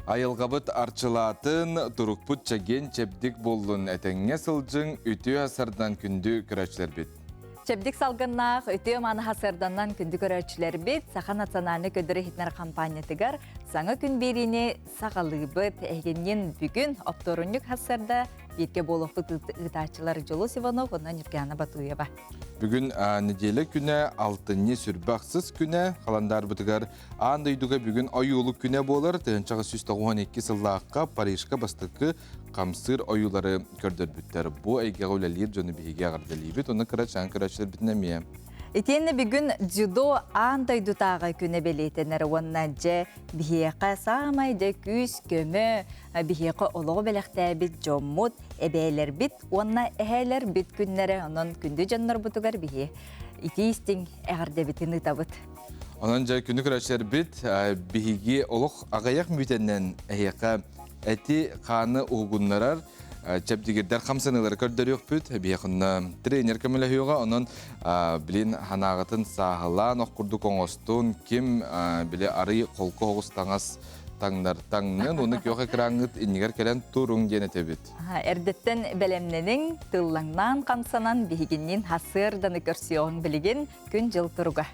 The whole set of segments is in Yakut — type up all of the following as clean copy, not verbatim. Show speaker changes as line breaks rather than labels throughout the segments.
Айылҕабыт арчылаатын, турукпут чэгиэн-чэбдик буоллун, этэҥҥэ сылдьыҥ, үтүө сардан күндү көрөөччүлэрбит.
Чэбдик салгыннаах, үтүө маныха сырданнан күндү көрөөччүлэрбит Саха национальнай көрдөрөр иһитинэр хампаанньатыгар саҥа күн биэриини саҕалыыбыт. Эһигиннин бүгүн оптуорунньук хассарда бииргэ буолуохпут ыытааччылар Дьулус Иванов уонна Нюргана Батуева.
Бүгүн неделя күнэ, алтынньы сүрбэ ахсыс күнэ, халандаарбытыгар Аан дойдуга бүгүн ойуулук күнэ буолар. 1992 сыллаахха Парижка бастакы хамсыыр ойуулары көрдөрбүттэр. Бу эйгэҕэ үлэлиир дьону биһиги эҕэрдэлиибит. Уонна кырачаан көрөөччүлэрбитин эмиэ.
Итиэннэ бүгүн дзюдо аан дойдутааҕы күнэ бэлиэтэнэр уонна дьэ биһиэхэ саамай дьэ күүс-көмө, биһиэхэ олоҕу бэлэхтээбит дьоммут, эбээлэрбит уонна эһээлэрбит күннэрэ. Онон күндү дьоннорбутугар биһи итии истиҥ эҕэрдэбитин ыытабыт.
Онон дьэ күнү көрөөччүлэрбит биһиги олох аҕыйах мүтэннэн эһиэхэ эти хааны уһугуннарар чэбдигирдэр хамсаныылары көрдөрүөхпүт. Биһиэхэ тренер көмөлөһүөҕэ. Онон билин ханаағытын сааһылаан ох курдук оҥостун, ким били арый холку оҕус таҥас таҥнар таҥнын, уну күөх экраҥҥыт иннигэр кэлэн туруҥ диэн этэбит.
Эрдэттэн бэлэмнэниҥ, тыллаҥнаан хамсанан биһигинниин хасыарданы көрсүөҕүҥ билигин күн-дьыл туруга.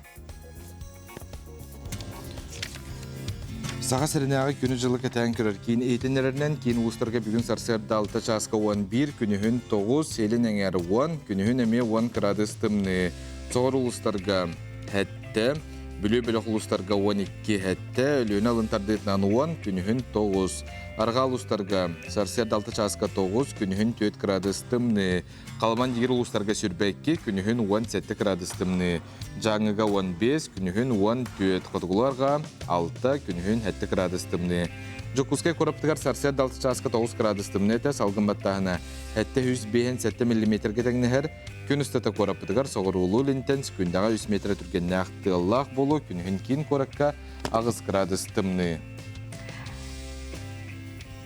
Саха сиринээҕи күнү-дьылы кэтээн көрөр киин иһитиннэрэринэн киин улуустарга бүгүн сарсыарда 6 чааска 11, күнүһүн 9, илин эҥээр 10, күнүһүн эмиэ 10 кыраадыс тымныы. Соҕуруу улуустарга сэттэ, Бүлүү бөлөх улуустарга 12 сэттэ, Өлүөнэ алын тардыытынан 10, күнүһүн 9. Арҕаа улуустарга сарсыарда 6 чааска 9, күнүһүн 4 кыраадыс тымныы. Халыман диир улуустарга 22, күнүһүн 17 кыраадыс тымныы. Дьааҥыга 15, күнүһүн 14, хотугуларга 6, күнүһүн 7 кыраадыс тымныы. Дьокуускай куораппытыгар сарсыарда 6 чааска 9 кыраадыс тымныы этэ, салгын баттааһына 757 миллиметргэ тэҥнэһэр. Күн устата куораппытыгар соҕуруулуу илинтэн секундаҕа 3 метр түргэннээх тыаллаах буолуо, күнүһүн киин куоракка 8 кыраадыс тымныы.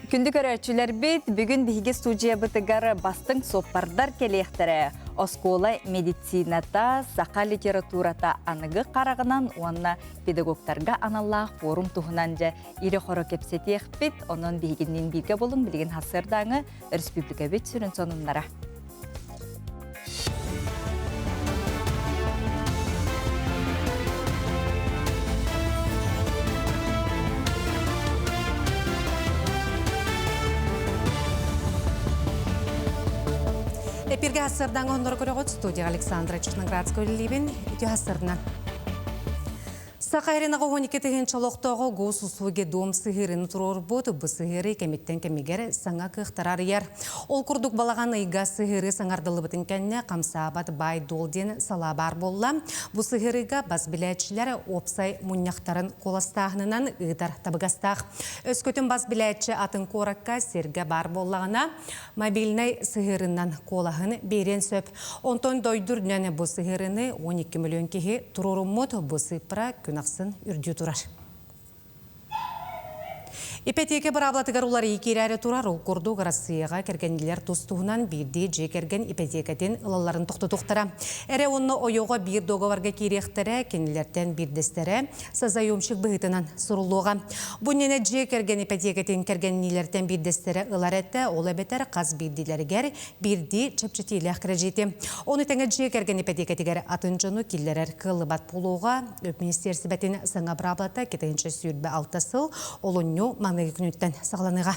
Күндү көрөөччүлэрбит, бүгүн биһиги студиябытыгар бастыҥ суоппардар кэлиэхтэрэ. Оскуола медицината, саха литературата аныгы хараҕынан уонна педагогтарга аналлаах форум туһунан дьэ ирэ-хоро кэпсэтиэхпит. Онон биһигинниин бииргэ буолуҥ, билигин сарсыардааҥы республикабыт сүрүн сонуннара.
Эпирге хассардаҥа оннор көрөҕүт студия Александра Черноградская үлэлиибин үтүө хассарынан. Саха Иринаҕа 12 тыһыынча олохтооҕо госуслуги дом сыһыырын туруорбут бу сыһыары кэмиттэн кэмигэр саҥа кыахтары арыйар. Ол курдук балаҕан ыйга сыһыары саҥардыллыбытын кэннэ хамсаабат баай-дуол диэн салаа баар буолла. Бу сыһыарыга бас билээччилэр уопсай мунньахтарын куоластааһынынан ыытар табыгастаах. Өскөтүн бас билээччи атын куоракка сиргэ баар буоллаҕына, мобильнай сыһыарынан куолаһын биэриэн сөп. Онтон дойду үрдүнэн бу сыһыарыны 12 миллион киһи туруоруммут, бу сыыппара күн ахсын үрдүү турар. Ипэтиэкэ быраабылатыгар уларыйыы киирээри турар. Ол курдук Арассыыйаҕа кэргэннилэр тус-туһунан биирдии дьиэ кэргэн ипэтиэкэтин ылалларын тохтотуохтара. Эрэ уонна ойоҕо биир дуогабарга киириэхтэрэ, кинилэртэн биирдэстэрэ созаемщик быһыытынан суруллуоҕа. Бу иннинэ дьиэ кэргэн ипэтиэкэтин кэргэнниилэртэн биирдэстэрэ ылар этэ, ол эбэтэр хас биирдиилэригэр биирдии чэпчэтиилээх кирэдьиити. Ону тэҥэ дьиэ кэргэн ипэтиэкэтигэр атын дьону киллэрэр кыаллыбат буолуоҕа. Үп министиэрсибэтин саҥа быраабылата 2026 сыл олунньу маныгы күнүттэн саҕаланыаҕа.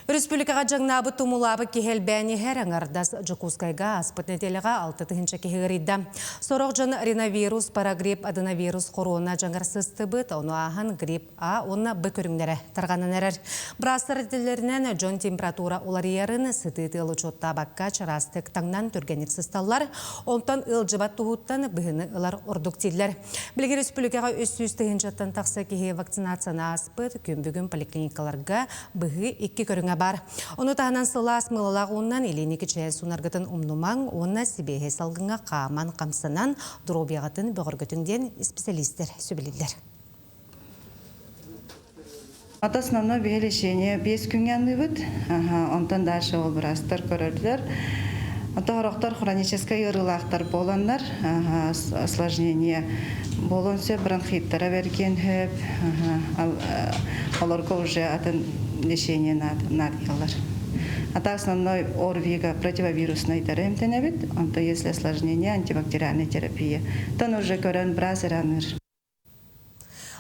Республикаҕа дьаҥнаабыт тумулаабыт киһи элбээн иһэр, аҥардас Дьокуускайга ааспыт нэдиэлэҕэ 6 тыһыынча киһи ыарыйда. Сорох дьон риновирус, парагрипп, аденовирус, корона дьаҥар сыстыбыт, ону ааһан грипп А уонна Б көрүҥнэрэ тарҕанан эрэр. Быраастар этэллэринэн, дьон температура уларыйарын, сытыы тыал учуоттаабакка чараастык таҥнан түргэнник сысталлар, онтон ыалдьыбат туһуттан быһыыны ылар ордук дииллэр. Билигин республикаҕа 300 тыһыынчаттан тахса киһи вакцинацияны ааспыт, күн бүгүн поликлиникаларга быһыы икки көрүҥэ баар. Ону таһынан сылаас мыылалаах уунан илиини кичэйэн суунаргытын умнумаҥ уонна сибиэһэй салгыҥҥа хааман хамсанан доруобуйаҕытын бөҕөргөтүҥ диэн исписэлиистэр сүбэлииллэр.
Ата основной биһи лечение 5 күҥҥэ аныыбыт. Онтон дальше ол быраастар көрөллөр. Ото сорохтор хроническай ыарыылаахтар буоланнар осложнение. Буолуон сөп, бронхиттара бэргиэн сөп. Олорго уже атын лечение наадыйаллар. А так основной ОРВИ-га противовирусный эмтенебит, онто если осложнение антибактериальная терапия. Тон уже көрөн браас ыраныыр.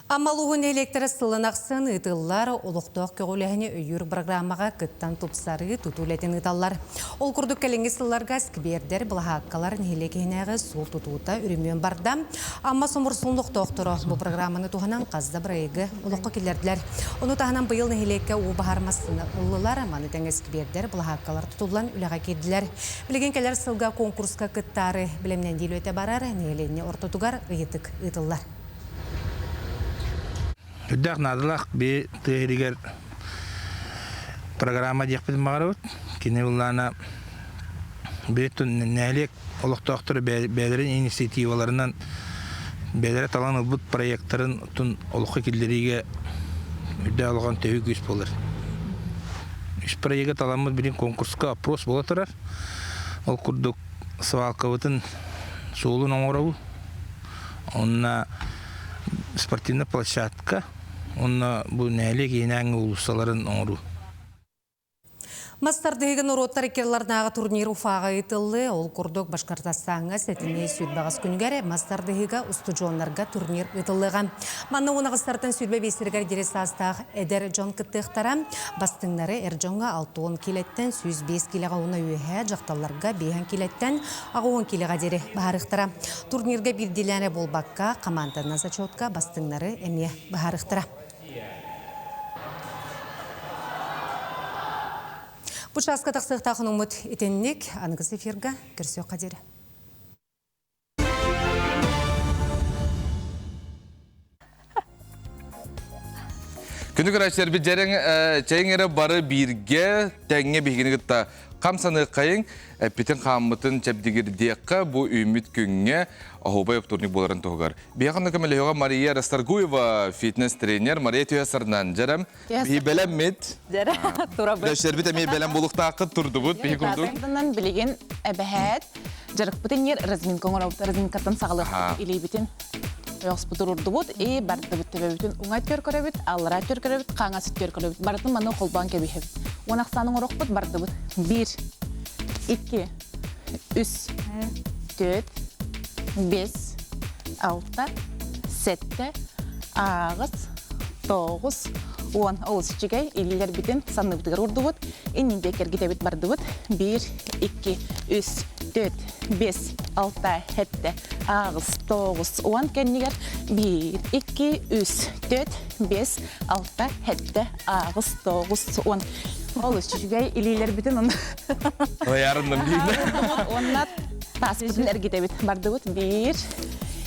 Амма улууһун нэһилиэктэрэ сылын ахсын ыытыллар олохтоох көҕүлээһини өйүүр программаҕа кыттан тупсарыы тутуу үлэтин ыыталлар. Ол курдук кэлиҥҥи сылларга сквердэр, былаһааккалар нэһилиэк иһинээҕи суол тутуута үрүмүөн барда. Амма Соморсун олохтоохторо бу программаны туһанан хас да бырайыагы олоххо киллэрдилэр. Ону таһынан быйыл нэһилиэккэ уу баһар массыына ыллылар, маны тэҥэ сквердэр, былаһааккалар тутуллан үлэҕэ киирдилэр. Билигин кэлэр сылга конкурска кыттаары бэлэмнэнии үлэтэ барар, нэһилиэнньэ ортотугар ыйытык ыытыллар.
Үрдээх наадалаах би тыа иһигэр программа диэхпитин баҕарабыт. Кини былаана бэйэтин нэһилиэк олохтоохторо бэйэлэрин инициативаларынан бэйэлэрэ талан ылбыт проектарын олоххо киллэриигэ үрдээх улахан төһүү күүс буолар. Үс проегы таламмыт билин конкурска опрос буола турар. Ол курдук свалкабытын суолун оҥоробут. Онно спортивнай площадка, онно бу нэһилиэк иһинээҥҥи уулуссаларын оҥоруу.
Мас тардыһыыга норуоттар иккиларнааҕы турнир Уфаҕа ыытыллыы. Ол курдук Башкортостаҥҥа сэтинньи сүүрбэҕис күнүгэр мас тардыһыыга устудьуоннарга турнир ыытыллыаҕа. Манна уон аҕыстартан 25-лэригэр диэри саастаах эдэр дьон кыттыахтара. Бастыҥнары эр дьоҥҥо 60 киилэттэн 105 киилэҕэ уонна үөһээ дьахталларга 5 киилэттэн 80 киилэҕэ диэри баһарыахтара. Турнирга биирдиилээн эрэ буолбакка, хамаанданан зачетка бастыҥнары эмиэ быһаарыахтара. Бу чааска тахсыахтаах онуммут итинник аныгыс эфирга көрсүөххэ диэри.
Күнү көрөөччүлэрбит дьэрэҥ чэйиҥ эрэ бары бииргэ тэҥҥэ биһигини кытта хамсаныаххайыҥ, эппитин хааммытын чэбдигирдиэххэ бу үүммүт күҥҥэ оһуобай оптуорньук буоларын туһугар. Биһиэхэ көмөлөһүөҕэ Мария Расторгуева, фитнес-тренер Мария Түһэсарынан дьэрэм. Биһи бэлэммит.
Дьэрэ, турабыт.
Көрөөччүлэрбит эмиэ бэлэм буолуохтааххыт турдубут биһи курдук.
Билигин эбэһээт дьарыкпытын ньир разминка оҥоробут, разминкаттан саҕалыахпыт илиибитин ойоҕоспутур урдубут и бардыбыт төбөбүтүн уҥа өттүгэр көрөбүт, аллараа өттүгэр көрөбүт, хаҥас өттүгэр көрөбүт. Барытын маны холбоон кэбиһэбит. Уон ахсаанын оҥорохпут бардыбыт. Биир, икки, үс, түөрт, бэс, алта, сэттэ, аҕыс, тоҕус, уон. Олус үчүгэй. Илиилэрбитин санныбытыгар урдубут. Иннин диэки эргитэбит бардыбыт. Биир, икки, үс, түөрт, бэс, алта, сэттэ, аҕыс, тоҕус, уон кэннигэр биир, икки, үс, түөрт, бэс, алта, сэттэ, аҕыс, тоҕус, уон. Олус үчүгэй илиилэрбитин онно
Айаарынным биирдэ.
Уонна тааспытын эргитэбит. Бардыбыт биир,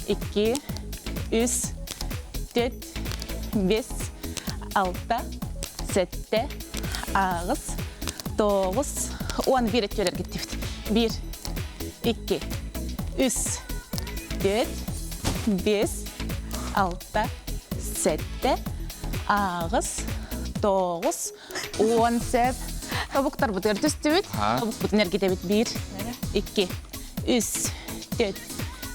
икки, үс, түөрт, бэс, алта, сэттэ, аҕыс, тоҕус, уон биир өттүгэр эргиттибит. Биир, икки, үс, түөрт, бэс, алта, сэттэ, аҕыс, тоҕус, уон сөп. Тобуктарбытыгар түстүбүт. Тобукпутун эргитэбит. Биир, икки, үс, түөрт,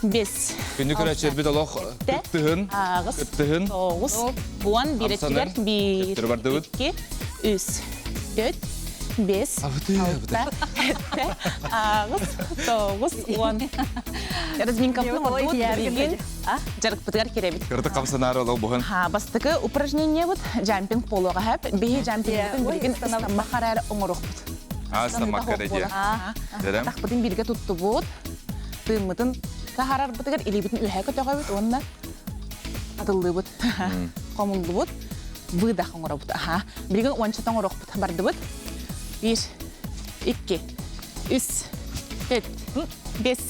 бэс,
Күндү көрөөччүлэрбит олох кыттыһын,
аҕыс,
кыттыһын,
тоҕус, уон биир өттүгэр биир, икки, үс, түөрт, бэс, алта, сэттэ, аҕыс, тоҕус, уон. Разминкабытын оҥордубут, билигин дьарыкпытыгар кирэбит.
Кырдык хамсанаары олох буһун.
Ха, бастакы упражнениебыт джампинг буолуоҕа хэп. Биһи джампингбытын билигин ыстаммах араар оҥоруохпут.
А, ыстаммакка эрэ диэ.
Атахпытын бииргэ туттубут. Тыыммытын таһаарарбытыгар илиибитин үөһэ көтөҕөбүт уонна атыллыыбыт. Хомуллубут. Выдох оҥоробут. Аха. Билигин уончата оҥоруохпут. Бардыбыт. Биир, икки, үс, төрт, бэс,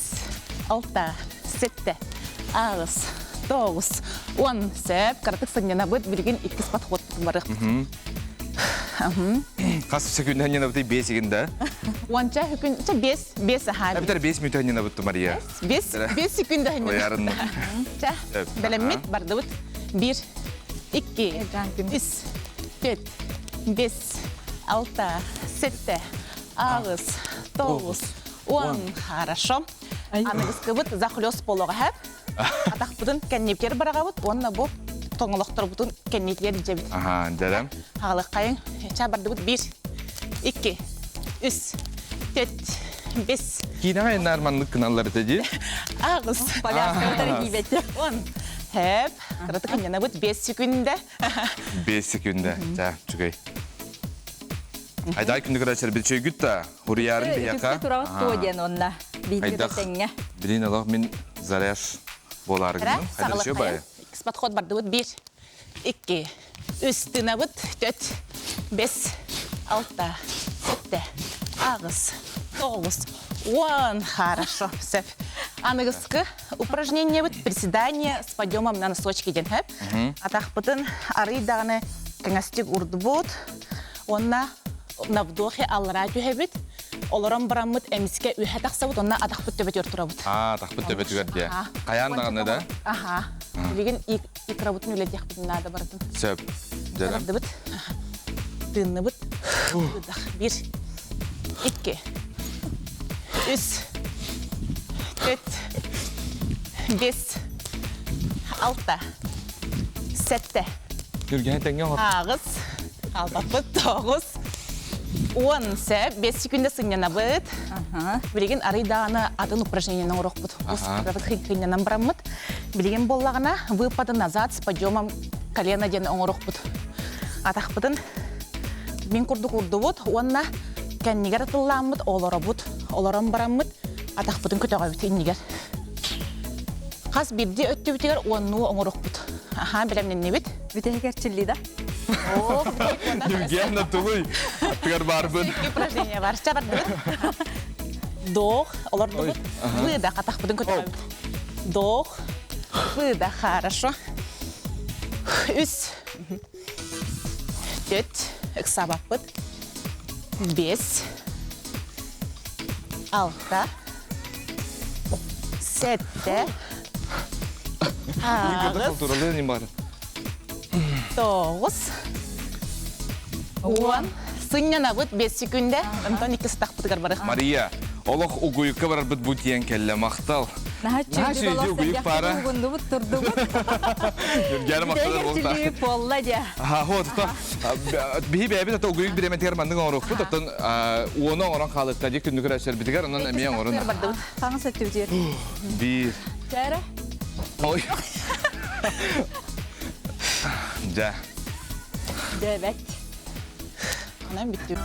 алта, сэттэ, аҕыс, тоҕус, уон. Сөп, кыратык сынньанабыт. Билигин иккис подходпутун барыахпыт.
Хас секүндэ ньанабыты бес игин да?
Уонча хүкүн, ча бес, бес аха.
Эбитер бес мүтө ньанабыт Мария.
Бес, бес секүндэ
Оярын.
Ча, бэлэммит бардыбыт. Бир, икки, үс, төрт, бес, алта, сэттэ, аҕыс, тоҕус, уон. Хорошо. Аныгыскыбыт захлёст буолуоҕа. Атахпытын кэннибитигэр бараҕабыт уонна бу тоҥолохторбутун кэннитигэр илдьэбит.
Аха, дьэрем.
Хаалыххайыҥ. Ча бардыбыт биир, икки, үс, төрт, бес.
Киинэҕэ иннаар маннык гыналлар этэ дии.
Аҕыс.
Повязкабытар киибэти.
Он. Хэп. Кыратык ынньанабыт 5 секунда.
5 секунда. Ча, чүгэй. Айдай күндү көрөөччүлэр билчөйгүт да, хуруйаарын биһиэхэ.
Үтүктэ тураҕыт туо диэн онна. Биһиги тэҥҥэ.
Билин олох мин заряж буолаары гынным. Хайдах бай.
Иккис подход бардыбыт бир, икки, үс тынабыт, төт, бес, алта, сэттэ, аҕыс, тоҕус, уон. Хорошо, сөп. Аныгыскы упражнениебыт приседание с подъемом на носочки диэн хөп. Атахпытын арый даҕаны кэҥэстик урдубут. Уонна на вдохе аллараа түһэбит. Олорон бараммыт эмискэ үһэ тахсабыт, онно атахпыт төбөтүгэр турабыт.
Аа, атахпыт төбөтүгэр диэ. Хайаан даҕаны да?
Аха. Билигин икрабытын үлэтиэхпитин наада барытын.
Сөп. Дьэрэ.
Бардыбыт. Тыынныбыт. Ыдах. Бир. Икки. Үс. Төрт. Бес. Алта. Сэттэ.
Түргэн тэҥҥэ оҥор.
Аҕыс. Албаппыт тоҕус. Уон сөп. Бес секунда сынньанабыт. Билигин арый даҕаны атын упражнениены оҥоруохпут. Хыйнанан бараммыт. Билигин буоллаҕына выпады назад с подъемом колена диэн оҥоруохпут. Атахпытын мин курдук урдубут уонна кэннигэр атыллааммыт олоробут. Олорон бараммыт атахпытын көтөҕөбүт иннигэр. Хас биирдии өттүбүтүгэр уоннуу оҥоруохпут. Аха, бэлэмнэннибит.
Бүтэһигэр чилли да?
Евгения тулуй, аттыгар барбын.
Упражнение бар. Ча бардыбыт. Вдох, олордубут. Выдох, атахпытын көтөҕөбүт. Вдох, выдох, хорошо. Үс, төрт, ыксаабаппыт. Бес, алта, сэттэ, аҕыс, тоҕус, уон. Сынньанабыт бес секунда, онтон икки сытахпытыгар барыах.
Мария, олох угуйукка барарбыт бу тиийэн кэллэ, махтал.
Наһаа чүйдү угуйук пара. Угундубут турдубут.
Нүргәр махтал болта.
Болла дьэ.
Аха, вот, биһи бэйэбит ата угуйук бириэмэтигэр маннык оҥоруохпут, оттон уону оҥорон хаалыкка дии күннүк көрөөччүлэрбитигэр, онон эмиэ оҥорун.
Хаҥас өттүбүтүгэр.
Биир.
Чээрэ.
Ой. Дьэ.
Дьэбэт.
Онон бүттү.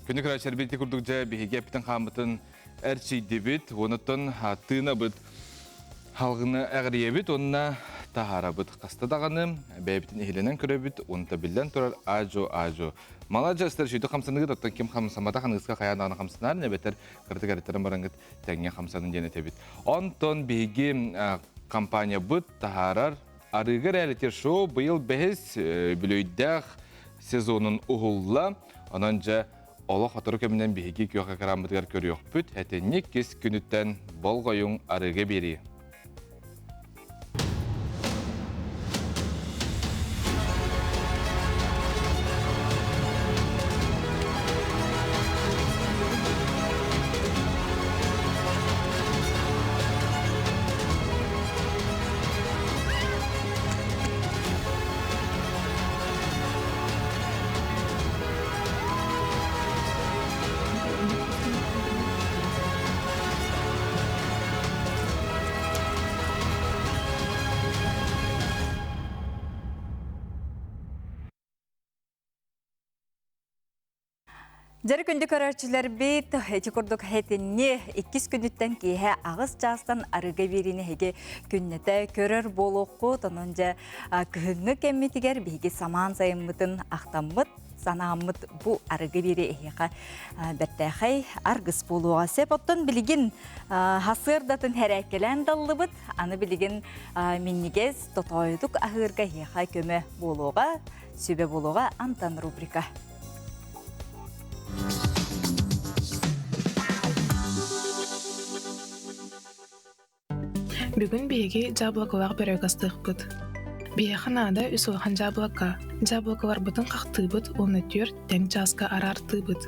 Күнү көрөөччүлэрбит курдук дьэ биһиги эппитин хааммытын эрчийдибит, онуттан тыынабыт, халгыны эҕирийэбит уонна таһаарабыт. Хаста даҕаны бэйэбитин иһилэнэн көрөбүт, уонна биллэн турар аажу-аажу. Маладьыастар сүйдү хамсаныгыт, оттон ким хамсамата ханыыска хайаан даҕаны хамсанаар, эбэтэр кыратык эрэттэрэн бараҥҥыт тэҥҥэ хамсанын диэн этэбит. Онтон биһиги компаниябыт таһаарар арыыга реалити-шоу быйыл бэһис бүлөйдээх сезонун уһулла. Онон дьэ олох сотору кэминэн биһиги күөх экранмытыгар көрүөхпүт. Этинник кис күнүттэн болҕойуҥ арыыга биэрии.
Дьэрэ күндү көрөөччүлэрбит, ити курдук хэтинни иккис күнүттэн киэһэ аҕыс чаастан арыга биэриини эһиги күннэтэ көрөр буолуоххут. Онон дьэ кыһыҥҥы кэммитигэр биһиги самаан сайыммытын ахтаммыт, санааммыт бу арыгы биэри эһиэхэ бэртээхэй аргыс буолуоҕа сөп. Оттон билигин хасыардатын хэрээккэлээн даллыбыт, аны билигин минньигэс тотоойутук аһыырга эһиэхэ көмө буолуоҕа, сүбэ буолуоҕа Антон рубрика.
Бүгүн биһиги дьаабылыкалаах бөрөгө астыахпыт. Биһиэхэ наада үс улахан дьаабылыка. Дьаабылыкаларбытын хахтыыбыт уонна түөрт тэҥ чааска араартыыбыт.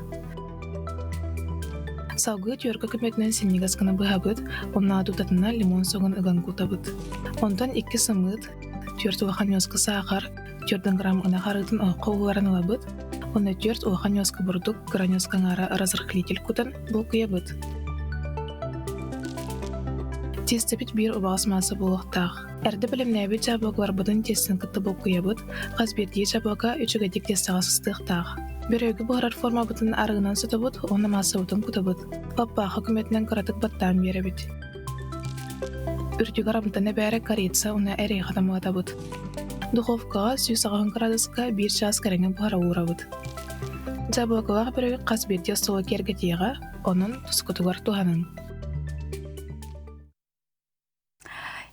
Салгыы түөркэ көмөтүнэн синньигэс гына быһабыт, уонна тутатына лимон согун ыган кутабыт. Онтон икки сымыыт, түөрт улахан ньуоска саахар, түөрт грамм ынах арыытын оһоххо ууран ылабыт, уонна түөрт улахан ньуоска бурдук кыра ньуоска аҥаара разрыхлитель кутан булкуйабыт. Тиэстэбит биир убаҕас маасса буолуохтаах. Эрдэ бэлэмнээбит дьаабылыкаларбытын тиэстэн кытта булкуйабыт, хас биирдии дьаабылыка үчүгэйдик тиэстэҕэ сыстыахтаах. Бөрүөгү буһарар формабытын арыгынан сотобут уонна маассабытын кутабыт. Лаппаахы көмөтүнэн кыратык баттаан биэрэбит. Үрдүгэр амтан эбээри корица уонна эриэхэ таммалатабыт. Духовкаҕа 180 кыраадыска биир чаас кэриҥэ буһара уурабыт. Дьаабылыкалаах бөрүөк хас биирдии остуолу киэргэтиэҕэ, онон тускутугар туһаныҥ.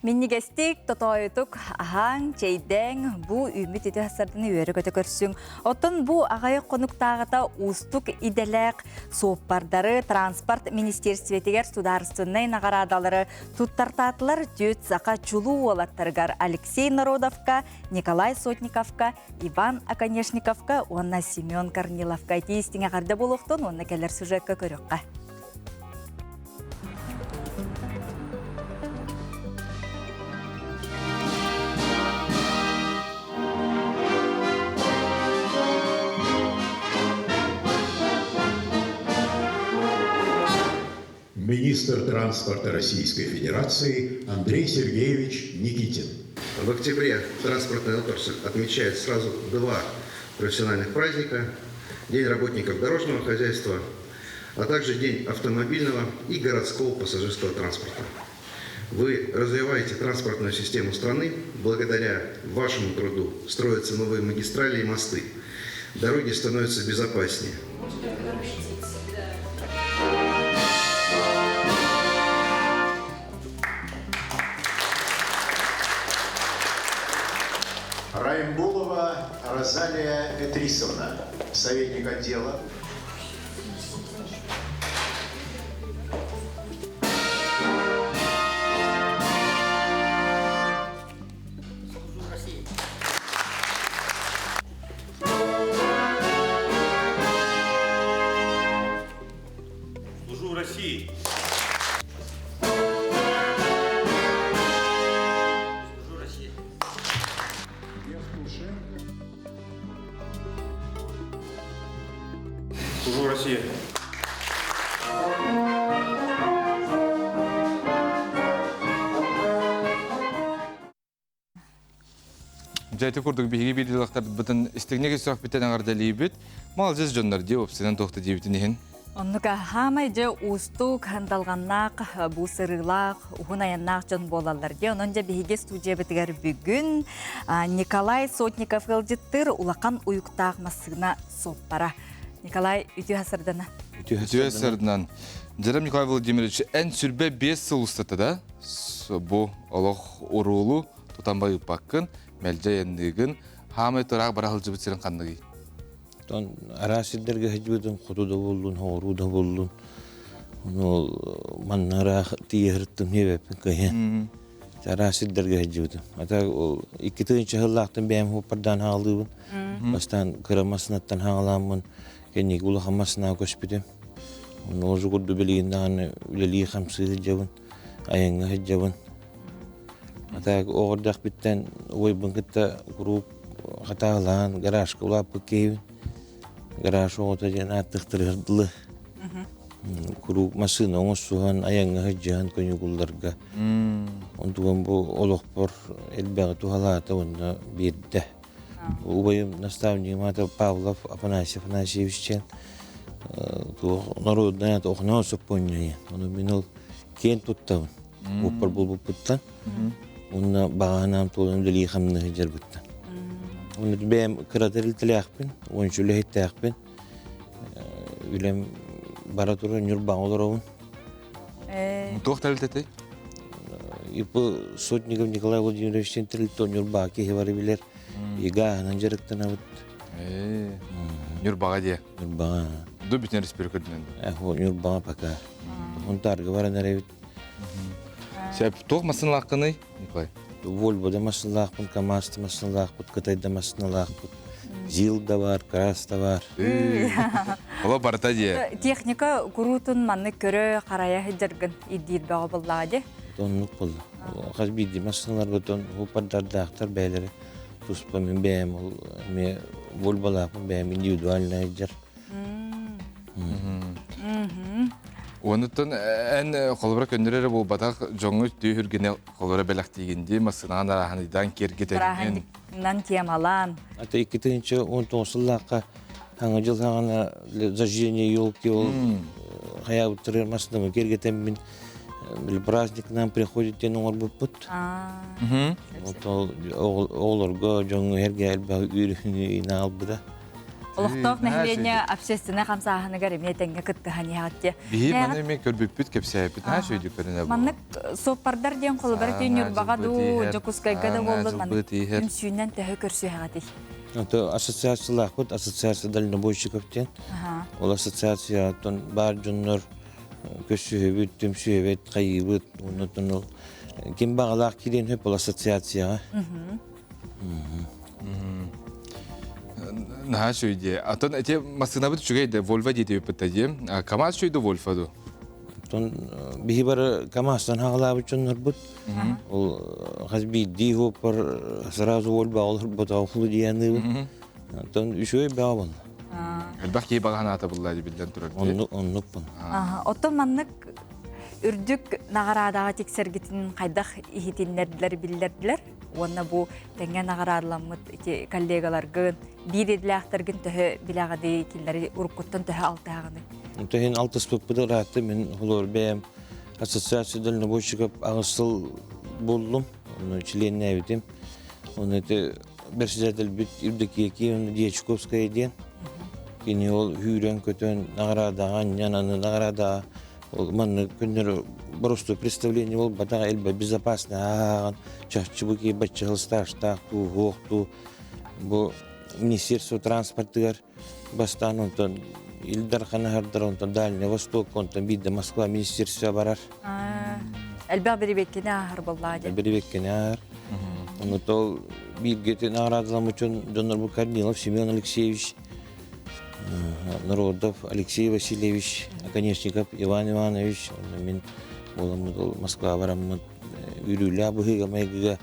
Минньигэстик, тотоойутук аһааҥ, чэйдээҥ, бу үүммүт ити сардыны үөрэ-көтө көрсүҥ. Оттон бу аҕыйах хонуктааҕыта уустук идэлээх суоппардары транспорт министиэристибэтигэр судаарыстыбаннай наҕараадалары туттартаатылар түөрт саха чулуу уолаттарыгар Алексей Народовка, Николай Сотниковка, Иван Оконешниковка уонна Семен Корниловка. Итии истиҥ эҕэрдэ буолуохтун уонна кэлэр сюжекка көрүөххэ.
Министр транспорта Российской Федерации Андрей Сергеевич Никитин.
В октябре транспортная отрасль отмечает сразу два профессиональных праздника – День работников дорожного хозяйства а также День автомобильного и городского пассажирского транспорта. Вы развиваете транспортную систему страны. Благодаря вашему труду строятся новые магистрали и мосты. Дороги становятся безопаснее.
Раймбулова Розалия Этрисовна, советник отдела.
Служу России! Служу России! Служу России!
Дьэ ити курдук биһиги биир истиҥник өссөөхпүттэн эҕэрдэлиибит. Маладьыас дьоннор дии уопсайынан туох да диэбитин иһин.
Оннук хаамай дьэ уустук, хандалҕаннаах, бу сырыылаах, уһун айаннаах дьон буолаллар дии. Онон дьэ биһиги студиябытыгар бүгүн Николай Сотников ыалдьыттыыр улахан уйуктаах массыына суоппара. Николай, үтүө сардана.
Үтүө сарданан. Дьэрем Николай Владимирович, эн сүрбэ 5 сыл устата да бу олох уруулу тутан байыппаккын, мэлдьэ айанныыгын, хаамай тураах бара сылдьыбыт сирин ханныгый?
Тон араас сирдэргэ сылдьыбытым хоту да буоллун, хоҕуруу да буоллун. Ону манна ыраах тиийэ сырыттым диэбэппин кыһын. Араас сирдэргэ сылдьыбытым. Ата ол икки тыһыынча сыллаахтан бэйэм хуоппардаан хаалыыбын. Бастаан кыра массыынаттан хаалааммын, кэнники улахан массыынаҕа көспүтүм. Ону ол курдук билигин даҕаны үлэлии-хамсыы сылдьабын, айаҥҥа сылдьабын. Ата оҕо эрдэхпиттэн убайбын кытта куруук хатаалаан гаражка улааппыт киһибин. Гараж оҕото диэн ааттыахтарыгар дылы. Куруук массыына оҥостуһан, айаҥҥа сылдьыһан каникулларга. Онтуган бу олохпор элбэҕи туһалаата уонна биэрдэ. Убайым наставнигым аата Павлов Афанасий Афанасьевич диэн туох народная аата Охоноон соппуонньа Ону мин ол киэн туттабын. Уоппар булбуппуттан. Уонна баҕаһынаан туолан үлэлии хамныы сылдьарбыттан. Уонна бэйэм кыра тэрилтэлээхпин, уонча үлэһиттээхпин. Үлэм бара турар Ньурбаҕа олоробун.
Туох тэрилтэтэй?
ИП Сотников Николай Владимирович диэн тэрилтэ Ньурбаҕа киһи бары билэр. Игааһынан дьарыктанабыт.
Ньурбаҕа диэ.
Ньурбаҕа.
Ду бүтүн республика үрдүнэн.
Ньурбаҕа пока. Хунтаарга баран эрэбит.
Сөп. Туох массыыналааххыный, Николай?
Вольво да массыыналаахпын, КамАЗ да массыыналаахпыт, Кытай да массыыналаахпыт. ЗИЛ да бар, КАЗ да бар.
Ола барыта дии.
Техника куруутун маннык көрө харайа сылдьаргын ирдиир бөҕө буоллаҕа дии.
Оннук буолла. Хас биирдии массыыналарбытын упардардаахтар бэйэлэрэ туспа мин бэйэм ол эмиэ Вольволаахпын бэйэм индивидуальнай дьар.
Онуттан эн холобура көннөрөр эрэ буолбатах дьоҥҥо түһүргэнэ холобура бэлэхтиигин дии массыынаҕын арааһыныйдаан киэргэтэргин.
Нан темалаан.
Ата 2019 сыллаахха хаҥа дьыл хаҥана зажжение елки ол хайаабыттары массыынабын киэргэтэммин праздник к нам приходит диэн оҥорбуппут. Оҕолорго дьоҥҥо эргэ элбэх үөрүүнү аҕалбыта.
Олохтоох нэһилиэнньэ общественнай хамсааһыныгар эмиэ тэҥҥэ кыттыһан иһэҕит
Биһи маны эмиэ көрбүппүт, кэпсээбиппит наһаа үчүгэйдик көрүнэ
Маннык суоппардар диэн холобура түүн Ньурбаҕа дуу, Дьокуускайга да буоллун маннык үмсүүнэн төһө көрсүһэҕитий?
Это ассоциациялаахпыт, ассоциация дальнобойщиков диэн. Ол ассоциацияттан баар дьоннор көрсүһэбит, түмсүһэбит, хайыыбыт, оннотон ол ким баҕалаах кириэн сөп ол ассоциацияҕа.
Наһаа үчүгэй дии. Атын эти массыынабыт үчүгэй да Вольво диэтибиппит да дии. КамАЗ үчүгэй да Вольво ду?
Оттон биһи бары КамАЗтан хаҕалаабыт дьоннорбут. Ол хас биирдии хуоппар сразу Вольво олорботоохлу диэныыбын. Оттон үчүгэй бөҕө буолла.
Элбэх киһи баҕа санаата булла биллэн турар.
Оннук оннукпун.
Оттон маннык үрдүк наҕараадаҕа тиксэргитин хайдах иһитиннэрдилэр биллэрдилэр? Уонна бу тэҥҥэ наҕараадаламмыт ити коллегаларгын, биир идэлээхтэргин төһө билэҕиний, кинилэри уруккуттан төһө алтыһаҕыный?
Төһүн алтыспыппыт ыраатта мин холоор бэйэм ассоциация дальнобойщиков аҕыс сыл буоллум, онно чилиэннээбитим. Оны ити председательбит Евдокия Киевна Дьячковская диэн. Кини ол сүүрэн-көтөн наҕараадаҕа анньан аны наҕараадаҕа ол маннык күннэр боростуой представление буолбатах элбэ безопасно ааҕан чахчы бу киһи бачча стажтаах туу суох туу бу министерство транспортыгар бастаан онтон Ил Дархан аһардар онтон Дальний Восток онтон биирдэ Москва министерство барар
Элбэх бирибиэккини ааһар буоллаа дии.
Бирибиэккини ааһар. Ону ол бииргэтин наҕараадаламмыт дьоннорбут Корнилов Семен Алексеевич, Народов Алексей Васильевич, Оконешников Иван Иванович, онно мин буоламмыт ол Москва бараммыт үрүүлээх быһыыга-майгыга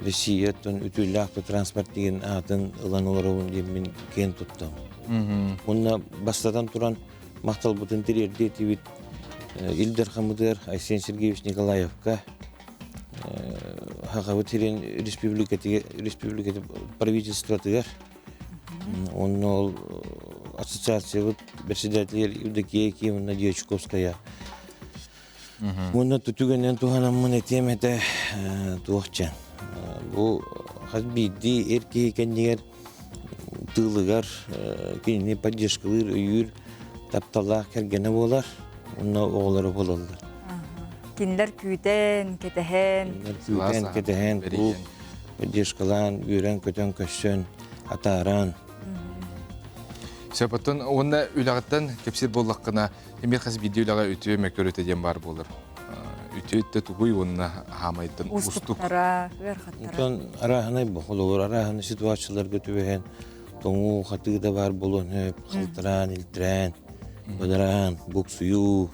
Россияттан үтүөлээх транспорт деген аатын ылан олоробун диэн мин киэн туттам. Уонна бастатан туран махталбытын тириэрдиэ этибит Ил Дархаммытыгар Айсен Сергеевич Николаевка Хахабыт сирин республикатыгар республика правительствотыгар Онно ол ассоциациябыт председателигэр Евдокия Якимовна Дьячковская Уонна түгэнинэн туһанаммын этиэм этэ туох чэн бу хас биирдии эр киһи кэннигэр тыылыгар кинини поддержкалыыр, өйүүр тапталлаах кэргэнэ буолар уонна оҕолоро буолаллар.
Кинилэр күүтэн, кэтэһэн.
Күүтэн, кэтэһэн, куруук поддержкалаан, үөрэн-көтөн көрсөн, атааран.
Сөп, оттон уонна үлэҕиттэн кэпсиир буоллаххына, эмиэ хас биирдии үлэҕэ үтүө мөккөрүтэ диэн баар буолар. Үтүө өттө тугуй уонна хаамайдан устук.
Уустуктара, ыарахаттара.
Оттон арааһынай холобур арааһынай ситуацияларга түбэһэн тоҥуу, хатыы да баар буолуон сөп, халтараан, илтирээн, бадараан, буксуйуу.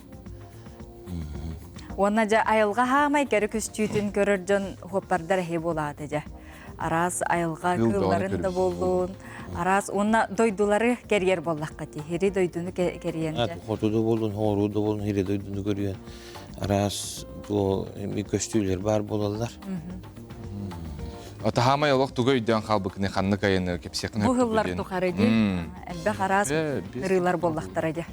Уонна дьэ айылҕа хаамай кэрэ көстүүтүн көрөр дьон хуоппардар эһи буолаата дьэ. Араас айылҕа кыылларын да буоллун, араас уонна дойдулары кэрийэр буоллахха ти. Хири дойдуну кэрийэн дьэ.
Хоту да буоллун, хооруу да буоллун, хири дойдуну көрүйэн араас туо көстүүлэр баар буолаллар.
Атаһаамай олох тугу өйдөөн хаалбыкыны ханнык айаны кэпсиэххин
Бу сыллар тухары ди элбэх араас ырыылар буоллахтара дьэ.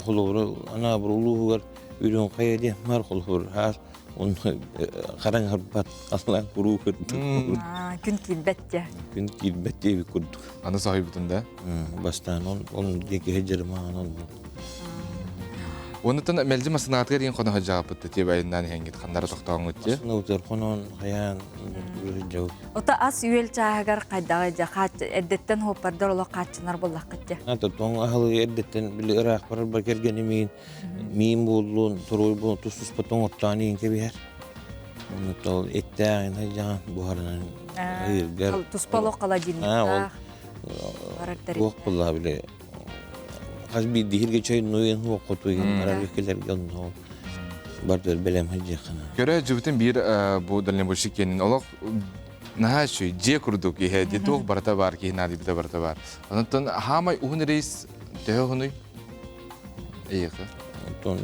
Холобура, Анаабыр улууһугар Үрүҥ Хайа диэн бар холобур аас он хараҥарбат аллаан куруу курдук.
Күн киирбэт дьэ.
Күн киирбэт диэбит курдук.
Аны соһуйбутун да?
Бастаан он он диэки сылдьарым он
Онуттан мэлдьи массынаатыгар иин хоно сылдьаҕаппыт тиэб айаннаан иһэҥҥит ханнара тохтооҥҥут дьэ?
Массынаутыгар хоноон хайаан сылдьабыт.
Ота ас үөл чааһыгар хайдаҕый дьэ эрдэттэн хуоппардар олох хааччынар буоллаххыт дьэ.
Ата тоҥ аһылыгы эрдэттэн били ыраах барар кэргэним миин миин буоллун, туруй буоллун тус-туспа тоҥоттоон иин кэбиһэр. Онно тол эттээҕин хайдьаҕан буһарынан ыыргар.
Туспа олох холодильниктаах.
Туох буолла били хас биирдии сиргэ чэй нуйан хуох хотуйун барар кэлэргэ онно бардыр бэлэм сылдьыаххына.
Көрө дьыбытын биир бу дальнобойщик киэнин олох наһаа үчүгэй дьиэ курдук иһэ дии туох барыта баар киһи наадыйбыта барыта баар. Онтон хаамай уһун рейс төһө уһунуй? Эйиэхэ.
Онтон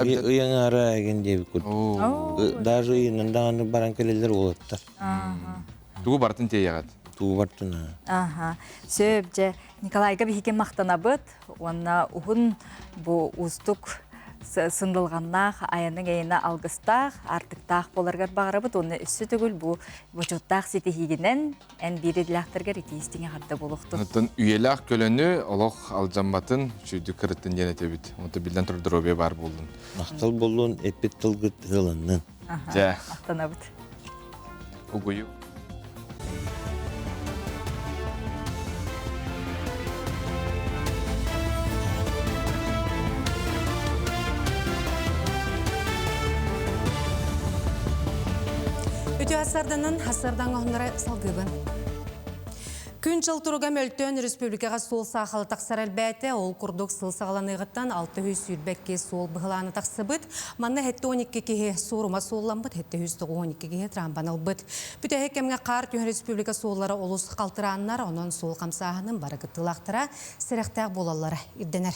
ый аҥаара эгин диэбит курдук. Даже ыйынан даҕаны баран кэлэллэр уолаттар.
Тугу барытын тиэйэҕит?
Тугу барытын.
Аха. Сөп дьэ Николайга биһиги махтанабыт уонна уһун бу уустук сындылҕаннаах айаныҥ эйэнэ алгыстаах, аартыктаах буоларгар баҕарабыт уонна өссө төгүл бу бочуоттаах ситиһиигинэн эн биир идэлээхтэргэр итии истиҥ эҕэрдэ буолуохтун.
Оттон үйэлээх көлөнү олох алдьамматын, үчүгдүк кырыттын диэн этэбит. Онто биллэн турар доруобуйа баар буоллун.
Махтал буоллун, эппит тылгыт ыаланнын.
Дьэ.
Махтанабыт.
Угуйу.
Үтүө сарданан хасардан оһоннора салгыбын. Күн-дьыл туруга мөлтөөн республикаҕа суол саахала тахсар элбээтэ. Ол курдук сыл саҕаланыаҕыттан 622 суол быһылаана тахсыбыт. Манна 72 киһи суорума суолламмыт, 792 киһи трамбан ылбыт. Бүтэһик кэмҥэ хаар түһэн республика суоллара олус халтырааннар, онон суол хамсааһынын бары кыттыылаахтара сэрэхтээх буолаллара ирдэнэр.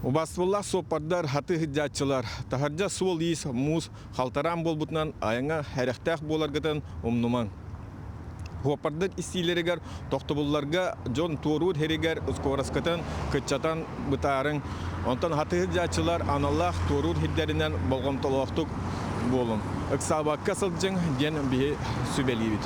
Убаастабыллаах суоппардар, хатыы сылдьааччылар, таһырдьа суол-иис, муус халтараан буолбутунан айаҥҥа сэрэхтээх буоларгытын умнумаҥ. Суоппардар истиилэригэр тохтобулларга дьон туоруур сиригэр ускуораскытын кыччатан бытаарыҥ. Онтон хатыы сылдьааччылар аналлаах туоруур сирдэринэн болҕомтолоохтук буолуҥ. Ыксаабакка сылдьыҥ диэн биһи сүбэлиибит.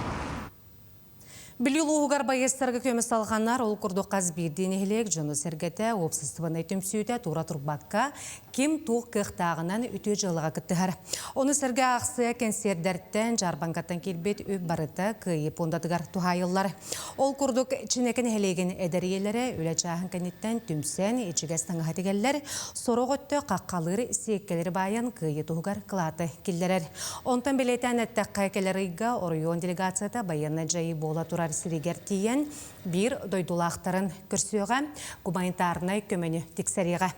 Бүлүү улууһугар байыастарга көмө салҕанар, ол курдук хас биирдии нэһилиэк дьоно-сэргэтэ, уопсастыбаннай түмсүүтэ тура турбакка, ким туох кыахтааҕынан үтүө дьыалаҕа кыттыһар. Ону сэргэ аахсыйа кэнсиэрдэртэн, дьаарбаҥкаттан киирбит үп барыта Кыайыы пуондатыгар туһаайыллар. Ол курдук Чинэкэ нэһилиэгин эдэр ийэлэрэ үлэ чааһын кэнниттэн түмсэн, ичигэс таҥаһы тигэллэр, сорох өттө хаххалыыр сиэккэлэри баайан Кыайыы туһугар кылааты киллэрэр. Онтон бэлиэтээн эттэххэ, кэлэр ыйга оройуон делегацията байыаннай дьайыы буола турар сиригэр тиийэн, биир дойдулаахтарын көрсүөҕэ, гуманитарнай көмөнү тиксэриэҕэ.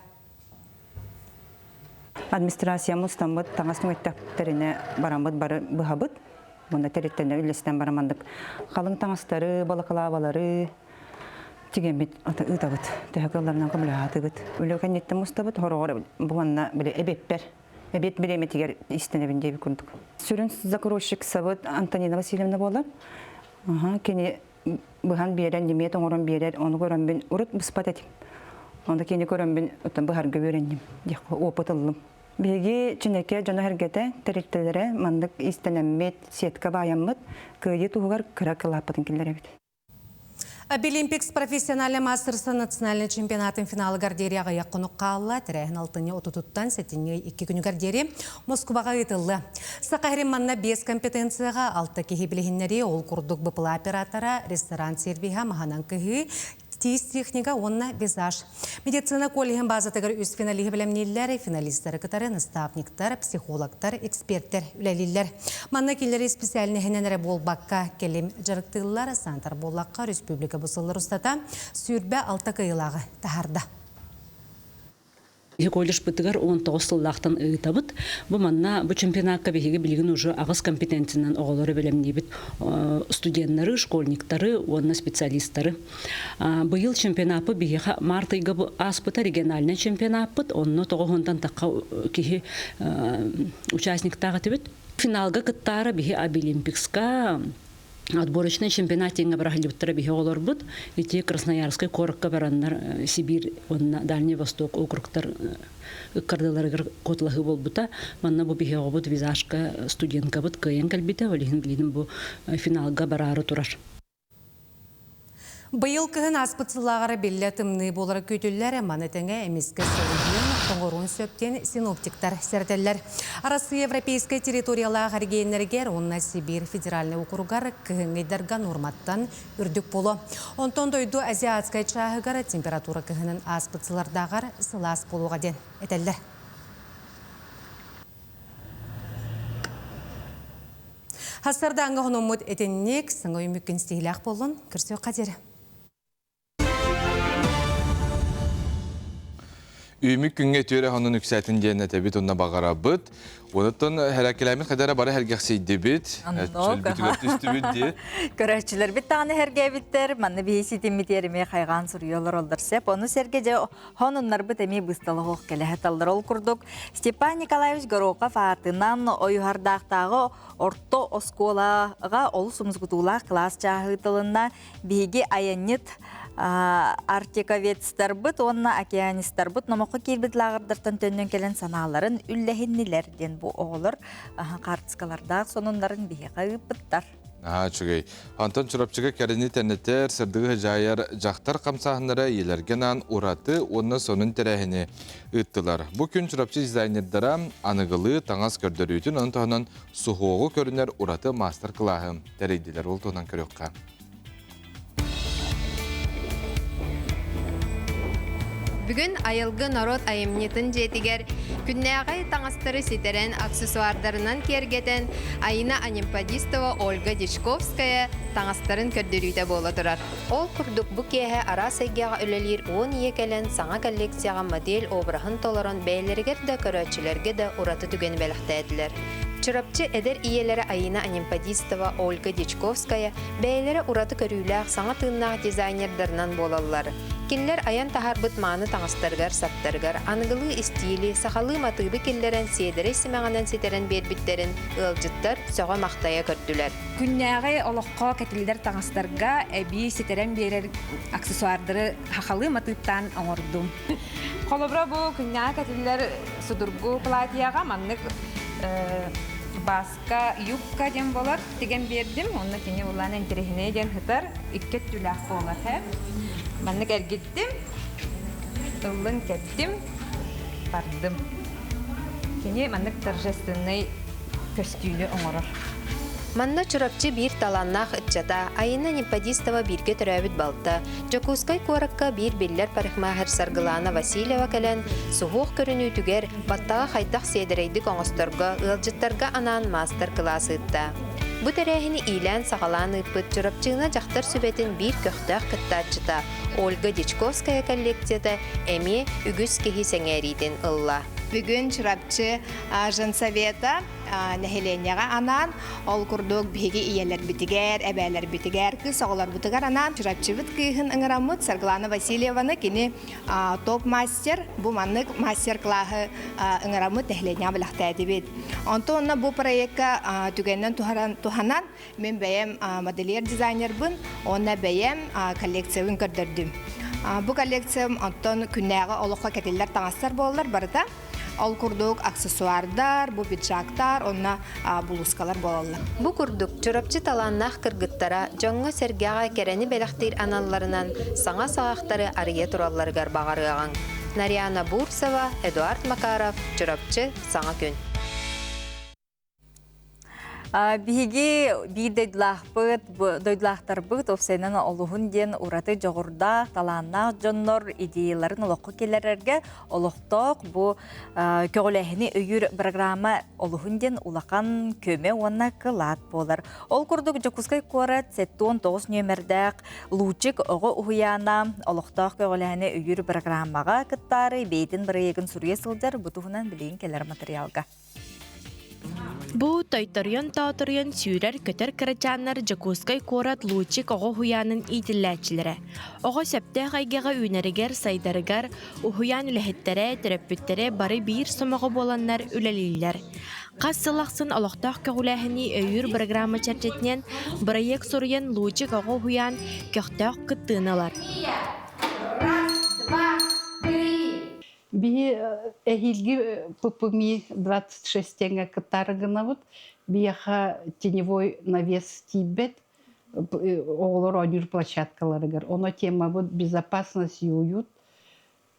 Администрация мустаммыт таҥас түҥэттэхтэринэ бараммыт бары быһабыт. Уонна тэрилтэнэ үллэстэн барамандык халыҥ таҥастары, балаклавалары тигэммит ыытабыт. Төһө кыалларынан көмөлөһө Үлэ кэнниттэн мустабыт, хороҕор бу манна били эбиэппэр Эбиэт бириэмэтигэр истэнэбин диэбит курдук. Сүрүн закройщик сабыт Антонина Васильевна буолар. Кини быһан биэрэн, лимиэт оҥорон биэрэр, ону көрөммүн урут быспат этим. Ону кини көрөммүн оттон быһарга үөрэнним, диэх опыт ыллым. Биһиги Чинэкэ дьоно-сэргэтэ, тэрилтэлэрэ маннык иистэнэммит, сетка баайаммыт, кыайыы туһугар кыра кылааппытын киллэрэбит.
Абилимпикс профессиональнай мастерство национальнай чемпионатын финалыгар диэри аҕыйах хонук хаалла. Тэрээһин алтынньы отутуттан сэтинньи икки күнүгэр диэри Москубаҕа ыытылла. Саха сирин манна биэс компетенцияҕа алта киһи билиһиннэрии, ол курдук БПЛА оператора, ресторан сервиһа, маһынан кыһыы, тиис техника уонна визаж. Медицина коллеһын базатыгар үс финалиһы бэлэмнииллэр, финалистары кытары наставниктар, психологтар, экспертэр үлэлииллэр. Манна кинилэри специальноһынан эрэ буолбакка, кэлим дьарыктыыллар, саатар буоллахха, республика бу сыллар устата 26 кыайыылааҕы таһаарда.
Колледжпытыгар 19 сыллаахтан ыытабыт. Бу манна бу чемпионакка биһиги билигин уже аҕыс компетенциянан оҕолору бэлэмниибит студеннары, школьниктары уонна специалисттары. Быйыл чемпионаппыт биһиэхэ март ыйга ааспыта региональнай чемпионаппыт, онно тоҕуһунтан тахха киһи участниктаах этибит. Финалга кыттаара биһи Абилимпикска отборочный чемпионат диэҥҥэ быраһыллыбыттара биһи оҕолорбут. Ити Красноярскай куоракка бараннар Сибирь уонна Дальний Восток округтар ыккардыларыгар куоталаһыы буолбута. Манна бу биһи оҕобут визажка студенткабыт кыайан кэлбитэ, ол иһин билигин бу финалга бараары турар.
Быйыл кыһын ааспыт сыллааҕар биллэ тымныы буолара күүтүллэр, маны тэҥэ эмискэ сылыйыан, тоҥоруон сөп диэн синоптиктар сэрэтэллэр. Арассыыйа европейскай территориялаах эрэгийиэннэригэр уонна Сибиир федеральнай округар кыһыҥҥы ыйдарга нуорматтан үрдүк буолуо. Онтон дойду азиатскай чааһыгар температура кыһынын ааспыт сыллардааҕар сылаас буолуоҕа диэн этэллэр. Хастардааңга хономмут этинник, саҥа үмүккүн стиилээх буоллун, көрсүөххэ диэри.
Үүмүк күҥҥэ үтүөрэ хонун үксээтин диэн этэбит уонна баҕарабыт. Онуттан һэрээккэлээммит хайдара бары һэргэхсийдибит. Чөлбүтүгэр түстүбүт дии.
Көрөөччүлэрбит даҕаны һэргээбиттэр. Манна биһи ситиммитигэр эмиэ хайҕаан суруйа олороллор сеп. Ону сэргэ дьэ хонуннарбыт эмиэ быысталаһох кэлэһэ таллар. Ол курдук Степан Николаевич Горохов аатынан Ойуһардаахтааҕы орто оскуолаҕа олус умсугутуулаах кылаас чааһы ыытылынна. Биһиги айанньыт артиковецтарбыт уонна океанистарбыт номоххо киирбит лааҕырдартан төннөн кэлэн санааларын үллэһиннилэр диэн бу оҕолор хаартыскалардаах сонуннарын биһиэхэ ыыппыттар.
Наһаа үчүгэй. Антон Чурапчыга кэрэни тэнитэр, сырдыгы дьаайар дьахтар хамсааһыннара ийэлэргэ анаан ураты уонна сонун тэрээһини ыыттылар. Бу күн Чурапчы дизайнердара аныгылыы таҥас көрдөрүүтүн, ону таһынан суһуоҕу көрүнэр ураты маастар-кылааһы тэрийдилэр. Ол туһунан көрүөххэ.
Бүгүн Айылгы норуот айымньытын дьиэтигэр күннээҕи таҥастары ситэрэн, аксессуардарынан киэргэтэн Айина Анемподистова, Ольга Дьячковская таҥастарын көрдөрүүтэ буола турар.
Ол курдук бу киэһэ араас эйгэҕэ үлэлиир 10 ийэ кэлэн саҥа коллекцияҕа модель обраһын толорон бэйэлэригэр да, көрөөччүлэргэ да ураты түгэни бэлэхтээтилэр. Чурапчы эдэр ийэлэрэ Айина Анемподистова, Ольга Дьячковская бэйэлэрэ ураты көрүүлээх, саҥа тыыннаах дизайнердарынан буолаллар. Кинилэр айан таһаарбыт мааны таҥастарыгар-саптарыгар аныгылыы истиили, сахалыы матыыбы киллэрэн сиэдэрэй симэҕинэн ситэрэн биэрбиттэрин ыалдьыттар сөҕө-махтайа көрдүлэр.
Күннээҕи олоххо кэтиллэр таҥастарга эбии ситэрэн биэрэр аксессуардары сахалыы матыыптаан оҥордум. Холобура, бу күннээҕи кэтиллэр судургу платьеҕа маннык баска юбка диэн буолар тигэн биэрдим уонна кини улаан интэриэһинэй диэн сытар икки өттүлээх буолар һэ маннык эргиттим ыллын кэттим бардым кини маннык торжественный көстүүнү оҥорор
Манна Чурапчы биир талааннаах ыччата Айына Неподистова бииргэ төрөөбүт балта, Дьокуускай куоракка биир биллэр парикмахер Саргылаана Васильева кэлэн, суһуох көрүнүүтүгэр баттаҕа хайдах сиэдэрэйдик оҥосторго ыалдьыттарга анаан маастар-кылаас ыытта. Бу тэрээһини иилээн-саҕалаан ыыппыт Чурапчыына дьахтар сүбэтин биир көхтөөх кыттааччыта Ольга Дьячковская коллекцията эмиэ үгүс киһи сэҥээриитин ылла.
Бүгүн Чурапчы женсовета нэһилиэнньэҕэ анаан, ол курдук биһиги ийэлэрбитигэр, эбээлэрбитигэр, кыыс оҕолорбутугар анаан Чурапчыбыт кыыһын ыҥыраммыт Саргылана Васильеваны кини топ-мастер бу маннык мастер-классы ыҥыраммыт нэһилиэнньэҕэ бэлэхтээтибит. Онтон онно бу проекка түгэнинэн туһанан мин бэйэм модельер-дизайнербын уонна бэйэм коллекциябын көрдөрдүм. Бу коллекциям оттон күннээҕи олоххо кэтиллэр таҥастар буоллар барыта. Ол курдук аксессуардар, бу пиджактар, онно булуускалар буолаллар.
Бу курдук Чурапчы талааннаах кыргыттара дьоҥҥо-сэргэҕэ кэрэни бэлэхтиир аналларынан саҥа саҕахтары арыйа туралларыгар баҕарыаҕыҥ. Нарьяна Бурцева, Эдуард Макаров, Чурапчы, Саҥа күн.
Биһиги биир дойдулаахпыт, дойдулаахтарбыт уопсайынан олуһун диэн ураты дьоҕурдаах, талааннаах дьоннор идеяларын олоххо киллэрэргэ олохтоох бу көҕүлээһини өйүүр программа олуһун диэн улахан көмө уонна кылаат буолар. Ол курдук Дьокуускай куорат 79 нүөмэрдээх Лучик оҕо уһуйаана олохтоох көҕүлээһини өйүүр программаҕа кыттаары бэйэтин бырайыагын суруйа сылдьар бу туһунан билигин кэлэр материалга.
Бу тойторуйан-тооторуйан сүүрэр-көтөр кырачааннар Дьокуускай куорат Лучик оҕо уһуйаанын иитиллээччилэрэ. Оҕо сөптөөх эйгэҕэ үүнэригэр, сайдарыгар уһуйаан үлэһиттэрэ, төрөппүттэрэ бары биир сомоҕо буоланнар үлэлииллэр. Хас сыл ахсын олохтоох көҕүлээһини өйүүр бырагыраама чэрчитинэн бырайыак суруйан Лучик оҕо уһуйаан көхтөөх кыттыыны ылар.
Раз, два, три.
Биһи эһиилги ППМИ 26 кыттаары гынабыт. Биһиэхэ теневой навес тиийбэт оҕолор оонньуур площадкаларыгар. Оно темабыт безопасность и уют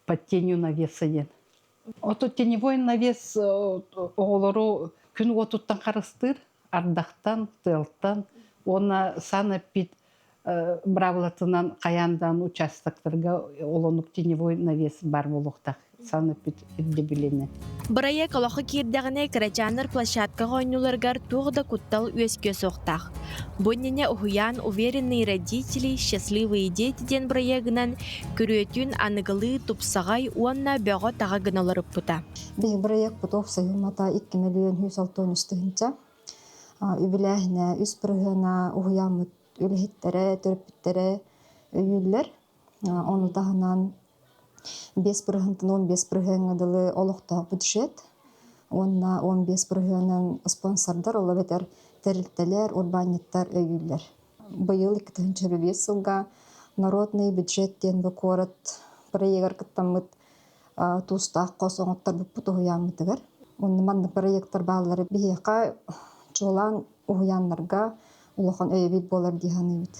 под тенью навеса диэн. Ото теневой навес оҕолору күн уотуттан харыстыыр, ардахтан, тыалтан уонна санэппит быраабылатынан хайаан даҕаны участоктарга олонук теневой навес баар буолуохтаах. санэпид ирдэбилинэн.
Бырайыак олоххо киирдэҕинэ, кырачааннар площадкаҕа оонньууларыгар туох да куттал үөскүө суохтаах. Бу иннинэ уһуйаан «Уверенные родители, счастливые дети» диэн бырайыагынан күрүөтүн аныгылыы тупсаҕай уонна бөҕө-таҕа гына олоруппута.
Биһи бырайыакпыт уопсайымата 2 миллион 163 тыһыынча. Үбүлээһинэ үс бырыһыана уһуйааммыт үлэһиттэрэ, төрөппүттэрэ өйүүллэр. Ону таһынан 5 бырыһыантан 15 бырыһыаҥҥа дылы олохтоох бюджет уонна 15 бырыһыанын спонсордар, ол эбэтэр тэрилтэлэр, урбаанньыттар өйүүллэр. Быйыл 2025 сылга народный бюджет диэн бу куорат проегар кыттаммыт туустаах хос оҥотторбуппут уһуйааммытыгар. Онно маннык проектар бааллара биһиэхэ чуолаан уһуйааннарга улахан өйөбүл буолар дии саныыбыт.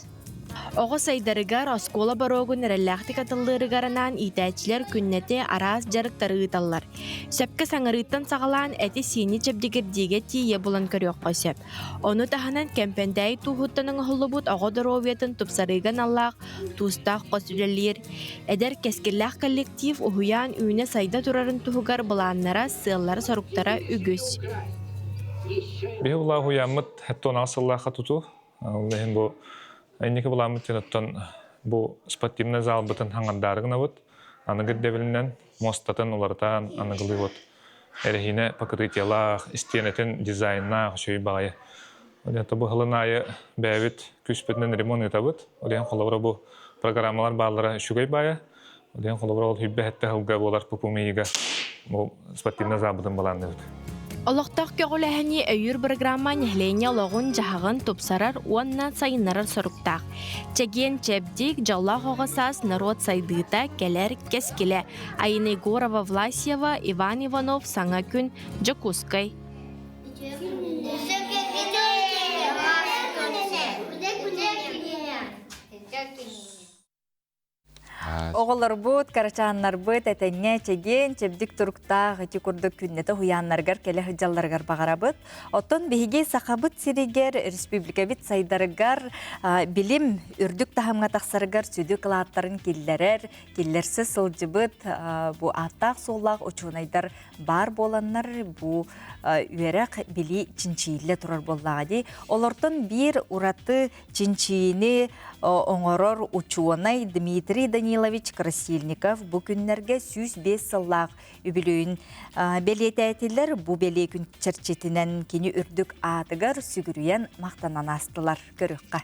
Оҕо сайдарыгар, оскуола боруогун эрэллээхтик атыллыырыгар анаан иитээччилэр күннэтэ араас дьарыктары ыыталлар. Сөпкө саҥарыыттан саҕалаан эти-сиини чэбдигирдиигэ тиийэ булан көрүөххэ сөп. Ону таһынан Кэмпэндээйи тууһуттан оҥоһуллубут оҕо доруобуйатын тупсарыыга аналлаах туустаах хос үлэлиир. Эдэр кэскиллээх коллектив уһуйаан үүнэ-сайда турарын туһугар былааннара, сыаллара-соруктара үгүс.
Биһи улаа уһуйааммыт Оттон сыллаахха тутуу. Ол иһин бу инники былааммыт оттон бу спортивнай залбытын хаҥардаары гынабыт. Аныгы ирдэбилинэн муостатын уларытан аныгылыы вот эрэһиинэ покрытиелаах, истиэнэтин дизайннаах үчүгэй баҕайы. Ол бу сылын аайы бэйэбит күүспүтүнэн ремонт ыытабыт. Ол иһин холобура бу программалар бааллара үчүгэй баайа. Ол иһин холобура ол хүббэ сэттэ сылга буолар ППМИ-га бу спортивнай залбытын былаанныыбыт.
Олохтоох көҕүлээһини өйүүр программа нэһилиэнньэ олоҕун-дьаһаҕын тупсарар уонна сайыннарар соруктаах. Чэгиэн чэбдик, дьоллоох оҕо саас норуот сайдыыта, кэлэр кэскилэ. Айына Егорова Власьева, Иван Иванов, Саҥа күн, Дьокуускай.
Оҕолорбут, кырачааннарбыт этэҥҥэ чэгиэн, чэбдик туруктаах ити курдук күннэтэ уһуйааннарыгар кэлэ сылдьалларыгар баҕарабыт. Оттон биһиги Сахабыт сиригэр, республикабыт сайдарыгар билим үрдүк таһымҥа тахсарыгар сүдү кылааттарын киллэрэр, киллэрсэ сылдьыбыт бу ааттаах-суоллаах учуонайдар баар буоланнар бу үөрэх билии чинчийиллэ турар буоллаҕа дии. Олортон биир ураты Чинчийини оҥорор учуонай Дмитрий Данилович Красильников бу күннэргэ 105 сыллаах үбүлүөйүн бэлиэтээтилэр. Бу бэлиэ күн чэрчитинэн кини үрдүк аатыгар сүгүрүйэн махтанан аастылар. Көрүөххэ.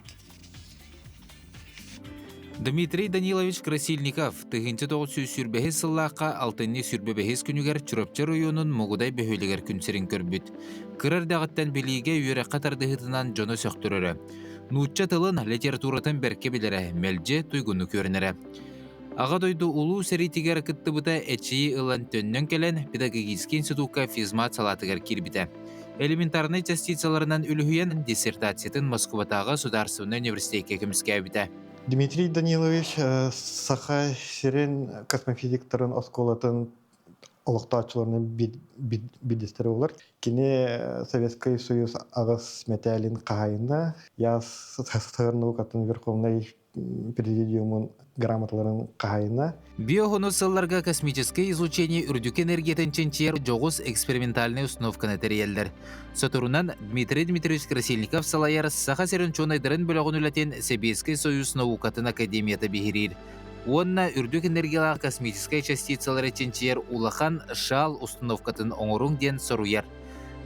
Дмитрий Данилович Красильников 1925 сыллаахха алтынньы 25 күнүгэр Чурапчы оройуонун Мугудай бөһүөлэгэр күн сирин көрбүт. Кыра эрдэҕиттэн билиигэ үөрэххэ тардыһыытынан дьону сөхтөрөрө. Нуучча тылын, литературатын бэркэ билэрэ, мэлдьи туйгуннук үөрэнэрэ. Аҕа дойду Улуу сэриитигэр кыттыбыта эчийии ылан төннөн кэлэн педагогическай институкка физмат салаатыгар киирбитэ. Элементарнай частицаларынан үлүһүйэн диссертациятын Москватааҕы судаарыстыбаннай университекка көмүскээбитэ.
Дмитрий Данилович Саха сирин космофизиктарын оскуолатын олохтооччуларынан биирдэстэрэ буолар. Кини Советскай Союз аҕыс мэтээлин хаһаайына, ЯССР наукатын Верховнай президиумун грамоталарын хаһаайына.
Биоһуну сылларга космическое излучение үрдүк энергиятын чинчийэр дьоҕус экспериментальнай установканы тэрийэллэр. Соторунан Дмитрий Дмитриевич Красильников салайар Саха сирин учуонайдарын бөлөҕүн үлэтин Сэбиэскэй Союз наукатын академията биһириир уонна үрдүк энергиялаах космическай частицалары чинчийэр улахан шал установкатын оҥоруҥ диэн соруйар.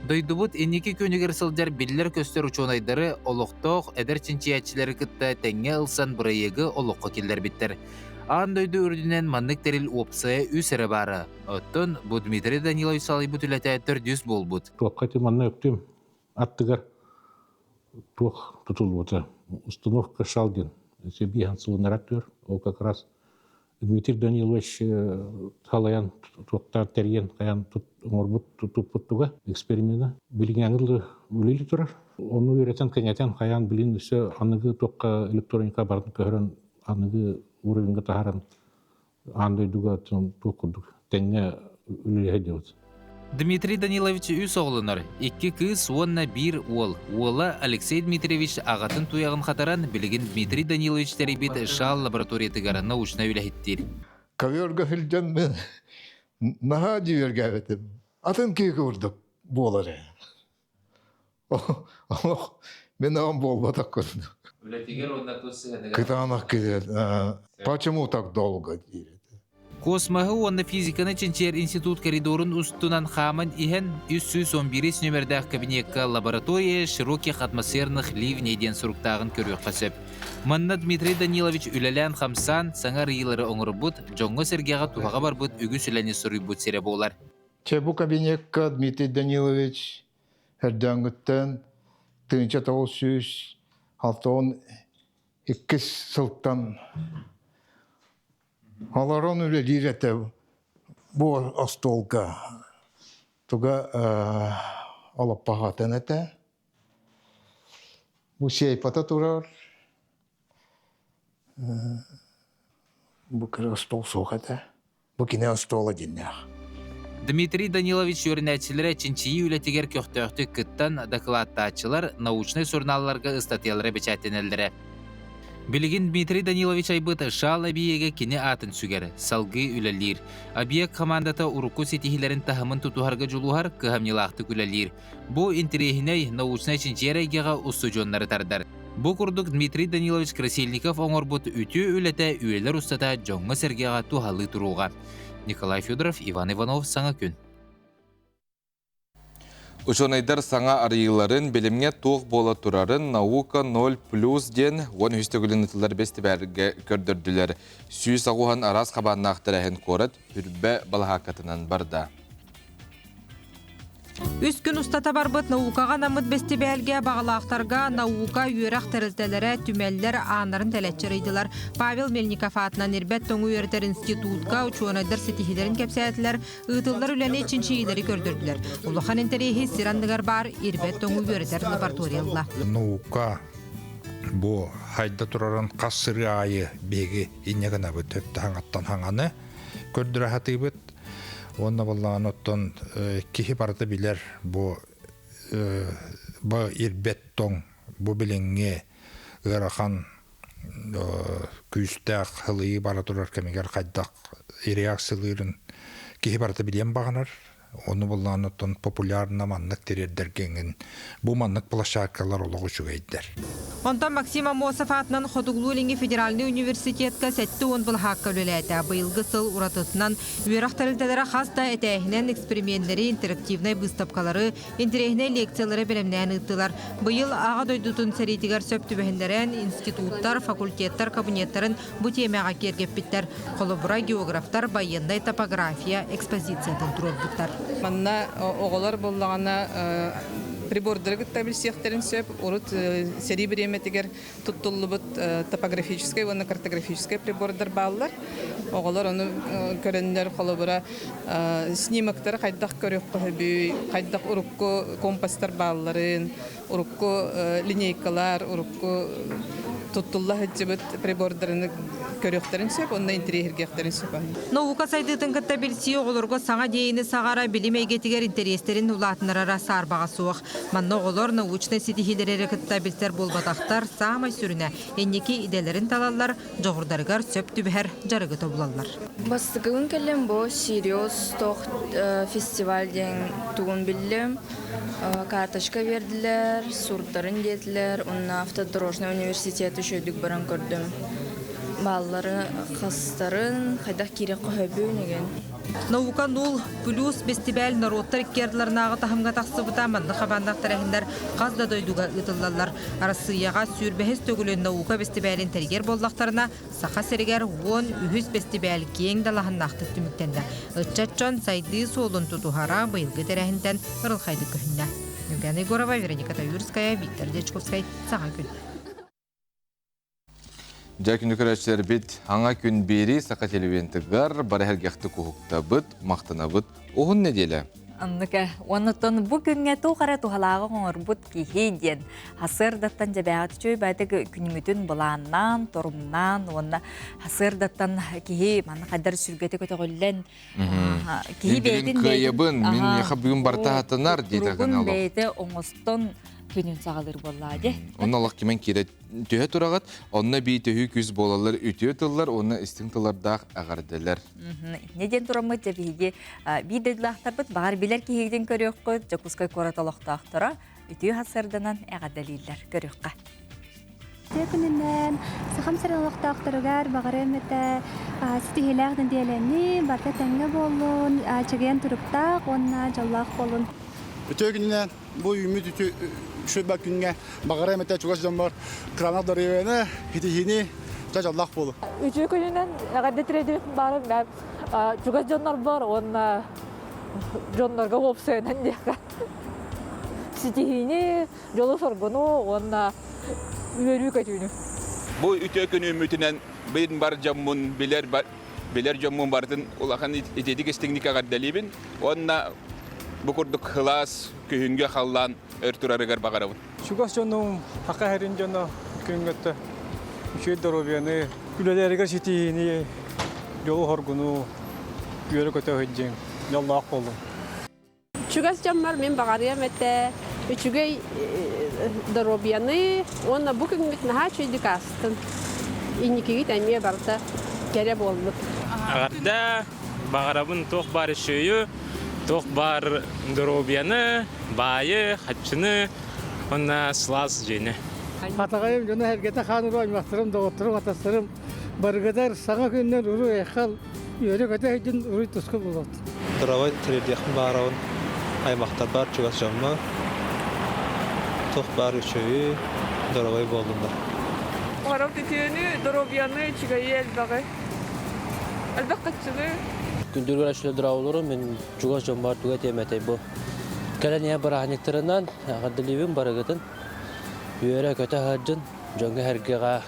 Дойдубут инники күөнүгэр сылдьар биллэр-көстөр учуонайдары олохтоох эдэр чинчийээччилэри кытта тэҥҥэ ылсан бырайыагы олоххо киллэрбиттэр. Аан дойду үрдүнэн маннык тэрил уопсайа үс эрэ баара. Оттон бу Дмитрий Данилович салайбыт үлэтэ төрдүс буолбут.
Туохха ити манна өктүм аттыгар туох тутуллубута установка Шалгин биһан сылыннарар түөр ол как раз Дмитрий Данилович салайан туохтаан тэрийэн хайаан оҥорбут туппуттуга эксперимена билиҥҥээҥи дылы үлэлии турар ону үөрэтэн кэҥэтэн хайаан билин өссө аныгы туохха электроника барытын көһөрөн аныгы уровеньга таһааран аан дойдуга туох курдук тэҥҥэ үлэлэһэ диэбит.
Дмитрий Данилович үс оҕолонор, икки кыыс уонна биир уол. Уола Алексей Дмитриевич аҕатын туйаҕын хатаран, билигин Дмитрий Данилович тэрийбит ШАЛ лабораториятыгар научнай үлэһиттиир.
Ковёрга сылдьан мен
Наһаа дьиибэргээбитим. Атын киһи курдук буолар ээ. Олох мен оҕом буолбатах курдук.
Үлэтигэр уонна тус сыһыаныгар.
Кытаанах киһи. Почему так долго диир этэ.
Космоһы уонна физиканы чинчийэр институт коридорун устунан хааман иһэн 311 нүмердээх кабинекка лаборатория широких атмосферных ливней диэн суруктааҕын көрүөххэ сөп. Манна Дмитрий Данилович үлэлээн-хамсаан, саҥа арыйыылары оҥорбут, дьоҥҥо-сэргэҕэ туһаҕа барбыт үгүс үлэни суруйбут сирэ буолар.
Чэ, бу кабинекка Дмитрий Данилович өрдөөҥҥүттэн 1962 сылтан олорон үлэлиир этэ бу остуолга туга олоппоһоотон этэ бу сейфата турар бу кыра остуол суох этэ Бу кини остуола дьиннээх.
Дмитрий Данилович үөрэнээччилэрэ чинчийии үлэтигэр көхтөөхтүк кыттан, дакылааттааччылар научнай сурунаалларга ыстатыйалара бэчээттэнэллэрэ. Билигин Дмитрий Данилович айбыт Шал эбийиэгэ кини аатын сүгэр, салгыы үлэлиир. Объект хамаандата урукку ситиһиилэрин таһымын тутуһарга дьулуһар, кыһамньылаахтык үлэлиир. Бу интэриэһинэй научнай чинчийэр эйгэҕэ устудьуоннары тардар. Бу курдук Дмитрий Данилович Красильников оҥорбут үтүө үлэтэ үйэлэр устата дьоҥҥо-сэргэҕэ туһалыы туруоҕа. Николай Федоров, Иван Иванов, Саҥа күн.
Учуонайдар саҥа арыйыыларын, билимҥэ туох буола турарын «Наука 0 плюс» диэн 13 төгүлүн ытыллар бэстибээлгэ көрдөрдүлэр. 180 араас хабааннаах тэрээһин куорат Үрбэ балаһааккатынан барда.
Үс күн устата барбыт наукаҕа анаммыт бэстибээлгэ баҕалаахтарга наука, үөрэх тэрилтэлэрэ, түмэллэр ааннарын тэлэччи арыйдылар. Павел Мельников аатынан Ирбэт тоҥу үөрэтэр институтка учуонайдар ситиһиилэрин кэпсээтилэр, ыытыллар үлэни чинчийиилэри көрдөрдүлэр. Улахан интэриэһи сир анныгар баар Ирбэт тоҥу үөрэтэр лаборатория ылла.
Наука бу хайда турарын хас сырыы аайы биһиги инньэ гынабыт өттө хаҥаттан хаҥаны көрдөрө сатыыбыт. Уонна буоллаҕына оттон киһи барыта билэр бу бу ирбэт тоҥ бу билиҥҥи ыарахан күүстээх сылыйыы бара турар кэмигэр хайдах реакциялыырын киһи барыта билиэн баҕарар. Ону буллаан оттон популярно маннык тириэрдэргэ эҥин бу маннык площадкалар олох үчүгэйдэр.
Онтон Максим Аммосов аатынан Хотугулуу-Илиҥҥи федеральнай университетка 70 былаһаакка үлэлээтэ. Быйылгы сыл уратытынан үөрэх тэрилтэлэрэ хас да этээһинэн эксперименнэри, интерактивнай быыстапкалары, интэриэһинэй лекциялары бэлэмнээн ыыттылар. Быйыл Аҕа дойдутун сэриитигэр сөп түбэһиннэрэн институттар, факультеттар кабинеттарын бу тиэмэҕэ киэргэппиттэр. Холобура, географтар байыаннай топография экспозициятын туруорбуттар.
Манна оҕолор буоллаҕына прибордары кытта билсиэхтэрин сөп. Урут сэрии бириэмэтигэр туттуллубут топографическай уонна картографическай прибордар бааллар. Оҕолор ону көрөннөр, холобура, снимоктары хайдах көрүөххэ сөбүй, хайдах урукку компастар баалларын, урукку линейкалар, урукку туттулла сылдьыбыт прибордарын көрүөхтэрин сөп уонна интэриэһиргиэхтэрин сөп.
Наука сайдыытын кытта билсии оҕолорго саҥа идиэйэни саҕара билим эйгэтигэр интэриэстэрин улаатыннарара саарбаҕа суох. Манна оҕолор научнай ситиһиилэри эрэ кытта билсэр буолбатахтар, саамай сүрүнэ инники идэлэрин талаллар, дьоҕурдарыгар сөп түбэһэр дьарыгы тобулаллар.
Бастакыбын кэллим бу Сириус тох фестиваль диэн тугун биллим. Карточка биэрдилэр, сурдарын диэтилэр, уонна автодорожный университет үчүгэйдик баран көрдүм. Бааллары хастарын, хайдах киирэх көһөбүн игин.
Наука нул плюс бэстибээл норуоттар икки ардыларынааҕы таһымҥа тахсыбыта маннык хабааннаах тэрээһиннэр хас да дойдуга ыытыллаллар. Арассыыйаҕа сүүрбэһис төгүлүн наука бэстибээлин тэрийэр буоллахтарына, Саха сиригэр 13 бэстибээл киэҥ далаһыннаахтык түмүктэннэ. Ыччат дьон сайдыы суолун тутуһара быйылгы тэрээһинтэн ырылхайдык көһүннэ. Евгения Егорова, Вероника Таюрская, Виктор Дьячковскай. Саҥа күн.
Дьэ күнү көрөөччүлэрбит аҥа күн биэри Саха телевизиятыгар бары сэргэхтик уһуктабыт, махтанабыт. Уһун нэдиэлэ.
Оннука. Оннуттан бу күҥҥэ туох эрэ туһалааҕы оҥорбут киһи диэн хасыардаттан дьэбээҕит үчүгэй баайдык күнүҥүтүн былааннаан, торумнаан уонна хасыардаттан киһи манна хайдар сүргэтэ көтөҕүллэн
киһи бэйэтин кыайабын, мин миэхэ бүгүн барыта хатанар диэтэ
бэйэтэ оҥостон күнүн саҕалыыр буоллаа дии.
Онно олох кимэн киирэ түһэ тураҕыт, онно бии төһүү күүс буолаллар үтүө тыллар уонна истиҥ тыллардаах эҕэрдэлэр.
Не диэн тураммыт дьэ биһиги биир дойдулаахтарбыт баҕар билэр киһигитин көрүөххүт Дьокуускай куорат олохтоохторо үтүө сарсыарданан эҕэрдэлииллэр көрүөххэ.
Үтүө күнүнэн Сахам сирин олохтоохторугар баҕарыам этэ ситиһиилээх нэдиэлэни барыта тэҥҥэ буоллун, чэгиэн туруктаах уонна дьоллоох буолун.
Үтүө күнүнэн бу үүммүт үчүгэй күҥҥэ баҕарыам этэ чугас дьоммор кыраанах доруобуйаны, ситиһиини, дьэ дьоллоох буолу.
Үтүө күнүнэн эҕэрдэ тириэдибит баарым мен чугас дьоннорбор уонна дьоннорго уопсайынан диэххэ ситиһиини, дьолу-соргуну уонна үөрүү-көтүүнү.
Бу үтүө күн үүммүтүнэн быйын бар дьоммун билэр билэр дьоммун барытын улахан итиитик истиҥник эҕэрдэлиибин уонна бу курдук кылаас күһүҥҥү халлаан өр турарыгар баҕарабын.
Чугас дьонум, Хака сирин дьоно күҥҥэ үчүгэй доруобуйаны, үлэлэригэр ситиһиини, дьолу-соргуну үөрэ-көтө сылдьыҥ, дьоллоох буолуҥ.
Чугас дьоммор мин баҕарыам этэ үчүгэй доруобуйаны уонна бу күҥҥүт наһаа үчүгэйдик аастын. Инникигит эмиэ барыта кэрэ буоллун.
Эҕэрдэ, баҕарабын туох баар үчүгэйи, туох баар доруобуйаны, баайы, хаччыны уонна сылаас дьиэни.
Хатаҕайым дьоно сэргэтэ хаан уруу аймахтарым, доҕотторум, атастарым барыгыдар саҥа күннэр уруу айхал үөрэ-көтө сылдьын уруй туску буолуохтун.
Дорогой тириэрдиэхпин баҕарабын аймахтарбар, чугас дьоммор. Туох баар үчүгэйи, дорогой буоллуннар.
Оҕором үтүөнү, доруобуйаны, үчүгэйи элбэҕи. Элбэх хаччыны.
Күндүргэр өчүлэ дороолору мин чугас дьоммор туга этиэм этэй бу. Кэлэн иһэ бырааһынньыктарынан эҕэрдэлиибин барыгытын. Үөрэ-көтө сылдьын, дьоҥҥо-сэргэҕэ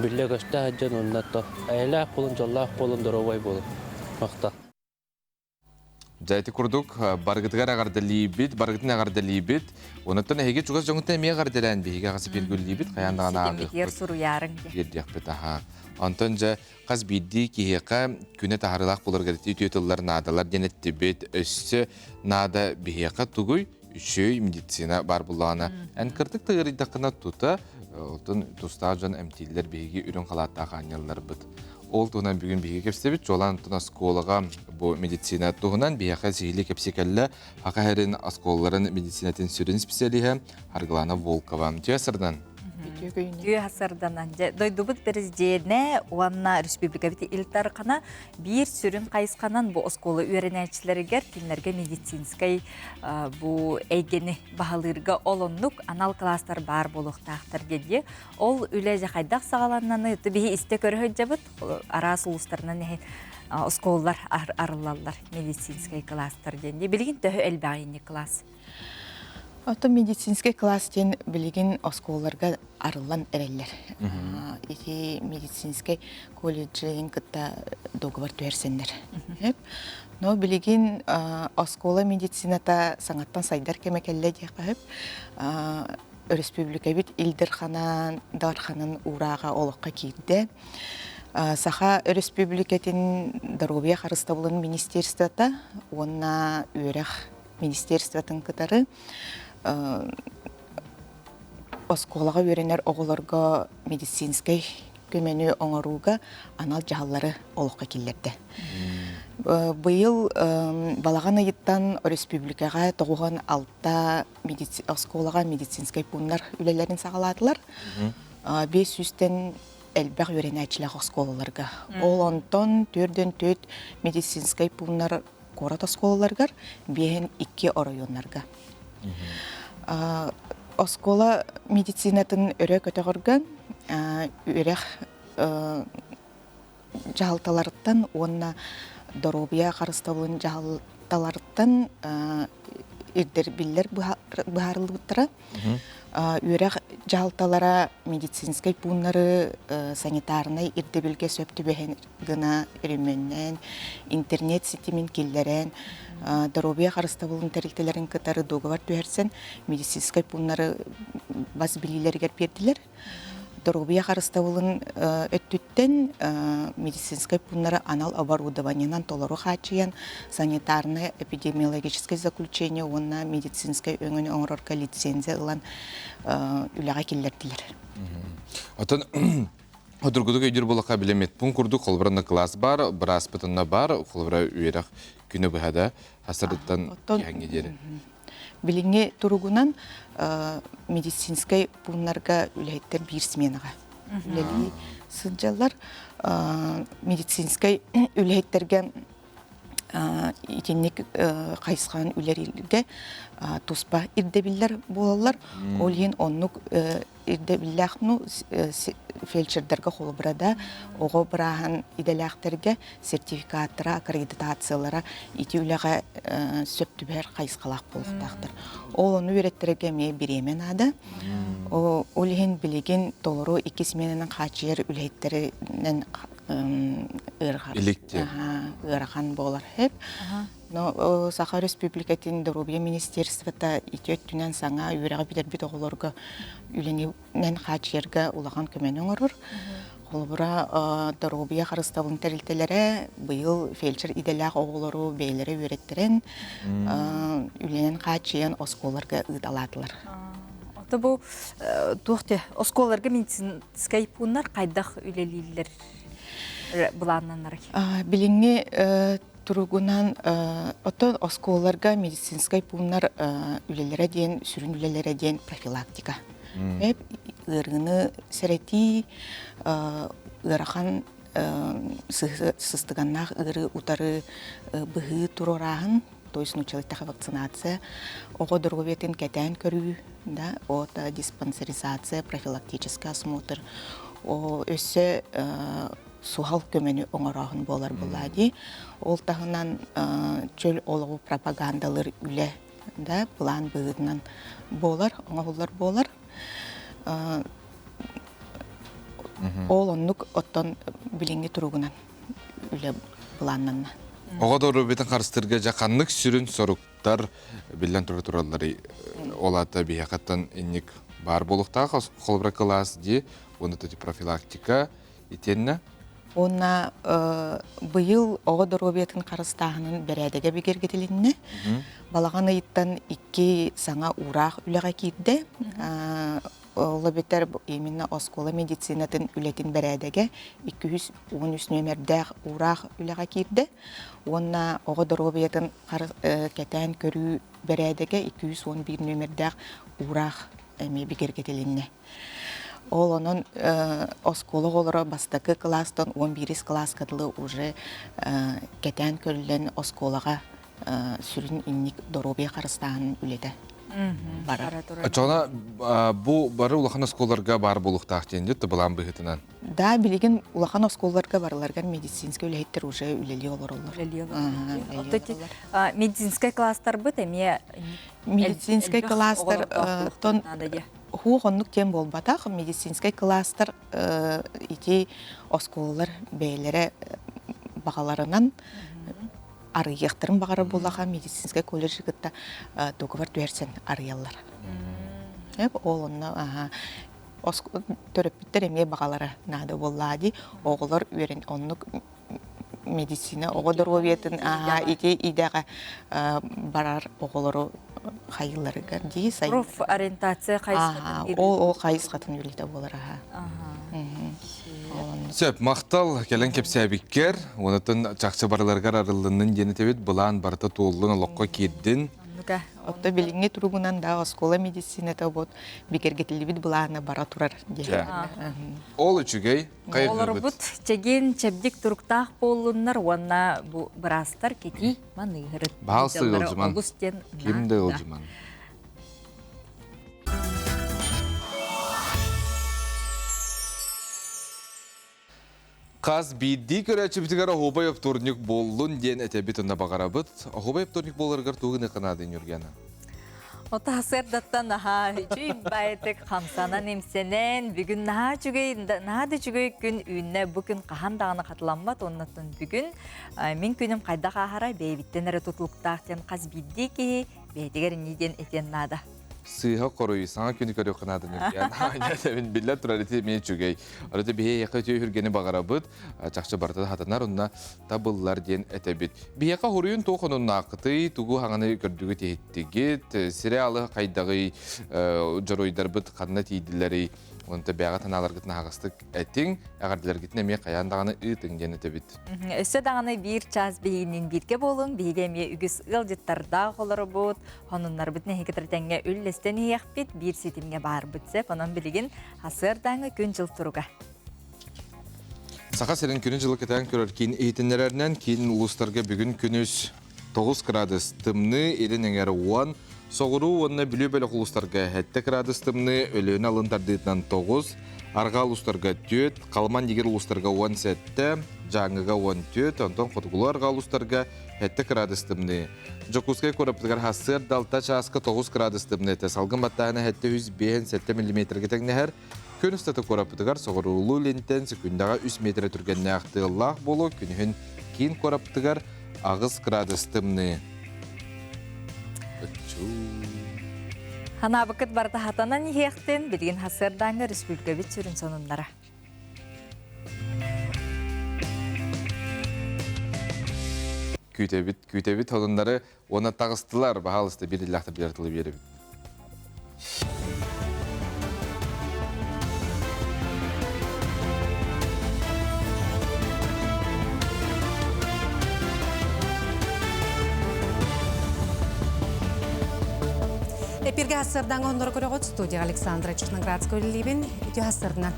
биллэ-көстө сылдьын уонна то эйэлээх буолун, дьоллоох буолун, доруобай буолун. Махтал.
Дьэ ити курдук барыгытыгар эҕэрдэлиибит, барыгытын эҕэрдэлиибит. Онуттан эһиги чугас дьоҥҥуттан эмиэ эҕэрдэлээн биһиги аҕасы бииргүллиибит, хайаан даҕаны
ааҕыахпыт. суруйаарыҥ
Тиэрдиэхпит аһаа. Онтон дьэ хас биирдии киһиэхэ күнэ таһаарыылаах буоларыгар ити үтүө тыллар наадалар диэн эттибит. Өссө наада биһиэхэ тугуй? Үчүгэй медицина баар буоллаҕына, эн кырдык да ыарыйдаххына тута, оттон тустаах дьон эмтииллэр биһиги үрүҥ халааттаах аанньалларбыт. Ол туһунан бүгүн биһиги кэпсэбит. Чуолаан оттон оскуолаҕа бу медицина туһунан биһиэхэ сиһилии кэпсии кэллэ Саха сирин оскуолаларын медицинатын сүрүн специалиһа Аргылана Волкова. Үтүө сырдан.
Үтүө сырданан. Дойдубут президенэ уонна республикабыт Ил Дархана биир сүрүн хайысханан бу оскуола үөрэнээччилэригэр кинилэргэ медицинскэй бу эйгэни баһылыырга ол оннук анал класстар баар буолуохтаахтар диэн Ол үлэ дьэ хайдах саҕаланнаны биһи истэ көрө сылдьабыт. Араас улуустарынан иһин оскуолалар арыллаллар медицинскэй класстар диэн. Билигин төһө элбэх инник класс?
Оттон медицинскэй класс диэн билигин оскуолаларга арыллан эрэллэр. Ити медицинскэй колледжин кытта договор түһэрсэннэр. Но билигин оскуола медицината саҥаттан сайдар кэмэ кэллэ диэххэ сөп. Өрөспүүбүлүкэбит Ил Дарханан, Дарханын уурааҕа олоххо киирдэ. Саха Өрөспүүбүлүкэтин доруобуйа харыстабылын министерствота уонна үөрэх министерствотын кытары оскуолаҕа үөрэнэр оҕолорго медицинскэй көмөнү оҥорууга анал дьаһаллары олоххо киллэрдэ. Быйыл балаҕан ыйыттан өрөспүүбүлүкэҕэ 96 оскуолаҕа медицинскэй пууннар үлэлэрин саҕалаатылар. 500-тэн элбэх үөрэнээччилээх оскуолаларга. Ол онтон төрдөн төрт медицинскэй пууннар куорат оскуолаларыгар, биэһин икки оройуоннарга. Оскуола медицинатын өрө көтөҕөргө үөрэх дьаһалталарыттан уонна доруобуйа харыстабылын дьаһалталарыттан ирдэбиллэр быһаарыллыбыттара. Үөрэх дьаһалталара медицинскэй пууннары санитарнай ирдэбилгэ сөп түбэһэн гына өрөмүөннээн, интернет ситимин киллэрэн, доруобуйа харыстабылын тэрилтэлэрин кытары дуогабар түһэрсэн медицинскэй пууннары бас билиилэригэр биэрдилэр. Доруобуйа харыстабылын өттүттэн медицинскэй пууннары анал оборудованиенан толору хааччыйан, санитарное эпидемиологическое заключение уонна медицинскэй өҥөнү оҥорорго лицензия ылан үлэҕэ киллэрдилэр.
Оттон Хотургутук өйдүүр буоллахха били медпункт курдук холобура кылаас баар, бырааспытынна баар, холобура үөрэх күнү быһа да хасырыттан киһэҥҥэ диэри.
Билиҥҥи туругунан медицинскэй пууннарга үлэһиттэр биир сменаҕа үлэлии сылдьаллар. Медицинскэй үлэһиттэргэ итинник хайысханан үлэлииргэ туспа ирдэбиллэр буолаллар. Ол иһин оннук ирдэбиллээх ну фельдшердэргэ холобура да оҕо бырааһын идэлээхтэргэ сертификаттара, аккредитациялара ити үлэҕэ сөп түбэһэр хайысхалаах буолуохтаахтар. Ол ону үөрэттэрэргэ эмиэ бириэмэ наада. Ол иһин билигин толору икки сменанан хааччыйар үлэһиттэринэн ыарахан буолар сөп. Но Саха Республикатын доруобуйа министерствота ити өттүнэн саҥа үөрэҕи бүтэрбит оҕолорго үлэнэн хааччыйарга улахан көмөнү оҥорор. Холобура, доруобуйа харыстабылын тэрилтэлэрэ быйыл фельдшер идэлээх оҕолору бэйэлэрэ үөрэттэрэн, үлэнэн хааччыйан оскуолаларга ыыталаатылар.
Ото бу туох те оскуолаларга медицинскэй пууннар хайдах үлэлииллэр былааннанар?
Билиҥҥи туругунан оттон оскуолаларга медицинскэй пууннар үлэлэрэ диэн сүрүн үлэлэрэ диэн профилактика. Ыарыыны сэрэтии, ыарахан сыстыганнаах ыарыы утары быһыы туруорааһын, то есть нууччалыйтаха вакцинация, оҕо доруобуйатын кэтээн көрүү, да, от диспансеризация, профилактический осмотр, өссө суһал көмөнү оҥорооһун буолар буоллаа дии. Ол таһынан чөл олоҕу пропагандалыыр үлэ да план быһыытынан буолар, оҥоһуллар буолар. Ол оннук оттон билиҥҥи туругунан үлэ былааннанна.
Оҕо доруобуйатын харыстыырга дьэ ханнык сүрүн соруктар биллэн турар туралларый? Ол аата биһиэхэттэн инник баар буолуохтаах холобура кылаас дии, уонна профилактика итиэннэ
Уонна быйыл оҕо доруобуйатын харыстааһынын бэрээдэгэ бигэргэтилиннэ. Балаҕан ыйыттан икки саҥа уураах үлэҕэ киирдэ. Ол эбэтэр именно оскуола медицинатын үлэтин бэрээдэгэ 213 нүөмэрдээх уураах үлэҕэ киирдэ. Уонна оҕо доруобуйатын кэтээн көрүү бэрээдэгэ 211 нүөмэрдээх уураах эмиэ бигэргэтилиннэ. Ол онон оскуола оҕолоро бастакы кылаастан 11 кылааска дылы уже кэтээн көрүллэн оскуолаҕа сүрүн инник доруобуйа харыстааһынын үлэтэ барар.
Оччоҕуна бу бары улахан оскуолаларга баар буолуохтаах диэн дьэ былаан быһыытынан.
Да, билигин улахан оскуолаларга барыларыгар медицинскэй үлэһиттэр уже үлэлии олороллор.
Үлэлии олороллор. Медицинскэй класстарбыт эмиэ
Медицинскэй класстар тон Хуох оннук диэн буолбатах. Медицинскэй кылаастар ити оскуолалар бэйэлэрэ баҕаларынан арыйыахтарын баҕарар буоллаха медицинскэй колледжы кытта договор түһэрсэн арыйаллар. Ол онно төрөппүттэр эмиэ баҕалара наада буоллаа дии. Оҕолор үөрэн оннук медицина оҕо доруобуйатын ити идэҕэ барар оҕолору хайыыларыгар дии
профориентация хайысхатын
ол ол хайысхатын үлэтэ буолар аха
Сөп, махтал кэлэн кэпсээбиккэр, онотон чахчы барыларыгар арыллыннын диэн этэбит, былаан барыта туоллун, олоххо киирдин.
Отто билиҥҥи туругунан да оскуола медицината вот бигэргэтиллибит былаана бара турар диэн.
Ол үчүгэй,
Олорбут чэгиэн чэбдик туруктаах буоллуннар уонна бу быраастар кэтии маныыһырыт.
Баалсы ыалдьыман. Ким да ыалдьыман. Хас биирдии көрөөччүбүтүгэр оһуобай оптуорунньук буоллун диэн этэбит уонна баҕарабыт. Оһуобай оптуорунньук буоларыгар тугу гыныахха наада Нюргена?
Ота сырдаттан наһаа үчүгэй баайытык хамсанан-имсэнэн, бүгүн наһаа үчүгэй, наһаа да үчүгэй күн үүннэ. Бу күн хаһан даҕаны хатыламмат уоннаттан бүгүн мин күнүм хайдах ааһара бэйэбиттэн эрэ тутулуктаах диэн хас биирдии киһи бэйэтигэр иннии диэн этиэн наада.
Сыыһа хоруй, саҥа күнү көрүөххэ наада Ньургуйаана. Биллэн турар, ити эмиэ үчүгэй. Арыты биһиэхэ үтүө үһүргэни баҕарабыт, чахчы барыта хатанар, онно табыллар диэн этэбит. Биһиэхэ хоруйун туох онуннааххытый, тугу хаҥаны көрдүгүт иһиттигит, сериалы хайдаҕый, дьоруойдарбыт ханна тиийдилэрий, онто бэйэҕит санааларгытын аһаҕастык этиҥ, эҕэрдэлэргитин эмиэ хайаан даҕаны ыытыҥ диэн этэбит.
Өссө даҕаны биир чаас биһигинниин бииргэ буолуҥ, биһиги эмиэ үгүс ыалдьыттардаах олоробут, Хонуннарбыт нэһиги тэҥҥэ үллэстэн иһиэхпит, биир ситимҥэ баарбыт сөп. Онон билигин хасыардааҥы күн-дьыл туруга.
Саха сирин күнү-дьылы кэтээн көрөр киин иһитиннэрэринэн киин улуустарга бүгүн күнүс 9 градус тымныы, илин эҥэр 10, соҕуруу уонна Бүлүү бөлөх улуустарга 7 градус тымныы, Өлүөнэ алын тардыытынан 9, арҕаа улуустарга 4, Халыман Нигер улуустарга 17, Дьааҥыга 14, онтон хотугулуу арҕаа улуустарга 7 градус тымныы. Дьокуускай куораппытыгар сарсыарда 6 чааска 9 градус тымныыта, салгын баттааһына 757 миллиметргэ тэҥнэһэр. Күн устата куораппытыгар соҕуруулуу илинтэн секундаҕа 3 метрэ түргэннээх тыаллаах буолуо, күнүһүн киин куораппытыгар 8 градус тымныы.
Ханаабыкыт барыта хатанан иһиэхтин, билигин сарсыардааҥҥы республикабыт сүрүн сонуннара.
Күүтэбит, күүтэбит холуннары уонна таҕыстылар, баһаалыста биир иллээхтэр билэр тылы биэрэбит.
Эпирге хассардаҥа оннор көрөҕүт студия Александра Черноградская үлэлиибин. Үтүө хассарынан.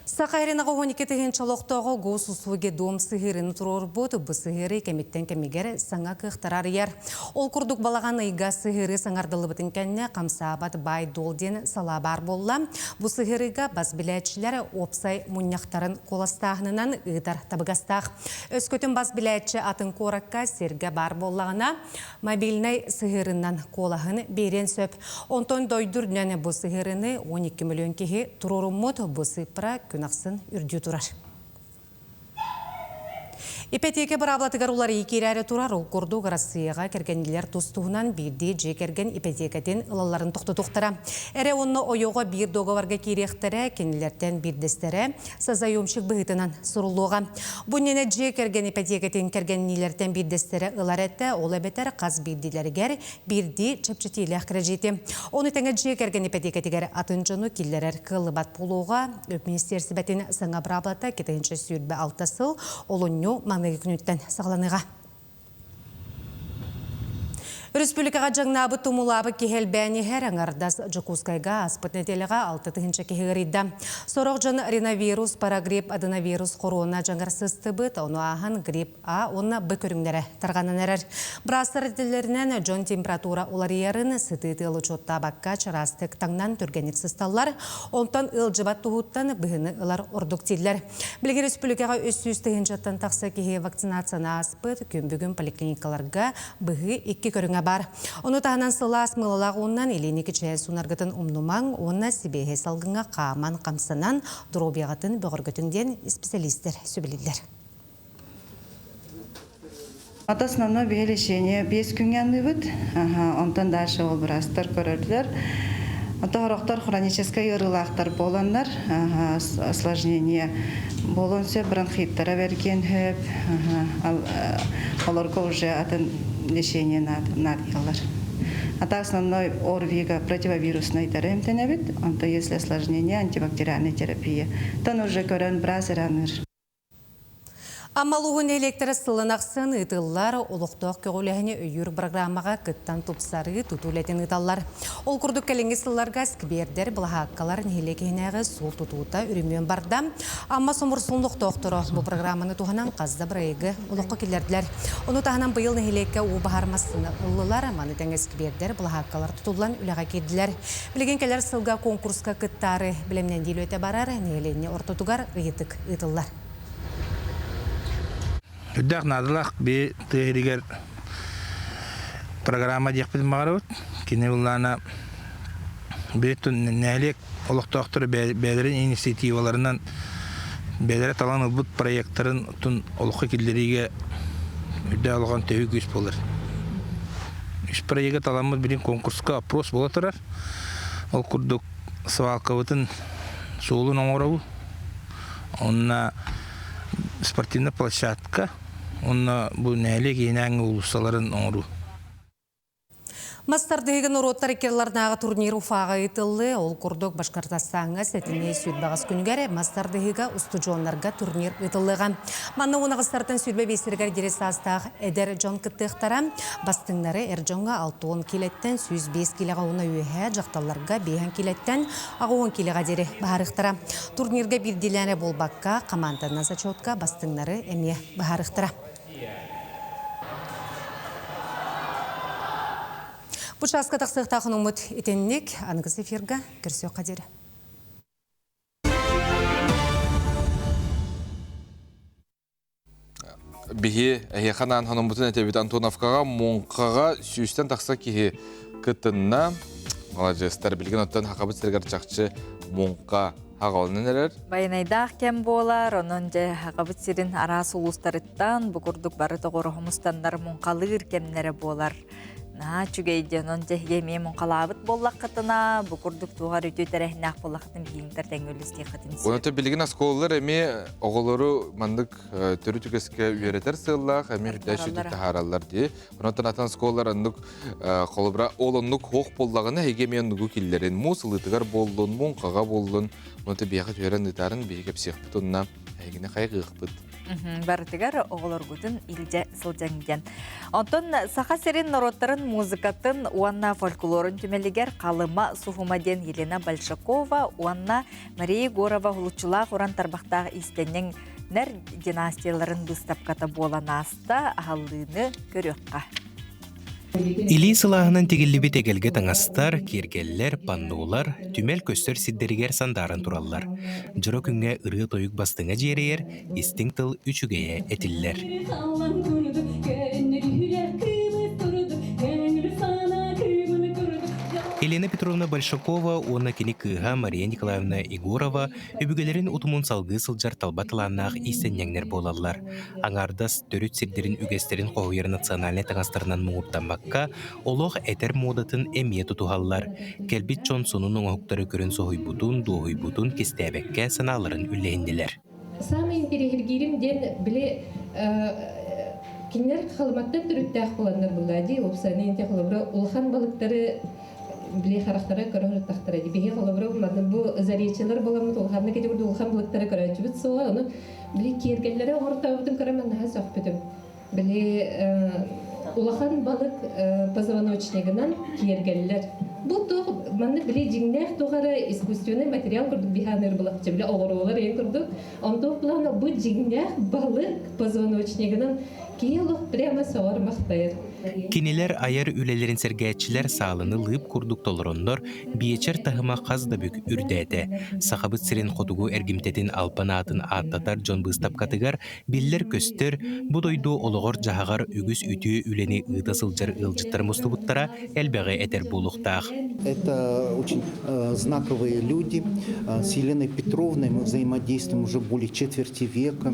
Саха Иринаҕа 12 тыһыынча олохтооҕо госуслуги дом сыһыырын туруорбут бу сыһыары кэмиттэн кэмигэр саҥа кыахтары арыйар. Ол курдук балаҕан ыйга сыһыары саҥардыллыбытын кэннэ хамсаабат баай-дуол диэн салаа баар буолла. Бу сыһыарыга бас билээччилэр уопсай мунньахтарын куоластааһынынан ыытар табыгастаах. Өскөтүн бас билээччи атын куоракка сиргэ баар буоллаҕына, мобильнай сыһыарынан куолаһын биэриэн сөп. Онтон дойду үрдүнэн бу сыһыарыны 12 миллион киһи туруоруммут, бу сыыппара күн ахсын үрдүү турар. Ипэтиэкэ быраабылатыгар уларыйыы киирээри турар. Ол курдук Россияҕа кэргэннилэр тус-туһунан биирдии дьиэ кэргэн ипэтиэкэтин ылалларын тохтотуохтара. Эрэ уонна ойоҕо биир дуогабарга киириэхтэрэ, кинилэртэн биирдэстэрэ созаемщик быһыытынан суруллуоҕа. Бу иннинэ дьиэ кэргэн ипэтиэкэтин кэргэнниилэртэн биирдэстэрэ ылар этэ, ол эбэтэр хас биирдиилэригэр биирдии чэпчэтиилээх кирэдьиити. Ону тэҥэ дьиэ кэргэн ипэтиэкэтигэр атын дьону киллэрэр кыаллыбат буолуоҕа. Үп министиэрсибэтин саҥа быраабылата 2026 сыл олунньу маҥнайгы күнүттэн саҕаланыаҕа. Республикаҕа дьаҥнаабыт тумулаабыт киһи элбээн иһэр, аҥардас Дьокуускайга ааспыт нэдиэлэҕэ 6 тыһыынча киһи ыарыйда. Сорох дьон риновирус, парагрипп, аденовирус, хоруона дьаҥар сыстыбыт, ону ааһан грипп А уонна Б көрүҥнэрэ тарҕанан эрэр. Быраастар этэллэринэн, дьон температура уларыйарын, сытыы тыал учуоттаабакка чараастык таҥнан түргэнник сысталлар, онтон ыалдьыбат туһуттан быһыыны ылар ордук дииллэр. Билигин республикаҕа 300 тыһыынчаттан тахса киһи вакцинацияны ааспыт, күн бүгүн поликлиникаларга быһыы икки көрүҥэ баар. Ону таһынан сылаас мыылалаах ууннан илиини кичэйэ суунаргытын умнумаҥ уонна сибиэһэй салгыҥҥа хааман хамсанан доруобуйаҕытын бөҕөргөтүҥ диэн исписэлиистэр сүбэлииллэр.
Это основное биһи лечение биэс күҥҥэ аныыбыт. Онтон дальше ол быраастар көрөллөр. Оттон хроническай ыарыылаахтар буоланнар осложнение буолуон сөп, бронхиттара бэргиэн сөп. Олорго уже атын лечение наадыйаллар. А основной ОРВИга противовирусный эмтэнэбит, онто если осложнение антибактериальная терапия. Тон уже көрөн быраас ыраныыр.
Амма улууһун нэһилиэктэрэ сылын ахсын ыытыллар олохтоох көҕүлээһини өйүүр программаҕа кыттан тупсарыы тутуу үлэтин ыыталлар. Ол курдук кэлиҥҥи сылларга сквердэр, былаһааккалар нэһилиэк иһинээҕи суол тутуута үрүмүөн барда. Амма Соморсун олохтоохторо бу программаны туһанан хас да бырайыагы олоххо киллэрдилэр. Ону таһынан быйыл нэһилиэккэ уу баһар массыына ыллылар, маны тэҥэ сквердэр, былаһааккалар тутуллан үлэҕэ киирдилэр. Билигин кэлэр сылга конкурска кыттаары бэлэмнэнии үлэтэ барар, нэһилиэнньэ ортотугар ыйытык ыытыллар.
Үрдээх наадалаах би тыа иһигэр программа диэхпитин баҕарабыт. Кини былаана бэйэтин нэһилиэк олохтоохторо бэйэлэрин инициативаларынан бэйэлэрэ талан ылбыт проектарын олоххо киллэриигэ үрдээх улахан төһүү күүс буолар. Үс проекты таламмыт билин конкурска опрос буола турар. Ол курдук свалкабытын суолун оҥоробут. Онно спортивная площадка, онно бу нэһилиэк иһинээҥҥи уулуссаларын оҥоруу.
Мас тардыһыыга норуоттар иккиларнааҕы турнир Уфаҕа ыытыллыы. Ол курдук Башкортостаҥҥа сэтинньи сүүрбэҕис күнүгэр мас тардыһыыга устудьуоннарга турнир ыытыллыаҕа. Манна уон аҕыстартан 25-ригэр диэри саастаах эдэр дьон кыттыахтара. Бастыҥнары эр дьоҥҥо 60 киилэттэн 105 киилэҕэ уонна үөһээ дьахталларга 5 киилэттэн 80 киилэҕэ диэри баһаарыахтара. Турнирга биирдиилээн эрэ буолбакка, хамаанданан зачетка бастыҥнары эмиэ быһаарыахтара. Бу чааска тахсыахтаах онуммут итинник аныгыс эфирга көрсүөххэ диэри.
Биһи эһиэхэ анаан хонуммутун этэбит Антоновкаҕа муҥхаҕа сүүстэн тахса киһи кытынна. Маладьыастар билигин оттон Хахабыт сиригэр чахчы муҥха хаҕаланан эрэр.
Байанайдаах кэм буолар, онон дьэ Хахабыт сирин араас улуустарыттан бу курдук бары тоҕороһумустаннар муҥхалыыр кэмнэрэ буолар. Наһаа үчүгэй дьэ, онон дьэ эһиги эмиэ муҥхалаабыт буоллаххытына, бу курдук туох эрэ үтүө тэрээһиннээх буоллаххытын биһигиттэр тэҥҥэ үллэстиэххитин сөп.
Онон билигин оскуолалар эмиэ оҕолору маннык төрүт үгэскэ үөрэтэр сыаллаах эмиэ үрдэ сүтүк таһаараллар дии. Онон атын оскуолалар оннук холобура ол оннук хуох буоллаҕына эһиги эмиэ оннугу киллэрин муус ылыытыгар буоллун, муҥхаҕа буоллун, онон биһиэхэ түһэрэн ыытаарын биһиги кэпсиэхпит уонна эһигини хайҕыахпыт.
Барытыгар оҕолоргутун илдьэ сылдьаҥ диэн. Онтон Саха сирин норуоттарын музыкатын уонна фольклорун түмэлигэр Халыма Суһума диэн Елена Большакова уонна Мария Егорова уһулуччулаах уран тарбахтаах иистэнньэҥ нэр династияларын быыстапката буолан ааста аһаллыыны көрүөххэ.
Илии сылааһынан тигиллибит эгэлгэ таҥастар, киэргэллэр, паннолар түмэл көстөр сирдэригэр сандааран тураллар. Дьоро күҥҥэ ырыа-тойук бастыҥа дьиэрэйэр, истиҥ тыл үчүгэйэ этиллэр. Елена Петровна Большакова уонна кини кыыһа Мария Николаевна Егорова өбүгэлэрин утумун салгыы сылдьар талба талааннаах иистэнньэҥнэр буолаллар. Аҥаардас төрүт сирдэрин үгэстэрин хоһуйар национальнай таҥастарынан муҥурдаммакка, олох этэр муодатын эмиэ тутуһаллар. Кэлбит дьон сонун оҥоһуктары көрөн соһуйбутун, дуоһуйбутун кистээбэккэ санааларын үллэһиннилэр.
Саамай интэриэһиргиирим диэн, били кинилэр халыматтан төрүттээх буоланнар булла дии, уопсайынан инти холобура улахан балыктары били харахтара көрө сырыттахтара дии. Биһи холобура манна бу заречьелар буоламмыт улаханнык ити курдук улахан балыктары көрөөччүбүт суоҕа, ону били киэргэллэри оҥортообутун көрөн наһаа сөхпүтүм. Били улахан балык позвоночнигынан киэргэллэр. Бу туох маннык били дьиҥнээх туох эрэ искусственный материал курдук биһааныыр былахчы били оҕуруолар ийэн курдук. Онтон плана бу дьиҥнээх балык позвоночнигынан киһи олох прямо сөҕөр махтайар.
Кинилэр айар үлэлэрин сэргээччилэр сааланы лыып курдук толороннор, биэчэр таһыма хас да бүк үрдээтэ. Сахабыт сирин хотугу эргимтэтин албан аатын ааттатар дьон быыстапкатыгар биллэр-көстөр, бу дойду олоҕор-дьаһаҕар үгүс үтүө үлэни ыыта сылдьар ыалдьыттар мустубуттара элбэҕи этэр буолуохтаах.
Это очень знаковые люди. С Еленой Петровной мы взаимодействуем уже более четверти века.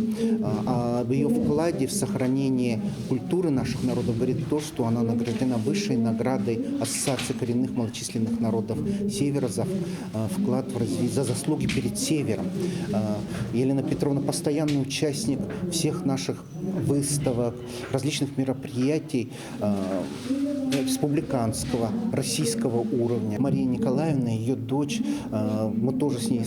Об ее вкладе в сохранение культуры наших народов говорит то, что она награждена высшей наградой Ассоциации коренных малочисленных народов Севера за вклад в развитие, за заслуги перед Севером. Елена Петровна постоянный участник всех наших выставок, различных мероприятий республиканского, российского уровня. Мария Николаевна, ее дочь, мы тоже с ней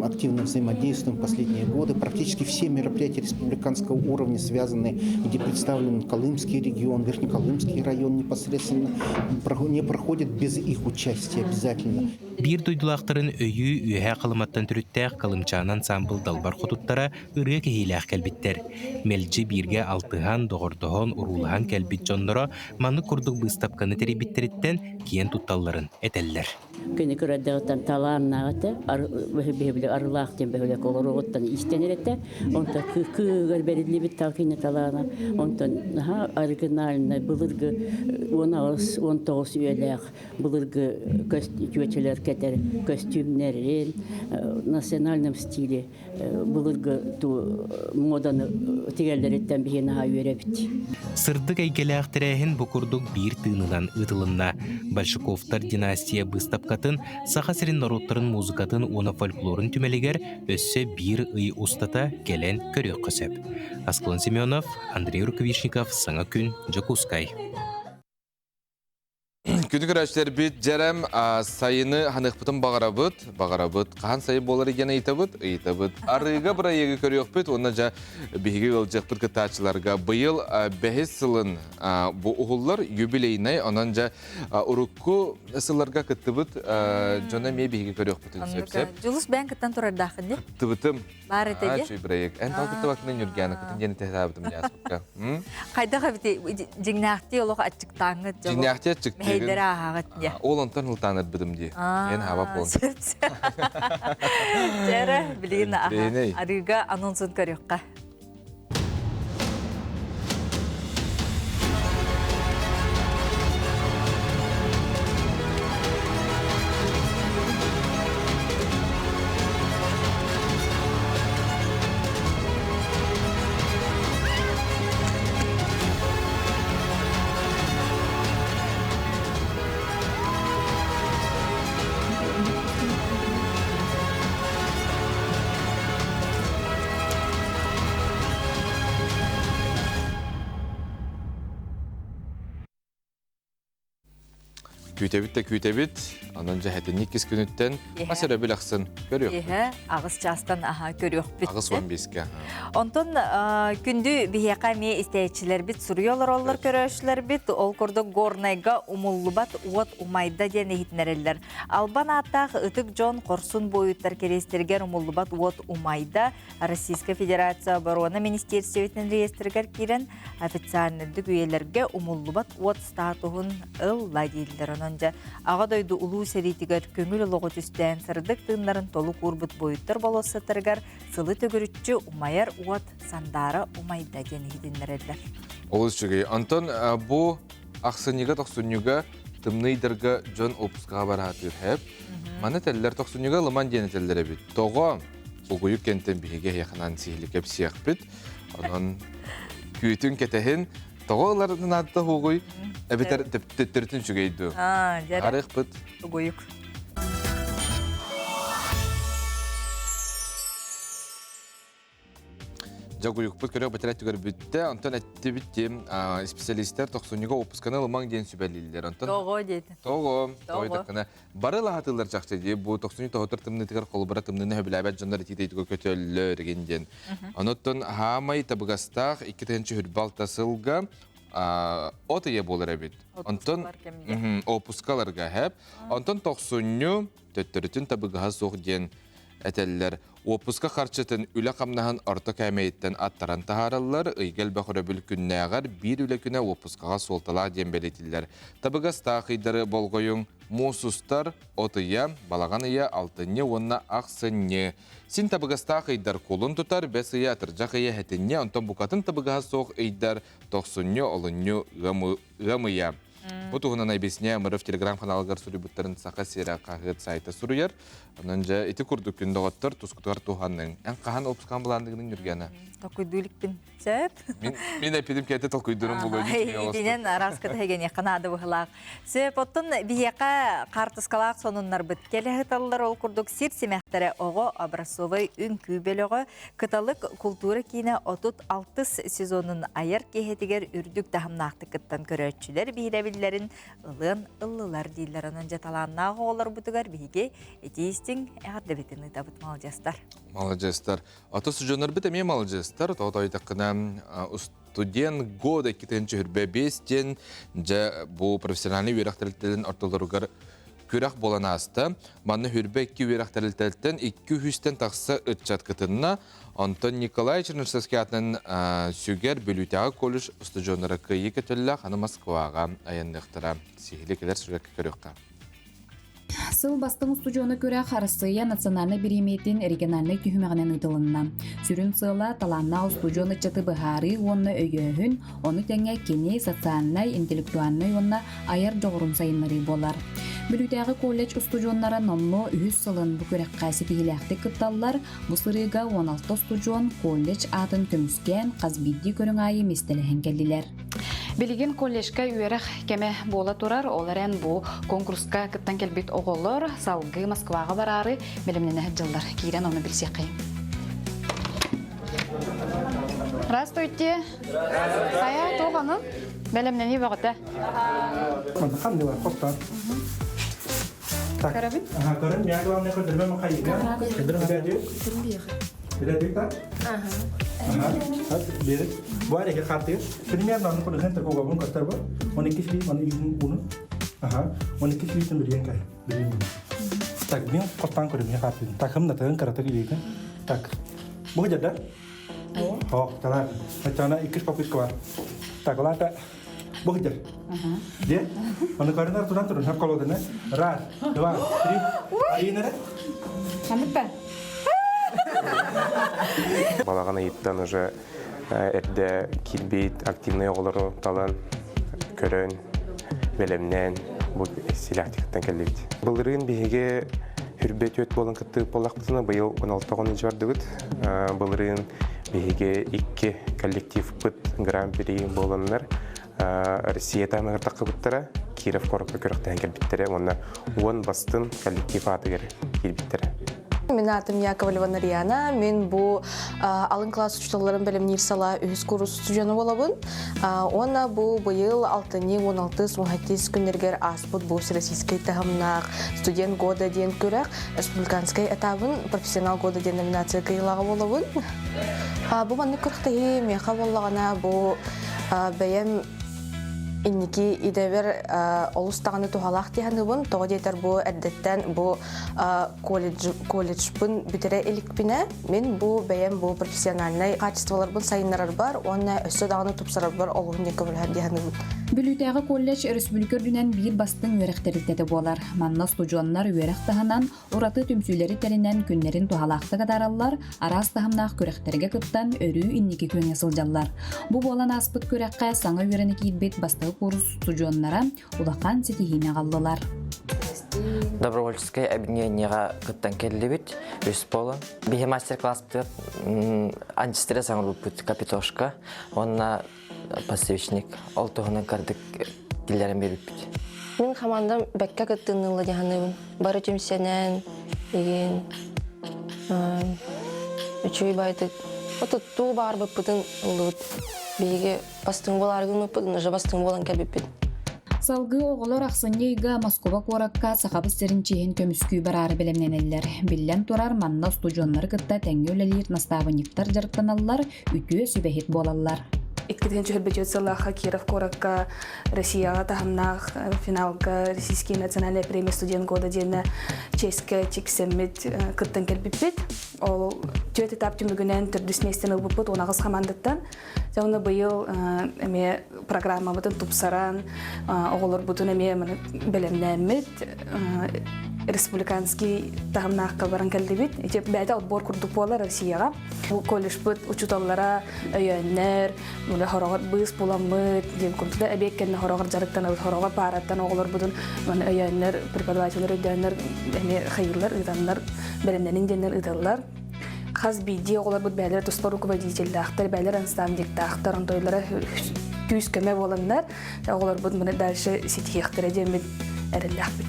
активно взаимодействуем последние годы. Практически все мероприятия республиканского уровня связаны, где представлен Колымский регион, Верхнеколымский район непосредственно, не проходят без их участия обязательно.
Биир дойдулаахтарын өйүү Үөһээ Халыматтан төрүттээх Калымчаан ансаамбыл далбар хотуттара ырыа кэһиилээх кэлбиттэр. Мэлдьи бииргэ алтыһан, доҕордоһон, уруулаһан кэлбит дьонноро маннык курдук быыстапканы тэрийбиттэриттэн киэн тутталларын этэллэр.
Кини кырадыгыттан талааннаах этэ, бөһүлэ арылаах диэн бөһүлэк олоруоҕуттан истэнэр этэ. Онтон кыыгар бэриллибит тал кини талаана. Онтон наһаа оригинальный былыргы 18 19 үйэлээх былыргы чүөчэлэр кэтэр көстүүмнэрин национальном стиле былыргы моданы тигэллэриттэн биһи наһаа үөрэбит.
Сырдык эйгэлээх тэрээһин бу курдук биир тыынынан ыытылынна. Большаковтар династия быыстапкатын Саха сирин норуоттарын музыкатын уонна фольклорун түмэлигэр өссө биир ый устата кэлэн көрүөххэ сөп. Аскалон Семенов, Андрей Рукавишников, Саҥа күн, Дьокуускай.
Күнү көрөөччүлэрбит дьэрэм сайыны ханыахпытын баҕарабыт, баҕарабыт. Хаһан сайын буолар диэн ыйытабыт, ыйытабыт. Арыыга бырайыагы көрүөхпүт уонна дьэ биһиги ыалдьыахпыт кыттааччыларга быйыл бэһис сылын бу уһуллар юбилейнай, онон дьэ урукку сылларга кыттыбыт дьоно эмиэ биһиги көрүөхпүтүн сөп-сөп.
Дьулус бэйэн кыттан турардааххын дии?
Кыттыбытым.
Баар этэ дии.
Үчүгэй бырайыак. Эн тал кыттыбаккын Ньургиана кытын диэн этэ ааспыкка.
Хайдах эбити дьиҥнээхтии олох аччыктааҥҥыт дьолу.
Дьиҥнээхтии аччыктыыгын.
Мэһэйдэри ааһаҕыт дии.
Ол онтон ылтаанырбытым дии. Эн хаба буолан.
Дьэрэ, билигин арыыга анонсун көрүөххэ.
Күүтэбит да күүтэбит. Онон дьэһэтинник иккис күнүттэн ас өрөбүл ахсын көрүөхпүт.
Киэһэ аҕыс чаастан аһа көрүөхпүт.
85-ке.
Онтон күндү биһиэхэ эмиэ истээччилэрбит суруйа олороллор көрөөччүлэрбит. Ол курдук Горнайга умуллубат уот умайда диэн иһитиннэрэллэр. Албан ааттаах ытык дьон хорсун буойуттар кэриэстэригэр умуллубат уот умайда Российскай Федерация Оборона министиэристибэтин реестригэр киирэн официальнайдык үйэлэргэ умуллубат уот статуһун ылла дииллэр. Онон дьэ Аҕа дойду Улуу сэриитигэр көҥүл олоҕу түстээн сырдык тыыннарын толук уурбут буойуттар болуоссаттарыгар сылы төгүрүччү умайар уот сандаара умайда диэн иһитиннэрэллэр.
Олус үчүгэй. Онтон бу ахсынньыга тохсунньуга тымныы ыйдарга дьон отпускаҕа бараатыыр хэп. Маны этэллэр тохсунньуга ылыман диэн этэллэр эбит. Тоҕо? Угуйук кэнтэн биһиги эһиэхэнэн сиһили кэпсиэхпит. Онон күүтүн кэтэһин тоҕо ыларын аатта угуй эбэтэр төттөрүтүн үчүгэй дуу. Арыахпыт.
Угуйук.
Дьогуйукпут көрөх бэтэрэ түгэр бүттэ. Онтон эттибит тим специалистер тохсунньуга опусканы ылымаҥ диэн сүбэлииллэр. Онтон
Тоҕо диэтин.
Тоҕо. Тоҕо Бары лаһатыллар чахчы дии. Бу тохсунньу тоһутар тымныытыгар холобура тымныыны сөбүлээбэт дьоннор итиитэ көтөллөр игин диэн. Онуттан хаамай табыгастаах 2026 сылга от ыйа буолар эбит. Онтон опускаларга хэп. Онтон тохсунньу төттөрүтүн табыгаһа суох диэн этэллэр. Уоппуска харчытын үлэ хамнаһын орто кээмэйиттэн аттаран таһаараллар, ыйга элбэх өрөбүл күннээҕэр биир үлэ күнэ уоппускаҕа суолталаах диэн бэлиэтииллэр. Табыгастаах ыйдары болҕойуҥ, муус устар, от ыйа, балаҕан ыйа, алтынньы уонна ахсынньы. Син табыгастаах ыйдар кулун тутар, бэс ыйа, атырдьах ыйа, сэтинньи, онтон букатын табыгаһа суох ыйдар тохсунньу, олунньу, ыам ыйа. Бу туһунан объясняя МРФ телеграм-ханаалыгар суруйбуттарын Саха сирэ хаһыат сайта суруйар. Онон дьэ ити курдук күн доҕоттор тускутугар туһанныҥ. Эн хаһан опускаан былаандыгының Ньургена?
Толкуйдуу иликпин. Сөп.
Мин мин эппитим кэти толкуйдурум булуо
Итинэн араската хэгениэххэ наада быһылаах. Сөп, оттон биһиэхэ хаартыскалаах сонуннарбыт кэлэ сыталлар ол курдук сир симэхтэрэ оҕо образцовай үҥкүү бөлөҕө Кыталык култуура киинэ 36 сезонун айар киэһэтигэр үрдүк таһымнаахтык кыттан көрөөччүлэр биһирэбиллэрин ылыан ыллылар дииллэр. Онон дьэ талааннаах оҕолорбутугар биһиги итии-истиҥ эҕэрдэбитин ыытабыт маладьыастар.
Маладьыастар. Ото судьоннорбут эмиэ маладьыастар. Тоҕо тойтаххына студент года 2025 диэн дьэ бу профессиональный үөрэх тэрилтэлэрин ортолоругар күрэх буолан ааста. Манна хүрбэ икки үөрэх тэрилтэттэн икки үһүстэн тахса ыччат кытынна. Онтон Николай Чернышевский аатынан сүгэр Бүлүүтээҕи колледж устудьуоннара кыайыы көтөллөөх аны Москваҕа айанныахтара. Сиһили кэлэр сүрэккэ көрүөххэ.
Сыл бастыҥ устудьуона күрэх Арассыыйа национальнай бириэмийэтин региональнай түһүмэҕинэн ыытылынна. Сүрүн сыала талааннаах устудьуон ыччаты быһаарыы уонна өйөөһүн, ону тэҥэ кини социальнай, интеллектуальнай уонна айар дьоҕурун сайыннарыы буолар. Бүлүүтээҕи колледж устудьуоннара номнуо үһүс сылын бу күрэххэ ситиһиилээхтик кытталлар. Бу сырыыга 16 устудьуон колледж аатын көмүскээн хас биирдии көрүҥ аайы миэстэлэһэн кэллилэр.
Билигин колледжка үөрэх кэмэ буола турар, ол эрэн бу конкурска кыттан кэлбит оҕолор салгыы Москваҕа бараары бэлэмнэнэ сылдьаллар. Киирэн ону билсиэххэйиҥ. Здравствуйте. Хайа, туох онун? Бэлэмнэнии бөҕөтө.
Ханнылар хостар.
Көрөбүн?
Ага, көрөн, я главное көрдөрбөм хайыга. Билэдик та? Ага. Берет. Бу ареке карты. Примерно аны курдук такого көстөр бу. 12 шли, 12 уну. Ага. 12 шли билген кай. Билген. Так, мен костан көрүм я карты. Так, хым да тыгын каратык илейген. Так. Бу жада? О, талар. Ачана иккис попытка бар. Так, лата. Бу жада. Де? Оны көрүнөр туран турун, хап колодына. Раз, два, три. Айынара.
Ханнык
Балаҕан ыйыттан уже эрдэ киирбит активнай оҕолору талан, көрөн, бэлэмнээн бу силээхтиктэн кэллибит. Былырыын биһиги хүрбэ түөт буолан кыттыбыт буоллахпытына, быйыл 16 ынчы бардыбыт. Былырыын биһиги икки коллективпыт гран-при буоланнар Россия таһымыгар таххыбыттара, Киров куоракка күрэхтэһэн кэлбиттэрэ уонна уон бастын коллектив аатыгар киирбиттэрэ.
Мин аатым Яковлева Нарьяна. Мин бу алын класс учууталларын бэлэмниир сала үһүс курс студена буолабын. Уонна бу быйыл алтынньы 16 18 күннэригэр ааспыт бу всероссийскай таһымнаах студент года диэн күрэх республиканскай этабын профессионал года диэн номинация кыайыылааҕа буолабын. Бу маннык күрэхтэһии миэхэ буоллаҕына бу бэйэм инники идэбэр олус даҕаны туһалаах дии саныыбын. Тоҕо диэтэр бу эрдэттэн бу колледж, колледжпын бүтэрэ иликпинэ мин бу бэйэм бу профессиональнай качестволарбын сайыннарарбар уонна өссө даҕаны тупсарарбар олуһун диэн көмөлөһөр дии саныыбын.
Бүлүүтээҕи колледж өрөспүүбүлүкэ үрдүнэн биир бастыҥ үөрэх тэрилтэтэ буолар. Манна устудьуоннар үөрэх таһынан ураты түмсүүлэри тэринэн күннэрин туһалаахтык атаараллар, араас таһымнаах күрэхтэргэ кыттан өрүү инники күөҥҥэ сылдьаллар. Бу буолан ааспыт күрэххэ саҥа үөрэнэ киирбит бастакы курс устудьуоннара улахан ситиһиини аҕаллылар.
Добровольческай объединениеҕа кыттан кэллибит үс буолан. Биһи мастер-класспытыгар антистресс оҥорбуппут капитошка уонна подсвечник. Ол туһунан кырдык киллэрэн биэрбиппит.
Мин хамаандам бэккэ кыттыынныылла дьаһаныыбын. Бары түмсэнэн, игин үчүгэй байтык отуттуу баарбыппытын ыллыбыт. Биһиги бастыҥ буолаары гыммыппыт, уже бастыҥ буолан кэлбиппит.
Салгыы оҕолор ахсынньы ыйга Москуба куоракка Сахабыт сирин чиэһин көмүскүү бараары бэлэмнэнэллэр. Биллэн турар, манна устудьуоннары кытта тэҥҥэ үлэлиир настаабынньыктар дьарыктаналлар, үтүө сүбэһит буолаллар.
Иккитин түһэрбит сыллаахха Киров куоракка Россияҕа таһымнаах финалга Российский национальная премия студент года диэнэ чиэскэ тиксэммит кыттан кэлбиппит. Ол түөрт этап түмүгүнэн төрдүс миэстэни ылбыппыт 18 хамаандаттан. Дьэ онно быйыл эмиэ программабытын тупсаран, оҕолорбутун эмиэ бэлэмнээммит республиканский таһымнаахха баран кэллибит. Ити бэйэтэ отбор курдук буолар Россияҕа. Бу колледжпыт учууталлара өйөөннөр, мына хороҕор быыс буламмыт диэн курдук да эбиэт кэннэ хороҕор дьарыктанабыт, хороҕор паараттан оҕолорбутун маны өйөөннөр, преподавателлэр өйдөөннөр эмиэ хайыыллар, ыытаннар, бэлэмнэнин диэннэр ыыталлар. Хас биирдии оҕолорбут бэйэлэрэ туспа руководителлаахтар, бэйэлэрэ наставниктаахтар, онтойлара күүс-көмө буоланнар, оҕолорбут маны дальше ситиһиэхтэрэ диэммит эрэллээхпит.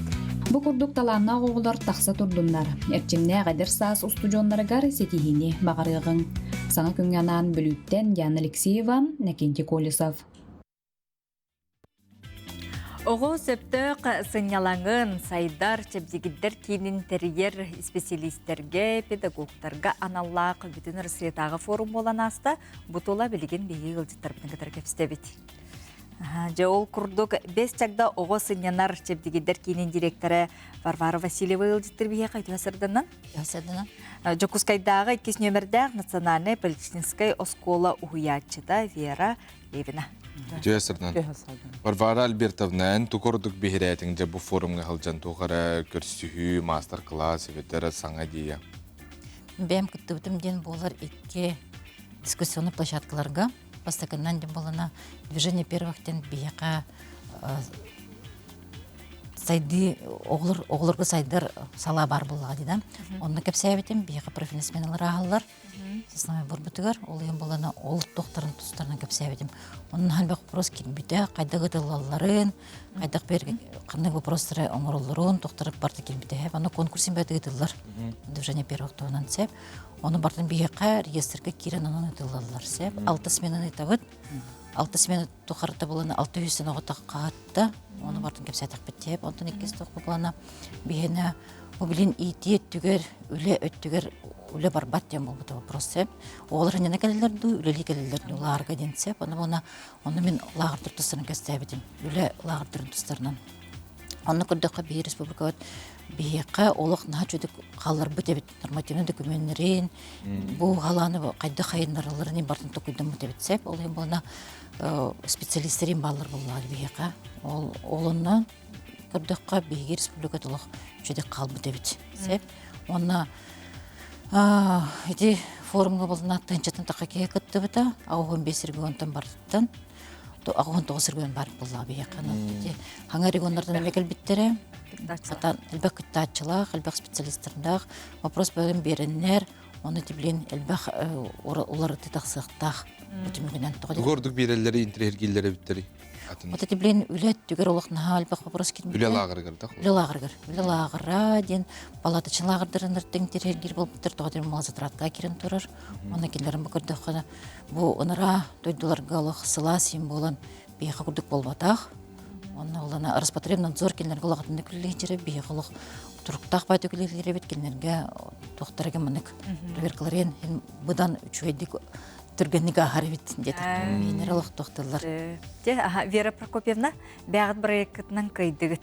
Бу курдук талааннаах оҕолор тахса турдуннар. Эрчимнээх эдэр саас устудьуоннарыгар ситиһиини баҕарыаҕыҥ. Саҥа күҥҥэ анаан Бүлүүттэн Диана Алексеева, Накентий Колесов.
Оҕо сөптөөх сынньалаҥын сайдар, чэбдигирдэр киинин тэрийэр исписэлиистэргэ, педагогтарга аналлаах Бүтүн Россиятааҕы форум буолан ааста. Бу тула билигин биһиги ыалдьыттарбытын кытары кэпсэтэбит. Дьэ ол курдук Бэс чагда оҕо сынньанар чэбдигирдэр киинин директора Варвара Васильева ыалдьыттар биһиэхэ үтүө сырданан. Дьокуускайдааҕы иккис нүөмэрдээх национальнай политехническай оскуола уһуйааччыта Вера Левина.
Үтүө сырдан. Варвара Альбертовна, эн ту курдук биһирээтиҥ дьэ бу форумҥа сылдьан туох эрэ көрсүһүү, маастар-кылаас эбэтэр саҥа идея?
Бэйэм кыттыбытым диэн буолар икки дискуссионный площадкаларга. Бастакыннан диэн буолана движение первых диэн биһиэхэ. Сайдыы оҕолор оҕолорго сайдар салаа баар буоллаҕа дии да. Онно кэпсээбитим, биһиэхэ профильный сменалар ааһаллар. Сосновой борбутугар ол иһин буолана ол тохторун тустарынан кэпсээбитим. Онно элбэх вопрос киирбитэ, хайдах ытыллалларын, хайдах бер ханнык вопростары оҥороллорун, тохтору барыта киирбитэ. Онно конкурсын бэт ыытыллар. Движение первых туһунан сеп. Ону бартын биһиэхэ реестрга киирэн онон ытыллаллар сеп. Алта сменаны ыытабыт. Алта смена тухарыта булана 600 оҕото хаатта. Ону бартын кэпсээтэхпит тиэп. Онтон иккис тохпу булана биһиэнэ бу билин иитии өттүгэр, үлэ өттүгэр үлэ барбат диэн буолбута вопрос сеп. Оҕолор ханньана кэлэллэр дуу, үлэлии кэлэллэр дуу лаарга диэн сеп. Ону буолна онно мин лааҕырдар тустарынан кэстээбитим. Үлэ лааҕырдарын тустарынан. Онно көрдөххө биһи республикабыт биһиэхэ олох наһаа үчүгэй хаалларбыт эбит нормативный докуменнарын бу халааны хайдах хайыннаралларын бартын токуйдаммыт эбит сеп. Ол иһин буолна специалистерин бааллар буоллаҕа биһиэхэ. Ол ол онно көрдөххө биһиги республиката олох үчүгэй хаалбыт эбит. Сеп. Уонна ити форумга болуна тыынчатын таха киһи кыттыбыта, 85 регионтан барыттан 89 регион бар буолла биһиэхэ. Ити хаҥа регионнардан эмэ кэлбиттэрэ. Сатан элбэх кыттааччылаах, элбэх специалистардаах вопрос бөҕөн биэрэннэр, оны тиблин элбэх уларыты тахсыахтаах түмүгүнэн тоҕо
Тугу ордук биэрэллэри интириэһиргииллэр эбиттэрий? Атын.
Вот блин үлэ өттүгэр олох наһаа элбэх вопрос киирбитэ.
Үлэ лааҕырыгар да?
Үлэ лааҕырыгар. Үлэ лааҕыра диэн палаточный лааҕырдарын интириэһиргиир буолбуттар тоҕо диэн малозатратка киирэн турар. Онно кинилэрин бу көрдөххө бу ынараа дойдуларга олох сылаас син буолан биһиэхэ курдук буолбатах. Онно олана Роспотребнадзор кинилэргэ улахатыннык үлэлиир биһиэхэ олох туруктаах баайдык үлэлиир эбит кинилэргэ туохтарга маннык проверкаларын быдан үчүгэйдик түргэнник ааһар эбит диэтэх миинэр олохтоохтуллар.
Дьэ, аха, Вера Прокопьевна, бэйэҕит проекткытынан кыайдыгыт.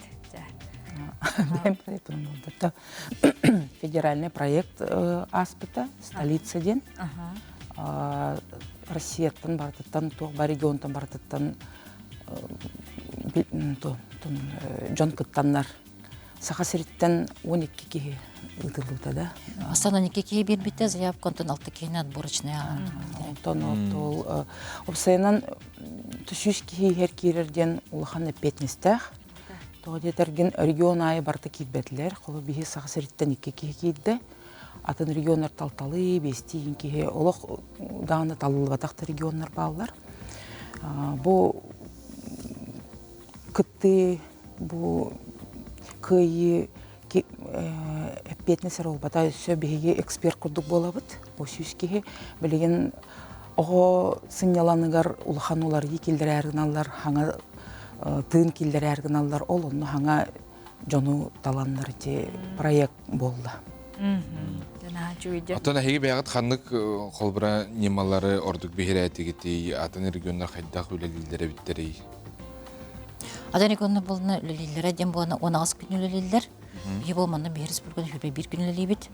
Бэйэм проектым буолбата. Федеральный проект ааспыта, столица диэн. Россияттан барытыттан, туох бар регионтан барытыттан дьон кыттаннар Саха сириттэн 12 киһи ыытыллыбыта да.
Астан 12 киһи биэрбитэ, заявка онтон 6 киһини отборочная.
Онтон ол уопсайынан 100 киһи иһэр киирэр диэн улахан эппиэтинэстээх. Тоҕо диэтэргин регион аайы барыта киирбэтилэр. Холобур биһи Саха сириттэн 2 киһи киирдэ. Атын регионнар талталыы, биэстии киһи олох даҕаны талыллыбатах да регионнар бааллар. Бу кыттыы бу кыайыы эппиэтинэс эрэ буолбата өссө биһиги эксперт курдук буолабыт бу 100 киһи билигин оҕо сынньаланыгар улахан уларыйыы киллэрээр гыналлар хаҥа тыын киллэрээр гыналлар ол онно хаҥа дьону таланнар ити проект буолла.
Оттон эһиги бэйэҕит ханнык холбура ньымалары ордук биһирээтигитий, атын регионнар хайдах үлэлииллэр эбиттэрий?
Атын регионнар буолна үлэлииллэрэ диэн буолна 18 күн үлэлииллэр. Биһи бол манна биһи республиканы хүрбэ биир күн үлэлиибит.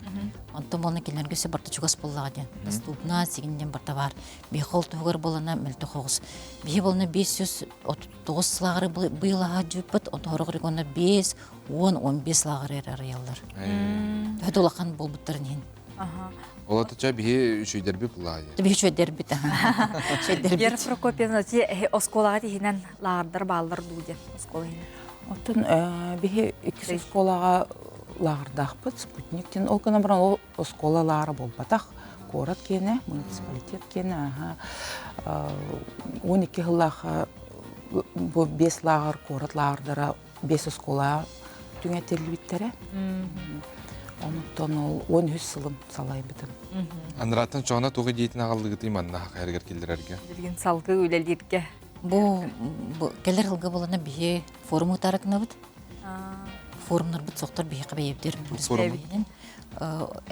Онтон буолна кинилэргэ өссө барта чугас буоллаҕа диэн. Доступна, сигин диэн барта баар. Биһи хол туһугар буолана мөлтөх оҕус. Биһи буолна 539 лааҕыры быйыл аһаадьыппыт, онтон регионна 5 10-15 лааҕыры эрэ арыйаллар. Төһө да улахан буолбуттарын иһин.
Ол атыча биһи үчүйдэрбит булаайы.
Биһи үчүйдэрбит. Үчүйдэрбит.
Вера Прокопьевна, оскуолаҕа тиһинэн лааҕырдар бааллар дуу диэн оскуола иһинэн.
Оттон биһи иккис оскуолаҕа лааҕырдаахпыт Спутник диэн. Ол гынан баран ол оскуола лааҕыра буолбатах. Куорат киэнэ, муниципалитет киэнэ, аха 12 сыллаахха бу биэс лааҕыр, куорат лааҕырдара биэс оскуола түҥэтиллибиттэрэ. Онтон ол 13 сылым салайбытым.
Анараттан чоҕуна туох идеятын аҕаллыгытый манна хахайарыгар киллэрэргэ?
Билигин салгыы үлэлииргэ.
Бу кэлэр сылга болана биһи форум утарыкнабыт. Форумнарбыт сохтор биһиэхэ бэйэбитер республиканын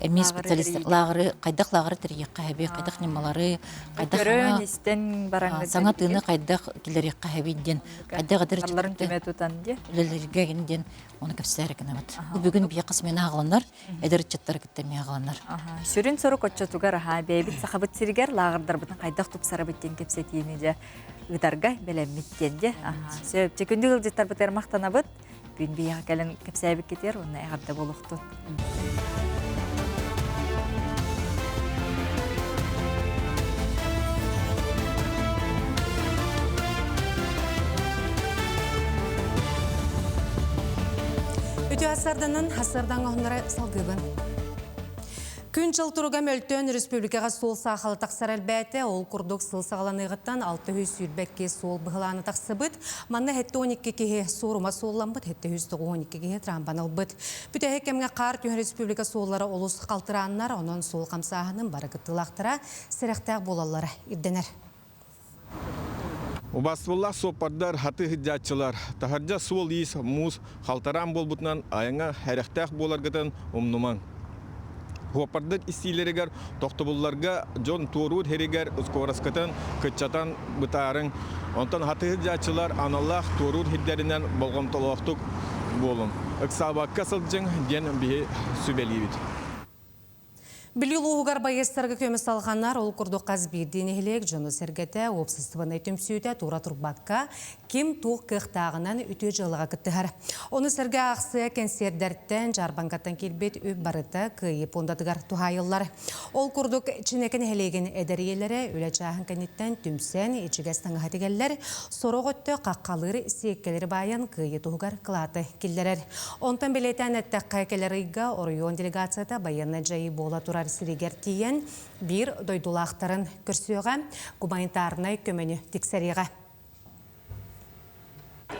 эмиэ специалист лааҕыры хайдах лааҕыры тэрийиэххэ хэби хайдах ньымалары хайдах
көрөн истэн бараҥҥа
саҥа тыыны хайдах киллэриэххэ хэби диэн хайдах эдэр
Алларын түмэ тутан диэ.
Үлэлэргэ гин диэн оны кэпсээр гынабыт. Бу бүгүн биһиэхэ смена аҕаланар, эдэр ыччаттары кытта эмиэ аҕаланар.
Сүрүн сорук оччотугар аһаа бэйэбит сахабыт сиригэр лааҕырдарбытын хайдах тупсарабыт диэн кэпсэтиини дьэ ыытарга бэлэммит диэн дьэ. Сөп. Чэ күндү ыалдьыттарбытыгар махтанабыт. Күн биһиэхэ кэлэн кэпсээбиккитигэр уонна эҕэрдэ буолуохтун.
Үтүө асарданан, асардан оһуннара салгыбын. Күн-дьыл туруга мөлтөөн республикаҕа суол саахала тахсар элбээтэ. Ол курдук сыл саҕаланыаҕыттан 622 суол быһылаана тахсыбыт. Манна 72 киһи суорума суолламмыт, 792 киһи трамбан ылбыт. Бүтэһик кэмҥэ хаар түһэн республика суоллара олус халтырааннар, онон суол хамсааһынын бары кыттыылаахтара сэрэхтээх буолаллара ирдэнэр.
Убаастабыллаах суоппардар, хатыы сылдьааччылар, таһырдьа суол-иис, муус халтараан буолбутунан айаҥҥа сэрэхтээх буоларгытын умнумаҥ. Суоппардар истиилэригэр тохтобулларга дьон туоруур сиригэр скороскытын кыччатан бытаарыҥ. Онтон хатыы сылдьааччылар аналлаах туоруур сирдэринэн болҕомтолоохтук буолуҥ. Ыксаабакка сылдьыҥ диэн биһи сүбэлиибит.
Бүлүү улууһугар байыастарга көмө салҕанар, ол курдук хас биирдии нэһилиэк дьоно-сэргэтэ, уопсастыбаннай түмсүүтэ тура турбакка, ким туох кыахтааҕынан үтүө дьыалаҕа кыттыһар. Ону сэргэ аахсыйа кэнсиэрдэртэн, дьаарбаҥкаттан киирбит үп барыта Кыайыы пуондатыгар туһаайыллар. Ол курдук Чинэкэ нэһилиэгин эдэр ийэлэрэ үлэ чааһын кэнниттэн түмсэн, ичигэс таҥаһы тигэллэр, сорох өттө хаххалыыр сиэккэлэри баайан Кыайыы туһугар кылааты киллэрэр. Онтон бэлиэтээн эттэххэ, кэлэр ыйга оройуон делегацията байыаннай дьайыы буола турар сиригэр тиийэн, биир дойдулаахтарын көрсүөҕэ, гуманитарнай көмөнү тиксэриэҕэ.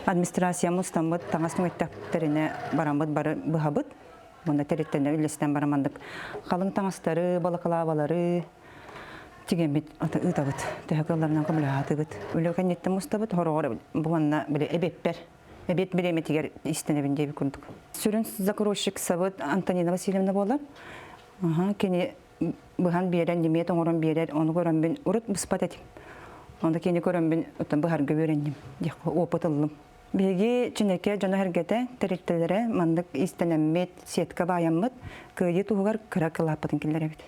Администрация мустаммыт таҥас түҥэттэхтэринэ бараммыт бары быһабыт. Уонна тэрилтэнэ үллэстэн барамандык халыҥ таҥастары, балаклавалары тигэммит ыытабыт. Төһө кыалларынан көмөлөһө Үлэ кэнниттэн мустабыт, хороҕор бу манна били эбиэппэр Эбиэт бириэмэтигэр истэнэбин диэбит курдук. Сүрүн закройщик сабыт Антонина Васильевна буолар. Кини быһан биэрэн, лимиэт оҥорон биэрэр, ону көрөммүн урут быспат этим. Онно кини көрөммүн оттон быһарга үөрэнним, диэх опыт ыллым. Биһиги Чинэкэ дьоно-сэргэтэ, тэрилтэлэрэ маннык иистэнэммит, сетка баайаммыт, кыайыы туһугар кыра кылааппытын киллэрэбит.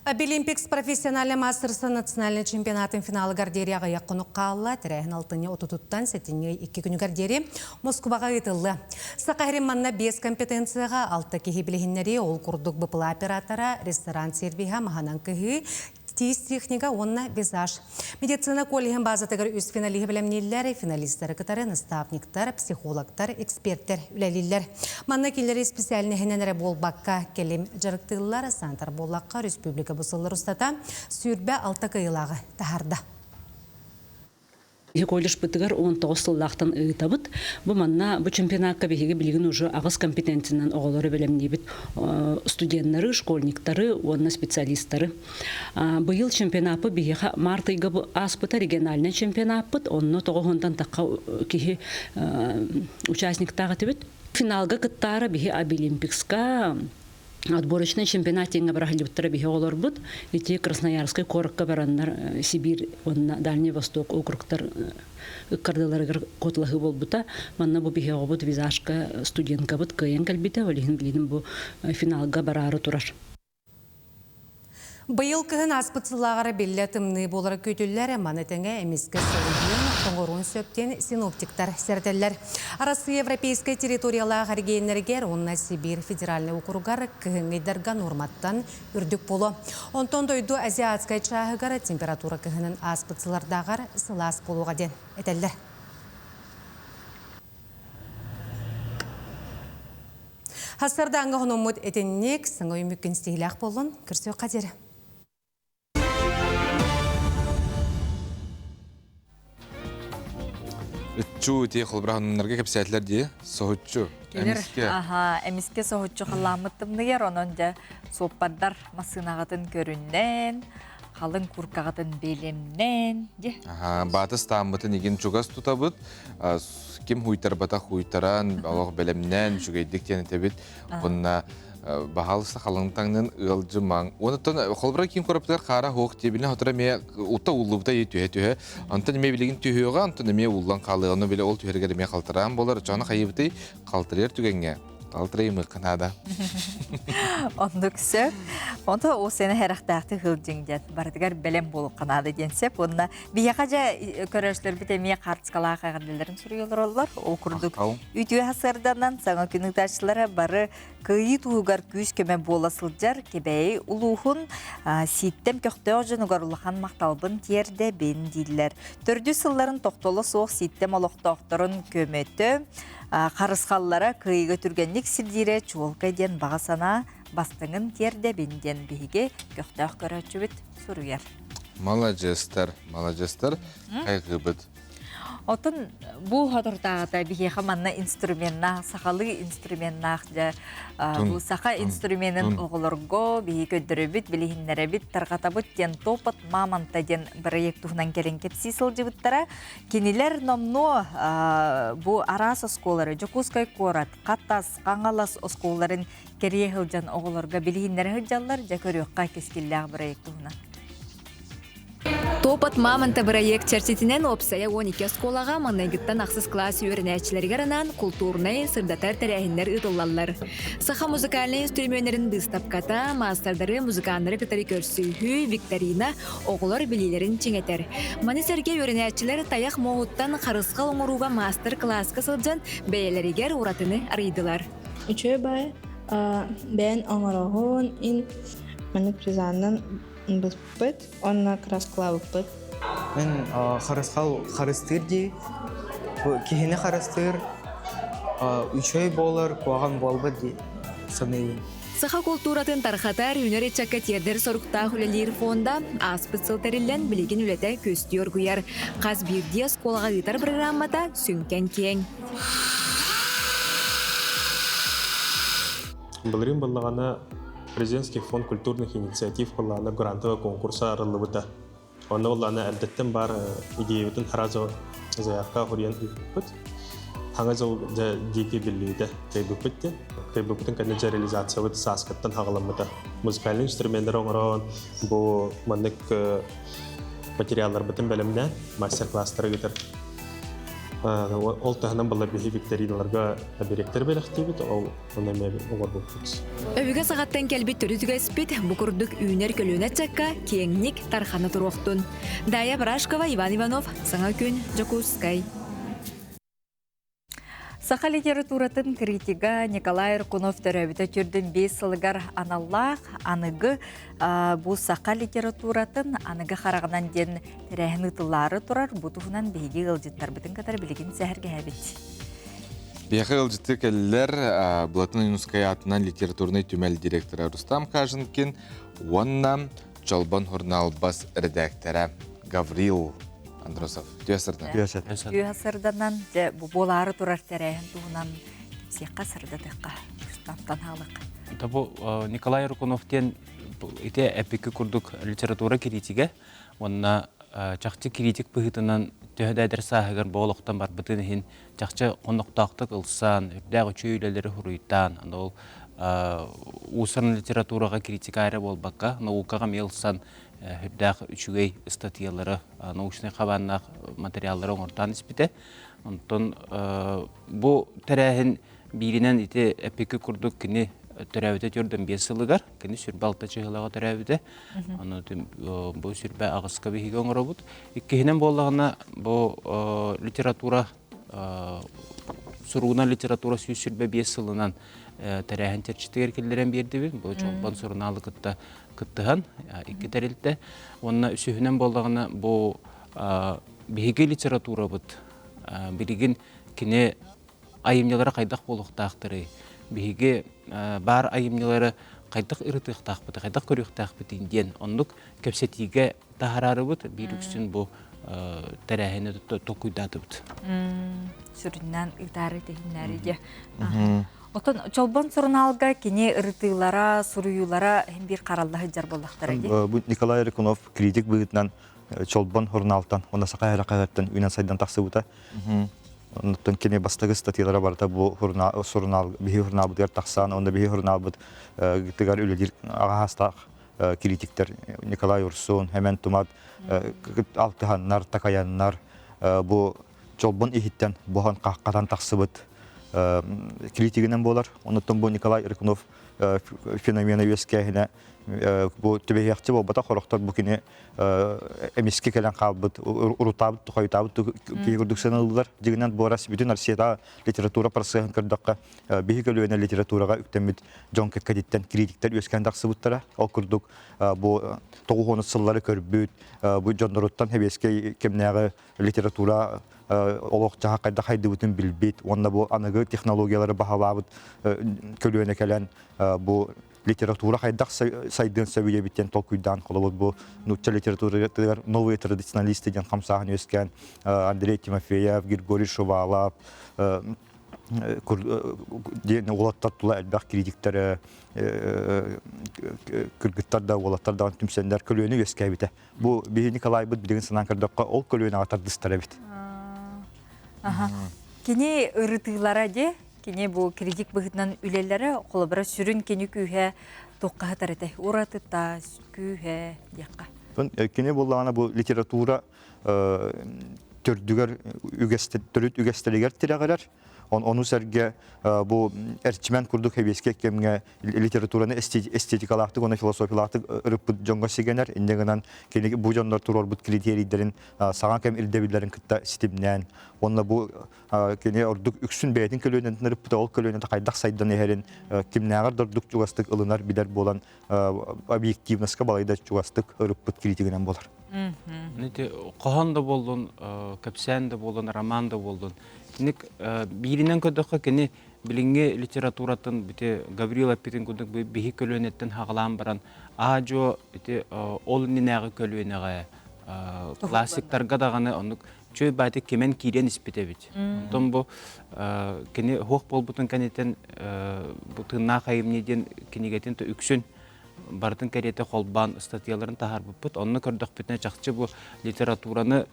Абилимпикс профессиональный мастерство национальный чемпионатын финалыгар диэри аҕыйах хонук хаалла. Тэрээһин алтынньы отутуттан сэтинньи икки күнүгэр диэри Москубаҕа ыытылла. Саха сирин манна биэс компетенцияҕа алта киһи билиһиннэрии, ол курдук БПЛА оператора, ресторан сервиһа, маһынан кыһыы, тиис техника уонна визаж. Медицина коллеһын базатыгар үс финалиһы бэлэмнииллэр, финалистары кытары наставниктар, психологтар, экспертэр үлэлииллэр. Манна кинилэри специальноһынан эрэ буолбакка, кэлим дьарыктыыллар, саатар буоллахха, республика бу сыллар устата 26 кыайыылааҕы таһаарда.
Колледжпытыгар 19 сыллаахтан ыытабыт. Бу манна бу чемпионатка биһиги билигин уже аҕыс компетенциянан оҕолору бэлэмниибит студеннары, школьниктары уонна специалисттары. Быйыл чемпионаппыт биһиэхэ март ыйга ааспыта региональнай чемпионаппыт, онно тоҕуһунтан тахха киһи участниктаах этибит. Финалга кыттаара биһи Абилимпикска отборочный чемпионат диэҥҥэ барахыллыбыттара биһи оҕолорбут. Ити Красноярскай куоракка бараннар Сибирь уонна Дальний Восток округтар ыккардыларыгар куоталаһыы буолбута. Манна бу биһи оҕобут визажка студенткабыт кыайан кэлбитэ, ол иһин билигин бу финалга бараары турар.
Быйыл кыһын ааспыт сыллааҕара биллэ тымныы буолара күүтүллэр, маны тэҥэ эмискэ соруйуон, тоҥоруон сөп диэн синоптиктар сэрэтэллэр. Арассыыйа европейскай территориялаах эргиэннэригэр уонна Сибиир федеральнай округар кыһыҥҥы ыйдарга нуорматтан үрдүк буолуо. Онтон дойду азиатскай чааһыгар температура кыһынын ааспыт сыллардааҕар сылаас буолуоҕа диэн этэллэр. Хасардааңҥа хономмут этинник саҥа үмүккүн стиһилээх буоллун, көрсүөххэ диэри.
Ыччуу ити холбураһыннарга кэпсээтилэр дии, соһуччу. Эмискэ.
Аха, эмискэ соһуччу халлааммыт тымныйар, онон дьэ суоппардар массыынаҕытын көрүннэн, халыҥ куркаҕытын бэлэмнэн, дьэ.
Аха, баатыс тааммытын игин чугас тутабыт. Ким хуйтарбатах хуйтаран, олох бэлэмнээн, үчүгэйдик диэн этэбит. Уонна баһаалыста халыҥ таҥнын ыалдьымаҥ. Онтон холобура ким корапытыгар хаара хуох диэбинэ хотура эмиэ ута ууллубута түһэ-түһэ. Онтон эмиэ билигин түһүөҕэ, онтон эмиэ ууллан хаалыа. Ону били ол түһэригэр эмиэ халтараан буолар. Чоҕону хайыбытый? Халтарыйар түгэҥҥэ. Алтырайымык наада.
Оннук сөп. Онто ол сені хэрэхтээхти хылдьыҥ диэн барытыгар бэлэм буолуохха наада диэн сөп. Уонна биһиэхэ дьэ көрөөччүлэрбит эмиэ хаартыскалаах эҕэрдэлэрин суруйа олороллор. Ол курдук үтүө сарсыарданан саҥа күн ыытааччылара бары кыайыы туһугар күүс-көмө буола сылдьар Кэбээйи улууһун Сииттэм көхтөөх дьонугар улахан махталбын тиэрдэбин дииллэр. Төрдүс сылларын тохтоло суох Сииттэм олохтоохторун көмөтө, харысхаллара кыайыыга түргэнник сирдиирэ чуолкай диэн баҕа санаа бастыҥын тиэрдэбин диэн биһиги көхтөөх көрөөччүбүт суруйар.
Маладьыастар, маладьыастар, хайгыыбыт.
Оттон бу соторутааҕыта биһиэхэ манна инструменнаах, сахалыы инструменнаах дьэ бу саха инструменын оҕолорго биһи көрдөрөбүт, билиһиннэрэбит, тарҕатабыт диэн Топот мамонта диэн бырайыак туһунан кэлин кэпсии сылдьыбыттара. Кинилэр номнуо бу араас оскуолары Дьокуускай куорат, Хатас, Хаҥалас оскуолаларын кэрийэ сылдьан оҕолорго билиһиннэрэ сылдьаллар, дьэ көрүөххэ кэскиллээх бырайыак туһунан.
Топот мамонта бырайыак чэрчитинэн уопсайа 12 оскуолаҕа маҥнайгыттан ахсыс кылаас үөрэнээччилэригэр анаан култуурунай, сырдатар тэрээһиннэр ыытыллаллар. Саха музыкальнай үстүрүмүөннэрин быыстапката, маастардары, музыканнары кытары көрсүһүү, викторина оҕолор билиилэрин чиҥэтэр. Маны сэргэ үөрэнээччилэр тайах муоһуттан харысхал оҥорууга маастар-кылааска сылдьан бэйэлэригэр уратыны арыйдылар.
Үчүгэй баай бэйэн оҥороһун ин маннык призанан быспыт уонна краскалаабыппыт.
Мин харысхал харыстыыр дии. Киһини харыстыыр үчүгэй буолар, куһаҕан буолбат дии саныыбын.
Саха култууратын тархатар, үүнэр ыччакка тиэрдэр соруктаах үлэлиир фонда ааспыт сыл тэриллэн билигин үлэтэ күөстүү оргуйар. Хас биирдии оскуолаҕа ыытар программата сүҥкэн киэҥ.
Былырыын буоллаҕына Президентский фонд культурных инициатив буоллаҕына грантовый конкурса арыллыбыта. Онно буоллаҕына эрдэттэн баар идеябытын сразу заявка хуруйан ыыппыппыт. Хаҥа дьыл дьэ диэки биллибитэ кыайбыппыт диэн. Кыайбыппытын кэннэ дьэ реализациябыт сааскыттан хаҕаламмыта. Музыкальный инструменнары оҥорон бу маннык материалларбытын бэлэмнээн мастер-класстары ыытар. Ол таһынан была биһи викториналарга оберегтер бэлэхтиибит, ол Ону эмиэ оҥорбуппут.
Өбүгэ саҕаттан кэлбит төрүт үгэспит бу курдук үүнэр көлүөнэ ыччакка киэҥник тархана туруохтун. Дая Барашкова, Иван Иванов, Саҥа күн, Дьокуускай.
Саха литературатын критига Николай Рыкунов төрөөбүтэ түрдүн 5 сылыгар аналлаах аныгы бу саха литературатын аныгы хараҕынан диэн тэрээһин ыытыллаары турар. Бу туһунан биһиги ыалдьыттарбытын кытары билигин сэһэргэһэбит.
Биһиэхэ ыалдьыттыы кэллилэр Былатын Ойуунускай аатынан литературнай түмэл директора Рустам Каженкин уонна Чолбон журнал бас редактора Гаврил Андросов. Түө сырданан.
Түө сырданан, дьэ, бу буолаары турар тэрээһин туһунан кэпсиэххэ сырдатыахха Рустамтан хаалык.
Бу Николай Рыкунов диэн ити эпики курдук литература критигэ уонна чахчы критик быһыытынан төһө да эдэр сааһыгар бу олохтон барбытын иһин чахчы хоннохтоохтук ылсан, үрдээх үчүгэй үлэлэри суруйтаан, аны ол уусуран литератураҕа критика эрэ буолбакка, наукаҕа эмиэ ылсан үрдээх үчүгэй ыстатыйалары, научнай хабааннаах материаллары оҥортоон испитэ. Онтон бу тэрээһин бииринэн ити эпики курдук кини төрөөбүтэ 45 сылыгар, кини сүрбэ алта чыһылаҕа төрөөбүтэ. Аны бу сүрбэ аҕыска биһиги оҥоробут. Иккиһинэн буоллаҕына, бу литература суругунан литература 125 сылынан тэрээһин чэрчитигэр киллэрэн биэрдибит. Бу Чолбон сурунаалы кытта кыттыһан икки тэрилтэ. Уонна үсүһүнэн буоллаҕына, бу биһиги литературабыт билигин кини айымньылара хайдах буолуохтаахтарый? Биһиги баар айымньылары хайдах ырытыахтаахпытый, хайдах көрүөхтээхпитий диэн оннук кэпсэтиигэ таһаарарыбыт биир үксүн бу тэрээһини толкуйдаатыбыт.
Сүрүннээн ыытаары тэһиннээри дьэ. Оттон Чолбон сурунаалга кини ырытыылара, суруйуулара биир харалла сылдьар буоллахтара дии.
Бу Николай Рыкунов критик быһыытынан Чолбон сурунаалтан уонна Саха эрэ үүнэн сайдан тахсыбыта. Онтон кини бастакы статьялара барыта бу сурунаал биһи сурунаалбытыгар тахсан, онно биһи сурунаалбыт тыгар үлэлиир аҕаһаастаах критиктэр Николай Урсун, Хэмэн Тумат алтыһаннар, такайаннар бу чолбон иһиттэн буһан хаххатан тахсыбыт. критигинэн буолар. Онуттан бу Николай Рыкунов феномена үөскээһинэ бу түбэһиэхчэ буолбатах хорохтор бу кини эмискэ кэлэн хаалбыт урутаабыт хойутаабыт киһи курдук сыаналыыллар. Дьиҥинэн буорас бүтүн Россията литература процеһын көрдөххө биһи көлүөнэ литератураҕа үктэммит дьон кэккэтиттэн критиктэр үөскээн тахсыбыттара. Ол курдук бу тоҕус сыллары көрбүт бу дьонноруттан сэбиэскэй кэмнээҕи литература олох-дьаһах хайдах хайдыбытын билбит уонна бу аныгы технологиялары баһылаабыт көлүөнэ кэлэн бу литература хайдах сайдыан сөбүйэбиттэн толкуйдаан холобур бу нуучча литературатыгар новые традиционалисты диэн хамсааһын үөскээн Андрей Тимофеев, Григорий Шувалов диэн уолаттар тула элбэх критиктэр кыргыттар да уолаттар даҕаны түмсэннэр көлүөнэ үөскээбитэ. Бу биһи Николайбыт билигин санаан көрдөххө ол көлүөнэҕэ тардыстар эбит.
Кини ырытыылара де кини бу критик быһыытынан үлэлэрэ холобура сүрүн кини күүһэ туохха этэ уратыта күүһэ диэххэ.
Кини буоллаҕына бу литература төрдүгэр төрүт үгэстэригэр тирэҕирэр. Ону сэргэ бу эрчимэн курдук хэбиэскэй кэмҥэ литератураны эстетикалаахтык уонна философиялаахтык ырыппыт дьоҥҥо сигэнэр. Инньэ гынан кини бу дьоннор туруорбут критерийдэрин саҥа кэм ирдэбиллэрин кытта ситимнээн уонна бу кини ордук үксүн бэйэтин көлүөнэтин ырыппыта ол көлүөнэтэ хайдах сайдан иһэрин кимнээҕэр да ордук чугастык ылынар билэр буолан объективноска балайда чугастык ырыппыт критигинэн буолар.
Ити хоһоон да буоллун, кэпсээн да буоллун, роман да буоллун. Ник бииринэн көрдөххө кини билиҥҥи литературатын бити Гаврил эппитин курдук биһи көлүөнэттэн хаҕалаан баран аа-дьуо ити ол иннинээҕи көлүөнэҕэ классиктарга даҕаны оннук чөй баайты кимэн киирэн испит эбит. Онтон бу кини хуох буолбутун кэнниттэн бу тыыннаах айымньы диэн кинигэтин үксүн барытын кэриэтэ холбоон ыстатыйаларын таһаарбыппыт. Онно көрдөхпүтүнэ чахчы бу литератураны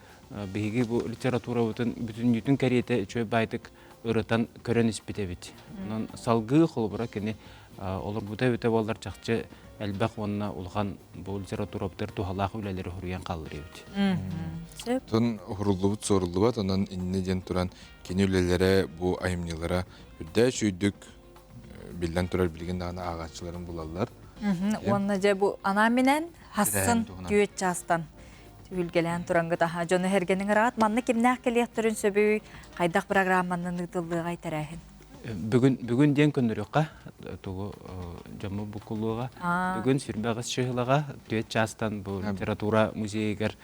биһиги бу литературабытын бүтүннүүтүн кэриэтэ үчүгэй баайдык ырытан көрөн испит эбит. Онон салгыы холобура кини олорбута эбитэ буоллар чахчы элбэх уонна улахан бу литературабытыгар туһалаах үлэлэри суруйан хааллар эбит.
Тон уһуруллубут суоруллубат, онон иннэ диэн туран кини үлэлэрэ бу айымньылара үрдээ үчүйдүк биллэн турар билигин даҕаны ааҕааччыларын булаллар.
Уонна дьэ бу анаан-минээн хассын түөрт чаастан түһүлгэлээн турангыт аха дьону эргэнин ыраат манна кимнээх кэлиэхтэрин сөбүй хайдах программанан ыытыллыаҕай тэрээһин
Бүгүн бүгүн диэн көннөрүөххэ тугу дьоммут буккуллуоҕа. Бүгүн сүрбэҕис чыһылаҕа түөрт чаастан бу литература музейыгар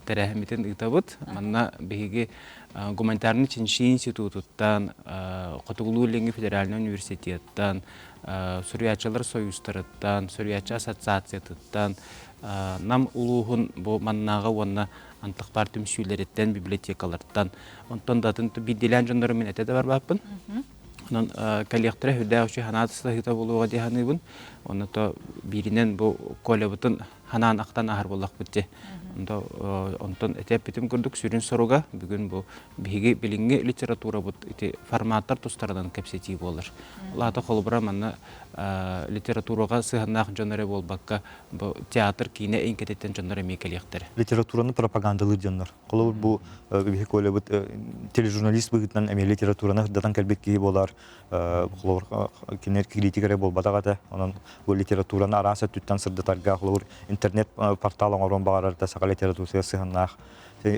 тэрээһиммитин ыытабыт. Манна биһиги гуманитарнай чинчийии институтуттан, Хотугулуу-Илиҥҥи федеральнай университеттан, суруйааччылар союзтарыттан, суруйааччы ассоциациятыттан, Нам улууһун бу маннааҕы уонна антахпар түмсүүлэриттэн, библиотекалартан, онтон да атын биирдиилээн дьоннору мин этэ да барбаппын. Онон кэлиэхтэрэ үрдээх үчүгэй санаа саһыыта буолуоҕа дии саныыбын. Онно то бииринэн бу Колябытын ханаан ахтан аһар буоллахпыт дии. Онтон этэ курдук сүрүн соруга бүгүн бу биһиги билиҥҥи литературабыт ити форматтар тустарынан кэпсэтии буолар. Ол аата холобура манна литератураҕа сыһыаннаах дьон эрэ буолбакка бу театр, киинэ эйгэтиттэн дьоннор эмиэ кэлиэхтэрэ.
Литератураны пропагандалыыр дьоннор. Холобур бу биһи Колябыт тележурналист быһыытынан эмиэ литератураны сырдатан кэлбит киһи буолар. Холобур кинилэр критик эрэ буолбатах этэ. Онон бу литератураны араас өттүттэн сырдатарга холобур интернет портал оҥоруон баҕарар да саха литературатыгар сыһыаннаах.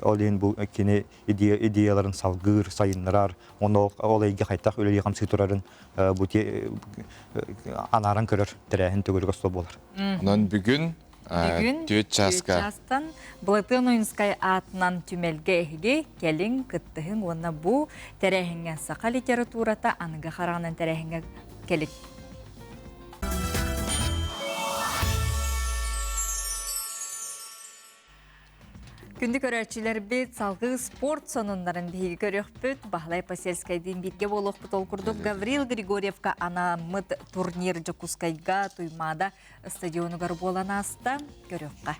Ол иһин бу кини идеяларын салгыыр, сайыннарар, уонна ол эйгэ хайдах үлэлии-хамсыы турарын бу анааран көрөр тэрээһин төгүрүк остуол буолар.
Онон бүгүн
Бүгүн
түөрт чааска
чаастан Былатыан Ойуунскай аатынан түмэлгэ эһиги кэлиҥ, кыттыһыҥ уонна бу тэрээһиҥҥэ саха литературата аныгы хараҕынан тэрээһиҥҥэ кэлиҥ. Күндү көрөөччүлэрбит, салгыы спорт сонуннарын биһиги көрүөхпүт. Баһылай Посельскайдыын бииргэ буолуохпут. Ол курдук Гаврил Григорьевка анаммыт турнир Дьокуускайга Туймаада стадионугар буолан ааста. Көрүөххэ.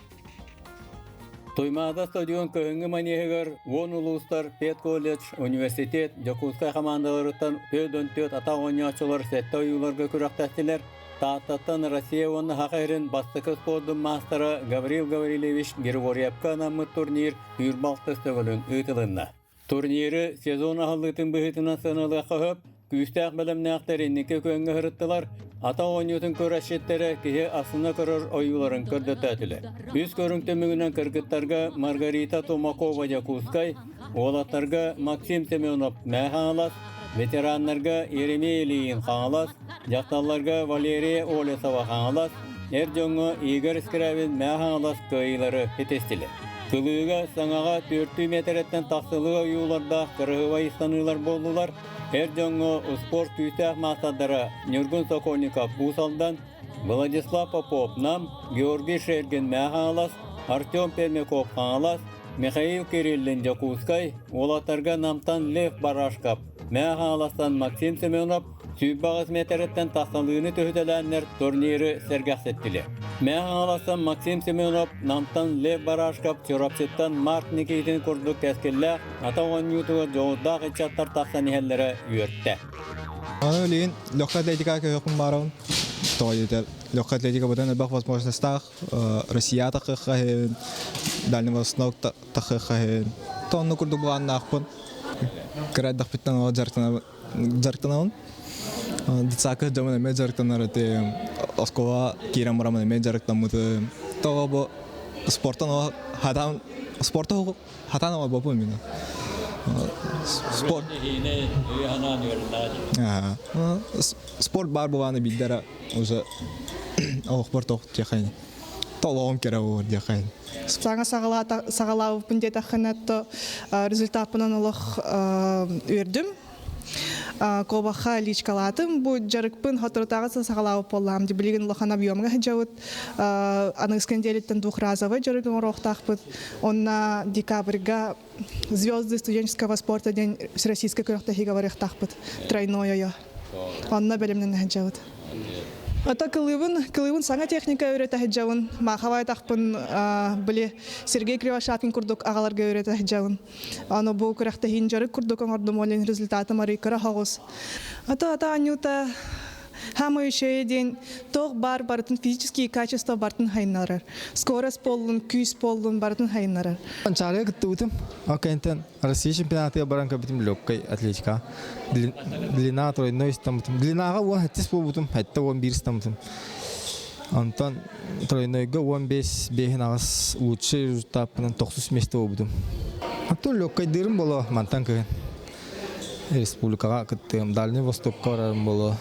Туймаада стадион кыһыҥҥы манеһыгар 10 улуустар педколледж, университет, Дьокуускай хамаандаларыттан 44 атах оонньооччулар сэттэ ойууларга күрэхтэстилэр. Тааттаттан Россия уонна Саха сирин бастакы спордун маастара Гаврил Гаврильевич Григорьевка анаммыт турнир түүр балтыс төгүлүн ыытылынна. Турниры сезон аһыллыытын быһыытынан сыаналыахха сөп. Күүстээх бэлэмнээхтэр инники күөҥҥэ сырыттылар, ата оонньуутун көрөччүттэрэ киһи астына көрөр ойууларын көрдөттөөтүлэр. Үс көрүҥ түмүгүнэн кыргыттарга Маргарита Тумакова Дьокуускай, уолаттарга Максим Семенов Мээ Хаҥалас, ветераннарга Еремей Ильин Хаҥалас, дьахталларга Валерия Олесова Хаҥалас, эр дьоҥҥо Игорь Скрябин Мээ Хаҥалас кыайыылары ситистилэр. Кылыыга саҥаҕа түөртүү миэтэрэттэн тахсылыы ойуулардаах кырыһыбай ыстаныылар буоллулар. Эр дьоҥҥо успуорт күүстээх маастардара Ньургун Сокольников Уус Алдан, Владислав Попов Нам, Георгий Шергин Мээ Хаҥалас, Артем Пермяков Хаҥалас, Михаил Кириллин Дьокуускай, уолаттарга Намтан Лев Барашков, Мээ Хаҥаластан Максим Семенов 28 миэтэрэттэн тахсалыыны түһүтэлээннэр турниры сэргэхситтилэр. Мээ Хаҥаластан Максим Семенов, Намтан Лев Барашков, Чурапчыттан Марк Никитин курдук кэскиллээх ата оонньуутугар дьоҕурдаах ыччаттар тахсан иһэллэрэ үөртэ.
Аны билигин легкая атлетика көһөхпүн баарабын. Тоҕо диэтэр, легкая атлетика быдан элбэх возможностаах. Россия тахыахха иһин, Дальний Восток тахыахха иһин. Тонну курдук былааннаахпын. Кыра эрдэхпиттэн ол дьарыктанабын. Детсадка дьоммун эмиэ дьарыктанар этим. Оскуола киирэн бараммын эмиэ дьарыктаммытым. Тоҕо бу спортан ол хатан спорту хатан оҥорбоппун мин. Спорт спорт баар буолааны билдэрэ уже олохпор тоқ диэхин толоҕум кэрэ буолар диэхин.
Саҥа саҕалаабыппын диэтэххинэ то результаппынан олох үөрдүм. Куобахха личкалаатым. Бу дьарыкпын соторутааҕы саҕалаабыт буоллаҕым. Билигин улахан объемҥа сылдьабыт. Аныгыскы нэдиэлэттэн двухразовый дьарык оҥоруохтаахпыт. Онно декабрьга «Звезды студенческого спорта» диэн всероссийскай күрэхтэһиигэ барыахтаахпыт. Тройной ойо. Онно бэлэмнэнэ сылдьабыт. Ата кылыыбын, кылыыбын саҥа техника өрөтө сылдьабын. Маахабай атахпын били Сергей Кривошапкин курдук аҕаларга өрөтө сылдьабын. Аны бу күрэхтэһиин дьарык курдук оҥордум, ол иһин результатым арый кыра соҕус. Ата ата Анюта Хамай үчүгэйэ диэн туох баар барытын физические качества барытын хайыннарар. Скорость буоллун, күүс буоллун барытын хайыннарар.
Анчаарыга кыттыбытым. Ол кэнниттэн Россия чемпионатыгар баран көрбүтүм легкой атлетика. Длина тройной ыстаммытым. Длинаҕа 17 буолбутум, 71 ыстаммытым. Онтон тройнойга 15 бэһин аҕыс лучший результаппынан тохсус место буолбутум. Оттон легкайдыырым боло мантан кыһын. Республикаҕа кыттыам, Дальний Востокка барарым боло.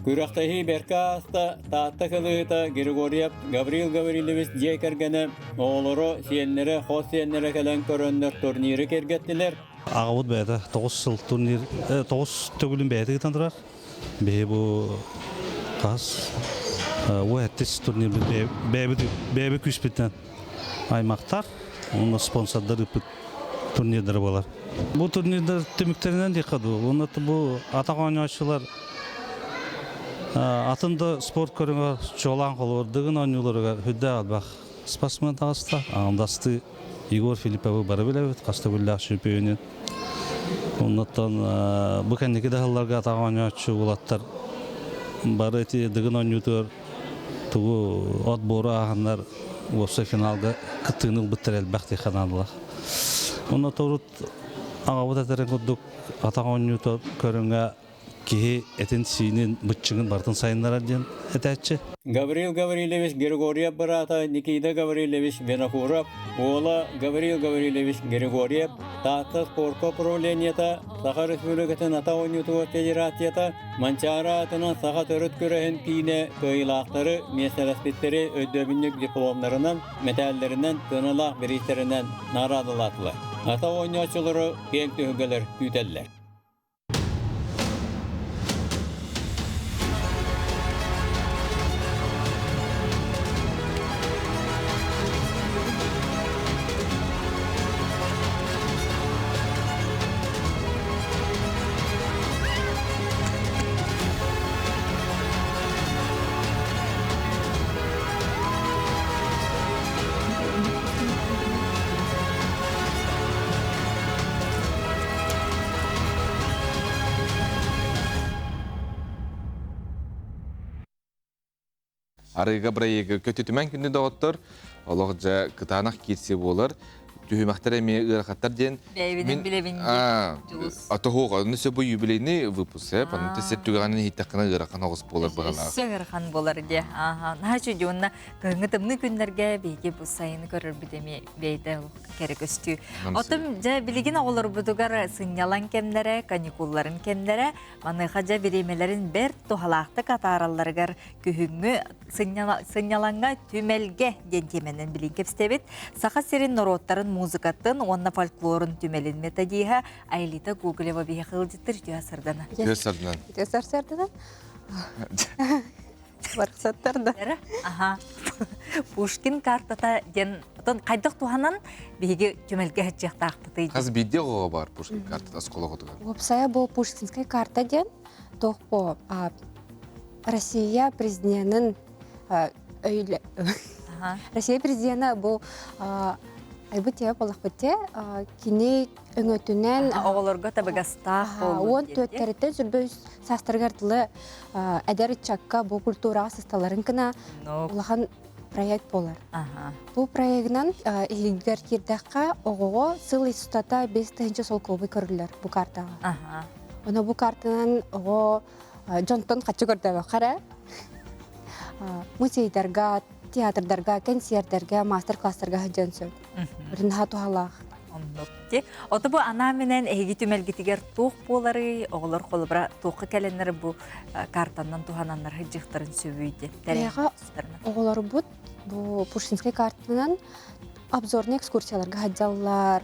Күрэхтэһии бэркэ ааста, Таатта кылыыһыта Григорьев Гаврил Гаврильевич дьиэ кэргэнэ, оҕолоро, сиэннэрэ, хос сиэннэрэ кэлэн көрөннөр турниры киэргэттилэр.
Аҕабыт бэйэтэ тоҕус сыл турнир, тоҕус төгүлүн бэйэтэ ыытан турар. Биһи бу хас уэттис турнирбыт бэйэбит бэйэбит күүспүтүнэн аймактар, уонна спонсордар ыыппыт турнирдара буолар. Бу турнирдар түмүктэринэн диэххэ дуу, уонна бу атах оонньооччулар атын да спорт көрүҥэр чуолаан холобур Дыгын оонньууларыгар үрдээх элбэх спортсмен таҕыста. Аҥардастыы Егор Филипповы бары билэбит, хас төгүллээх чемпионун. Оннуттан бу кэнники да сылларга атах оонньооччу уолаттар бары ити Дыгын оонньуутугар тугу отбору ааһаннар уопсай финалга кыттыыны ылбыттар элбэх диэххэ наадалаах. Онно урут аҕабыт этэрин курдук атах оонньуута көрүҥэ киһи этин-сиинин, быччыҥын барытын сайыннарар диэн этээччи.
Гаврил Гаврильевич Григорьев быраата Никита Гаврильевич Винокуров, уола Гаврил Гаврильевич Григорьев, Таатта спорка управлениета, Саха Республикатын ата оонньуутугар федерацията, Манчаары аатынан саха төрүт күрэһин киинэ кыайыылаахтары, миэстэлэспиттэри өйдөбүнньүк дипломнарынан, мэтээллэринэн, сыаналаах бириистэринэн наҕараадалаатылар. Ата оонньооччулары киэҥ түһүлгэлэр күүтэллэр.
Арыыга бырайыагы көтүтүмэн күндү доҕоттор, олох дьэ кытаанах киирсии буолар. Түһүмэхтэр эмиэ ыарахаттар диэн.
Бэйэбинэн билэбин дьулус.
А тоһуох, ону сөбу юбилейный выпуск, э, панты сир түгэҕинэн иһиттэххинэ ыарахан оҕус буолар быһалаах.
Өссө ыарахан буолар диэ. Ааха, наһаа үчүгэй уонна кыһыҥҥы тымныы күннэргэ биһиги бу сайыны көрөрбүт эмиэ бэйэтэ кэрэ көстүү. Отум дьэ билигин оҕолорбутугар сынньалаҥ кэмнэрэ, каникулларын кэмнэрэ, маныаха дьэ бириэмэлэрин бэрт туһалаахтык атааралларыгар күһүҥҥү сынньалаҥҥа түмэлгэ диэн тиэмэнэн билин кэпсэтэбит. Саха сирин норуоттарын музыкатын уонна фольклорун түмэлин методиһа Айлита Гоголева биһиэхэ ыалдьыттар үтүө сардана.
Үтүө сарданан.
Үтүө сарсардана. Барахсаттар да.
Аха. Пушкин картата диэн отон хайдах туһанан биһиги түмэлгэ сылдьыахтаахпытый?
Хас биирдии оҕоҕо баар Пушкин картата оскуола оҕотугар.
Уопсайа бу Пушкинская карта диэн туох бу Россия президенин өйлө Россия президена бу айбыт тиэ буоллахпыт те кини өҥөтүнэн
оҕолорго табыгастаах
буоллун уон түөттэриттэн сүрбэ үс саастарыгар дылы эдэр ыччакка бу культураҕа сысталарын гына улахан проект буолар. Бу проегынан иһигэр киирдэххэ оҕоҕо сыл устата 5000 солкуобай көрүллэр бу картаҕа. Ону бу картанан оҕо дьонтон хаччы көрдөбөххө эрэ музейдарга, театрдарга, кэнсиэрдэргэ, мастер-класстарга сылдьан сөп. Наһаа туһалаах.
Оннук. Ото бу анаан-минээн эһиги түмэлгитигэр туох буоларый, оҕолор холобура туохха кэлэннэр бу картаннан туһананнар сылдьыахтарын сөбүй диэн
Биһиэхэ оҕолорбут бу Пушкинскай картанан обзорный экскурсияларга сылдьаллар,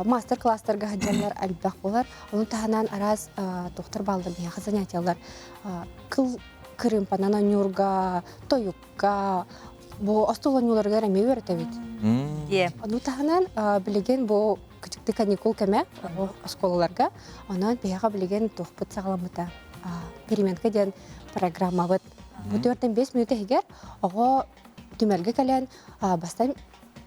мастер-класстарга сылдьаллар элбэх буолар. Ону таһынан араас туохтар бааллар биһиэхэ занятиялар кыл кырыымпанан оонньуурга, тойукка, бу остуол оонньууларыгар эмиэ үөрэтэбит. Ону таһынан билигин бу кычыкты каникул кэмэ оскуолаларга, онон биһиэхэ билигин туохпут саҕаламмыта. Переменка диэн программабыт. Бу 4-5 мүнүүтэ иһигэр оҕо түмэлгэ кэлэн бастан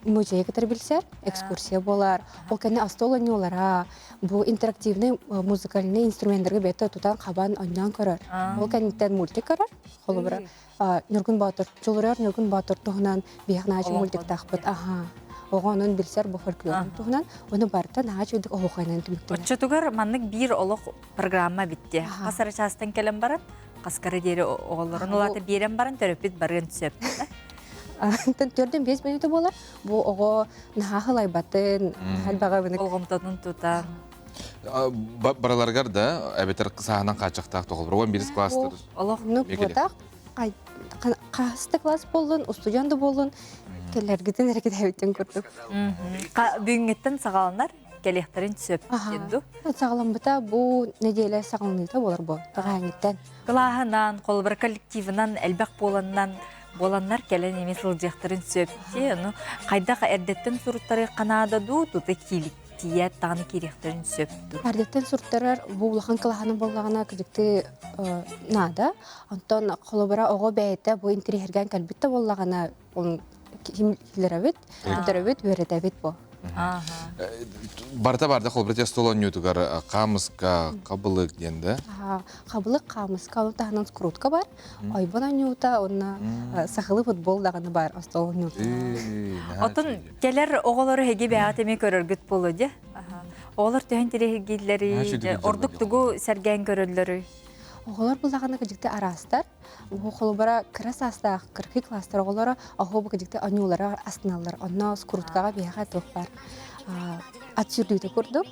музейы кытары билсэр, экскурсия буолар. Ол кэннэ остуол оонньуулара, бу интерактивный музыкальный инструменттарга бэйэтэ тутан хабан оонньоон көрөр. Ол кэнниттэн мультик көрөр. Холобура, Ньургун Боотур, Чулуруйар Ньургун Боотур туһунан биһиэх наачы мультиктаахпыт. Аха. Оҕо онон билсэр бу фольклорун туһунан, ону барыта наһаа үчүгдүк оһуохайынан түмүктэнэр.
Оччотугар маннык биир олох программа битти. Хас эрэ чаастан кэлэн баран, хаскара диэри оҕолорун улаата биэрэн баран төрөппүт барыан сөп.
Антон төрдөн 5 мүнүүтэ буолар. Бу оҕо наһаа хылайбатын, элбэҕи
Болҕомтотун тутан.
Бараларыгар да, эбэтэр сааһынан хааччахтаах тоҕолор. Уон бирис класстар.
Олох
буотах хаһыста класс буоллун, устудьуон да буоллун, кэлэргитин эрэ кэтэһэбиттэн курдук.
Бүгүҥҥүттэн саҕаланар кэлиэхтэрин сөп диэн дуу?
Саҕаламмыта бу нэдиэлэ саҕаланыыта буолар бу бэҕэһээҥҥиттэн.
Кылааһынан, холобура коллективынан элбэх буоланнан буоланнар кэлэн эмиэ сылдьыахтарын сөп дии. Ону хайдах эрдэттэн суруттарыахха наада дуу, тута тиийээт даҕаны киириэхтэрин сөп дуу?
Эрдэттэн суруттарар бу улахан кылааһынан буоллаҕына кырдьыктыы наада. Онтон холобура оҕо бэйэтэ бу интэриэһиргээн кэлбит да буоллаҕына киллэрэбит, көрдөрөбүт, үөрэтэбит бу.
Барыта барда холобура стол оонньуутугар хаамыска, хабылык диэн да?
Хабылык, хаамыска, ол таһынан скрутка бар, ойбон оонньуута, уонна сахалыы футбол даҕаны бар остуол оонньуута.
Отон кэлэр оҕолору эһиги бэйэҕит эмиэ көрөргүт буолуо дии. Оҕолор төһөн тирэһиргииллэрий, ордук тугу сэргээн көрөллөрүй?
Оҕолор буллаҕына кыдьыкты араастар. Бу холобура кыра саастаах кыракый класстар оҕолоро оһуобу кыдьыкты оонньуулара астыналлар. Онно скруткаҕа биһиэхэ туох бар ат сүүрдүүтэ курдук.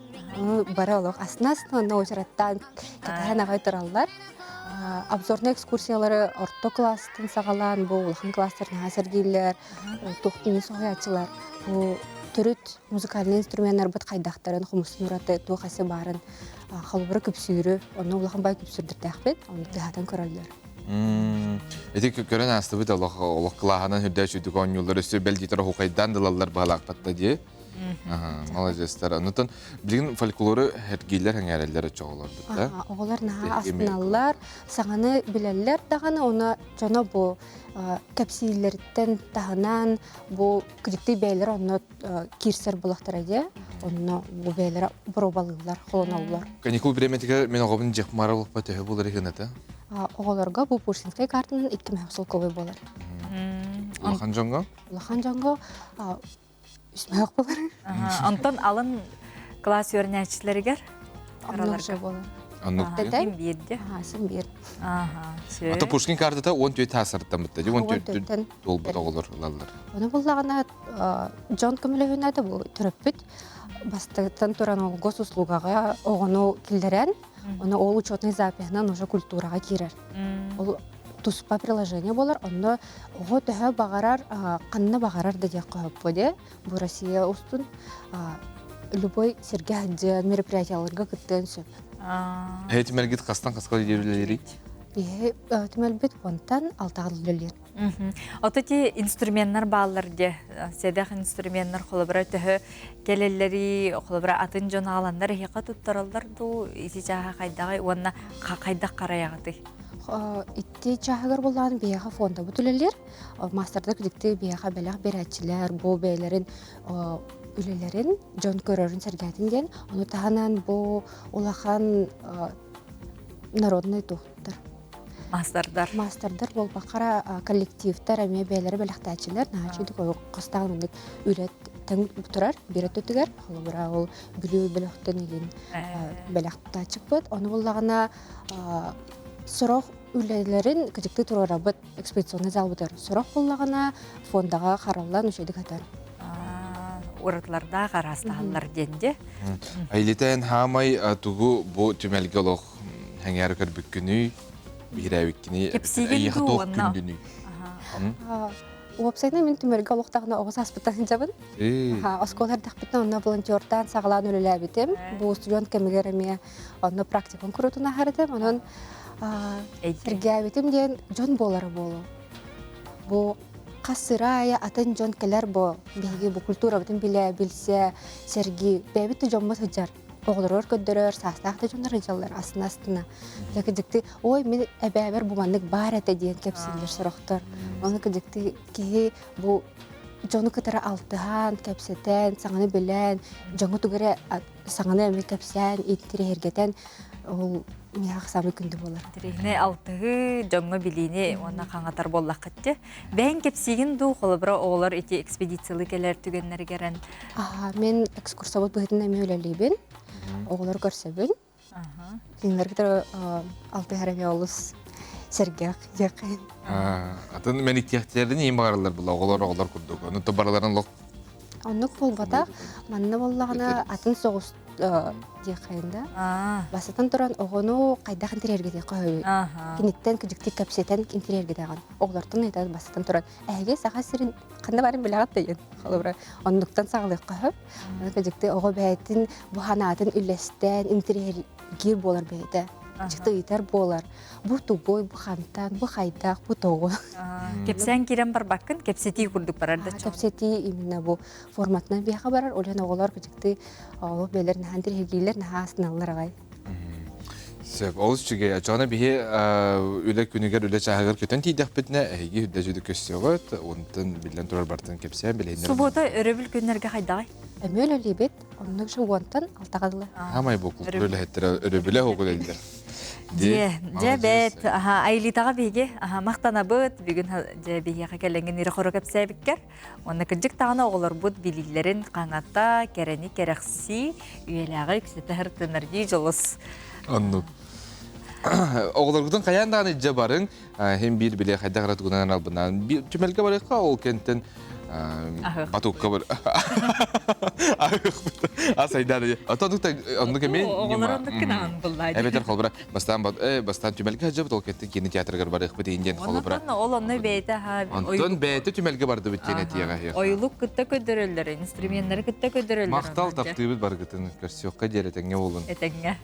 Бары олох астына-астына онно уочараттаан кэтэһэн аҕай тураллар. Обзорный экскурсиялары орто класстан саҕалаан бу улахан класстар наһаа сэргииллэр, туох дии соһуйааччылар. Бу төрүт музыкальнай инструменнарбыт хайдахтарын, хомустун ураты туох эсе баарын холобура күпсүүрү, онно улахан бай күпсүрдэрдээхпит, ону тыһаатан көрөллөр.
Ити көрөн аастыбыт олох олох кылааһынан үрдээ сүүрдүк оонньууллар өссө бэл диэтэр оһуохайдаан дылаллар баһалаахпатта дии. Молодецтар. Оннотон билигин фольклору эргииллэр эҥээрэллэр оччоҕолорбут да.
Оҕолор наһаа астыналлар, саҥаны билэллэр даҕаны, уонна дьоно бу кэпсииллэриттэн таһынан бу кырдьыктыы бэйэлэрэ онно киирсэр буолахтара дии. Онно бу бэйэлэрэ боруобалыыллар, холоноллор.
Каникул бириэмэтигэр мин оҕобун дьиэхмара олохпо төһө буолар иһината?
Оҕолорго бу Пушкинскай картанан 2 мөһөх солкуобай буолар.
Улахан дьоҥҥо?
Улахан дьоҥҥо. Үсмээх болар.
Онтон алын класс үөрэнээччилэригэр
Оннук болар.
Оннук.
Син биирде.
Син биир.
Ата Пушкин картата 14 таасарыттан бытта. 14 туолбут оҕолор ылаллар.
Ону буллаҕына дьон көмөлөһүнэ да бу төрөппүт бастакыттан туран ол госуслугаҕа оҕону киллэрэн, ону ол учетный запиһынан уже культураҕа киирэр. Ол туспа приложение буолар, онно оҕо төһө баҕарар, ханна баҕарар да диэххэ сөп диэ. Бу Россия устун любой сиргэ сылдьыан, мероприятияларга кыттыан сөп.
Эһи түмэлгит хастан хаска үлэлиирий?
Биһи түмэлбит уонтан алтаҕа үлэлиир.
Ото ти инструменнар бааллар де, сэдэх инструменнар холобура төһө кэлэллэри, холобура атын дьон ааланнар эһиэхэ туттараллар дуу, ити чааһа хайдаҕай уонна хайдах харайаҕытый?
Ити чааһыгар буллаан биһиэхэ фондабыт үлэлиир. Маастардар күдүктүү биһиэхэ бэлэх биэрээччилэр, бу бэйэлэрин үлэлэрин дьон көрөрүн сэргээтин диэн. Ону таһынан бу улахан народный туохтар
Маастардар.
Маастардар буолбаккара коллективтар эмиэ бэйэлэрэ бэлэхтээччилэр. Наһаа үчүгэй хастаан маннык үлэ тэҥ турар биир өттүгэр. Холобура ол Бүлүү бөлөхтөн игин бэлэх тутааччыкпыт. Ону буллаҕына сорох үлэлэрин кыдьыктыы туруорабыт экспедиционный залбытыгар. Сорох буллаҕына фондаҕа хараллан үчүгэйдик атар.
Уратылардаах араастаһаллар диэн дьэ.
Айлитэн хаамай тугу бу түмэлгэ олох хэҥээр көрбүккүнүй, биһирээбиккиний,
Кэпсиигин
эйиэхэ
дуу
туох
уонна
күндүнүй?
Уопсайынан мин түмэлгэ олохтоохно оҕо сааспыттан сылдьабын. Оскуола эрдэхпиттэн онно волонтертаан саҕалаан үлэлээбитим. Бу устудьуон кэмигэр эмиэ онно практикум курутун аһарытым. Онон сэргээбитим диэн дьон буолара буолуо. Бу хас сыра аайы атын дьон кэлэр бу биһиги бу культурабытын билэ, билсэ, сэргии бэйэбит да дьоммут сылдьар. Оҕолоругар көрдөрөр, саастаах да дьоннор сылдьаллар астына-астына. Дьэ дьикти, ой, мин эбээбэр бу маннык баар этэ диэн кэпсииллэр сорохтор. Ону дьикти киһи бу дьону кытары алтыһан, кэпсэтэн, саҥаны билэн, дьоҥҥо тугу эрэ саҥаны эмиэ кэпсээн, интириэһиргэтэн ол миэхэ самый күндү буолар.
Интэриэһинэй алтыһыы, дьоҥҥо билиини уонна хаҥатар буоллаххыт дьэ. Бэйэҥ кэпсиигин дуу, холобура оҕолор ити экспедициялыы кэлэр түгэннэригэр эн
Мин экскурсовод быһыытынан эмиэ үлэлиибин. Оҕолору көрсөбүн. Кинилэр кытары алтыһар эмиэ олус сэргэх диэххин.
Атын мэниктиэхтэрин иин баҕараллар була оҕолор оҕолор курдук. Ону то барыларын лох
Оннук буолбатах. Манна буоллаҕына атын соҕус диэххин да. Бастатан туран оҕону хайдах интириэргэтиэххэ сөбүй? Киниттэн кыдьыктык кэпсэтэн интириэргитэҕин. Оҕолортон ыйытан бастатан туран эһиги Саха сирин ханна барын билэҕит да Холобура оннуктан саҕалыахха сөп. Аны кыдьыкты оҕо бэйэтин бу санаатын үллэстэн интириэһиргиир буолар бэйэтэ. Кыдьыкты ыйытар буолар. Бу тугуй, бу хантан, бу хайдах, бу тоҕу.
Кэпсээн киирэн барбаккын, кэпсэтии курдук барар да
Кэпсэтии именно бу форматынан биэхэ барар. Ол оҕолор кыдьыкты оҕолор бэйэлэр наһаа интириэһиргииллэр, наһаа астыналлар аҕай.
Сөп, олус үчүгэй. Очоҕуна биһи үлэ күнүгэр, үлэ чааһыгар көтөн тиийдэхпитинэ, эһиги үрдэ дьүдү көссөҕүт, онтон биллэн турар бартын кэпсээн билиһиннэрэн.
Субуота өрөбүл күннэргэ хайдаҕай?
Эмиэ үлэлиибит. Оннук же уонтан алтаҕа дылы.
Хаамай бу култуура үлэһиттэрэ өрөбүлэ хоҕул элдэр.
Дьэ, дьэ бэт, Айлитаҕа биһиги махтанабыт. Бүгүн дьэ биһиэхэ кэлэҥҥин ирэ-хоро кэпсээбиккэр. Уонна кырдьык даҕаны оҕолорбут билиилэрин хаҥата, кэрэни кэрэхсии, үйэлээҕи үксэтэ сырытынар дии дьолус.
Оннук. Оҕолоргутун хайаан даҕаны илдьэ барыҥ, иһин биир билиэ хайдах эрэ тугунан албынаан түмэлгэ барыахха ол кэнтэн батукка бар ас айдаан ото оннук эмиэ
оҕолор оннук гынаан буллаа
эбэтэр холбура Бастаан бастаан түмэлгэ сылдьабыт, ол кэнниттэн киинэ театрыгар барыахпыт иһин диэн холобура.
Онтон ол онно бэйэтэ
Онтон бэйэтэ түмэлгэ бардыбыт диэн этиэҕэ.
Ойулук кытта көрдөрөллөр, инструменнары кытта көрдөрөллөр.
Махтал таптыыбыт баргытын көрсүөххэ диэри этэҥҥэ буолун.
Этэҥҥэ.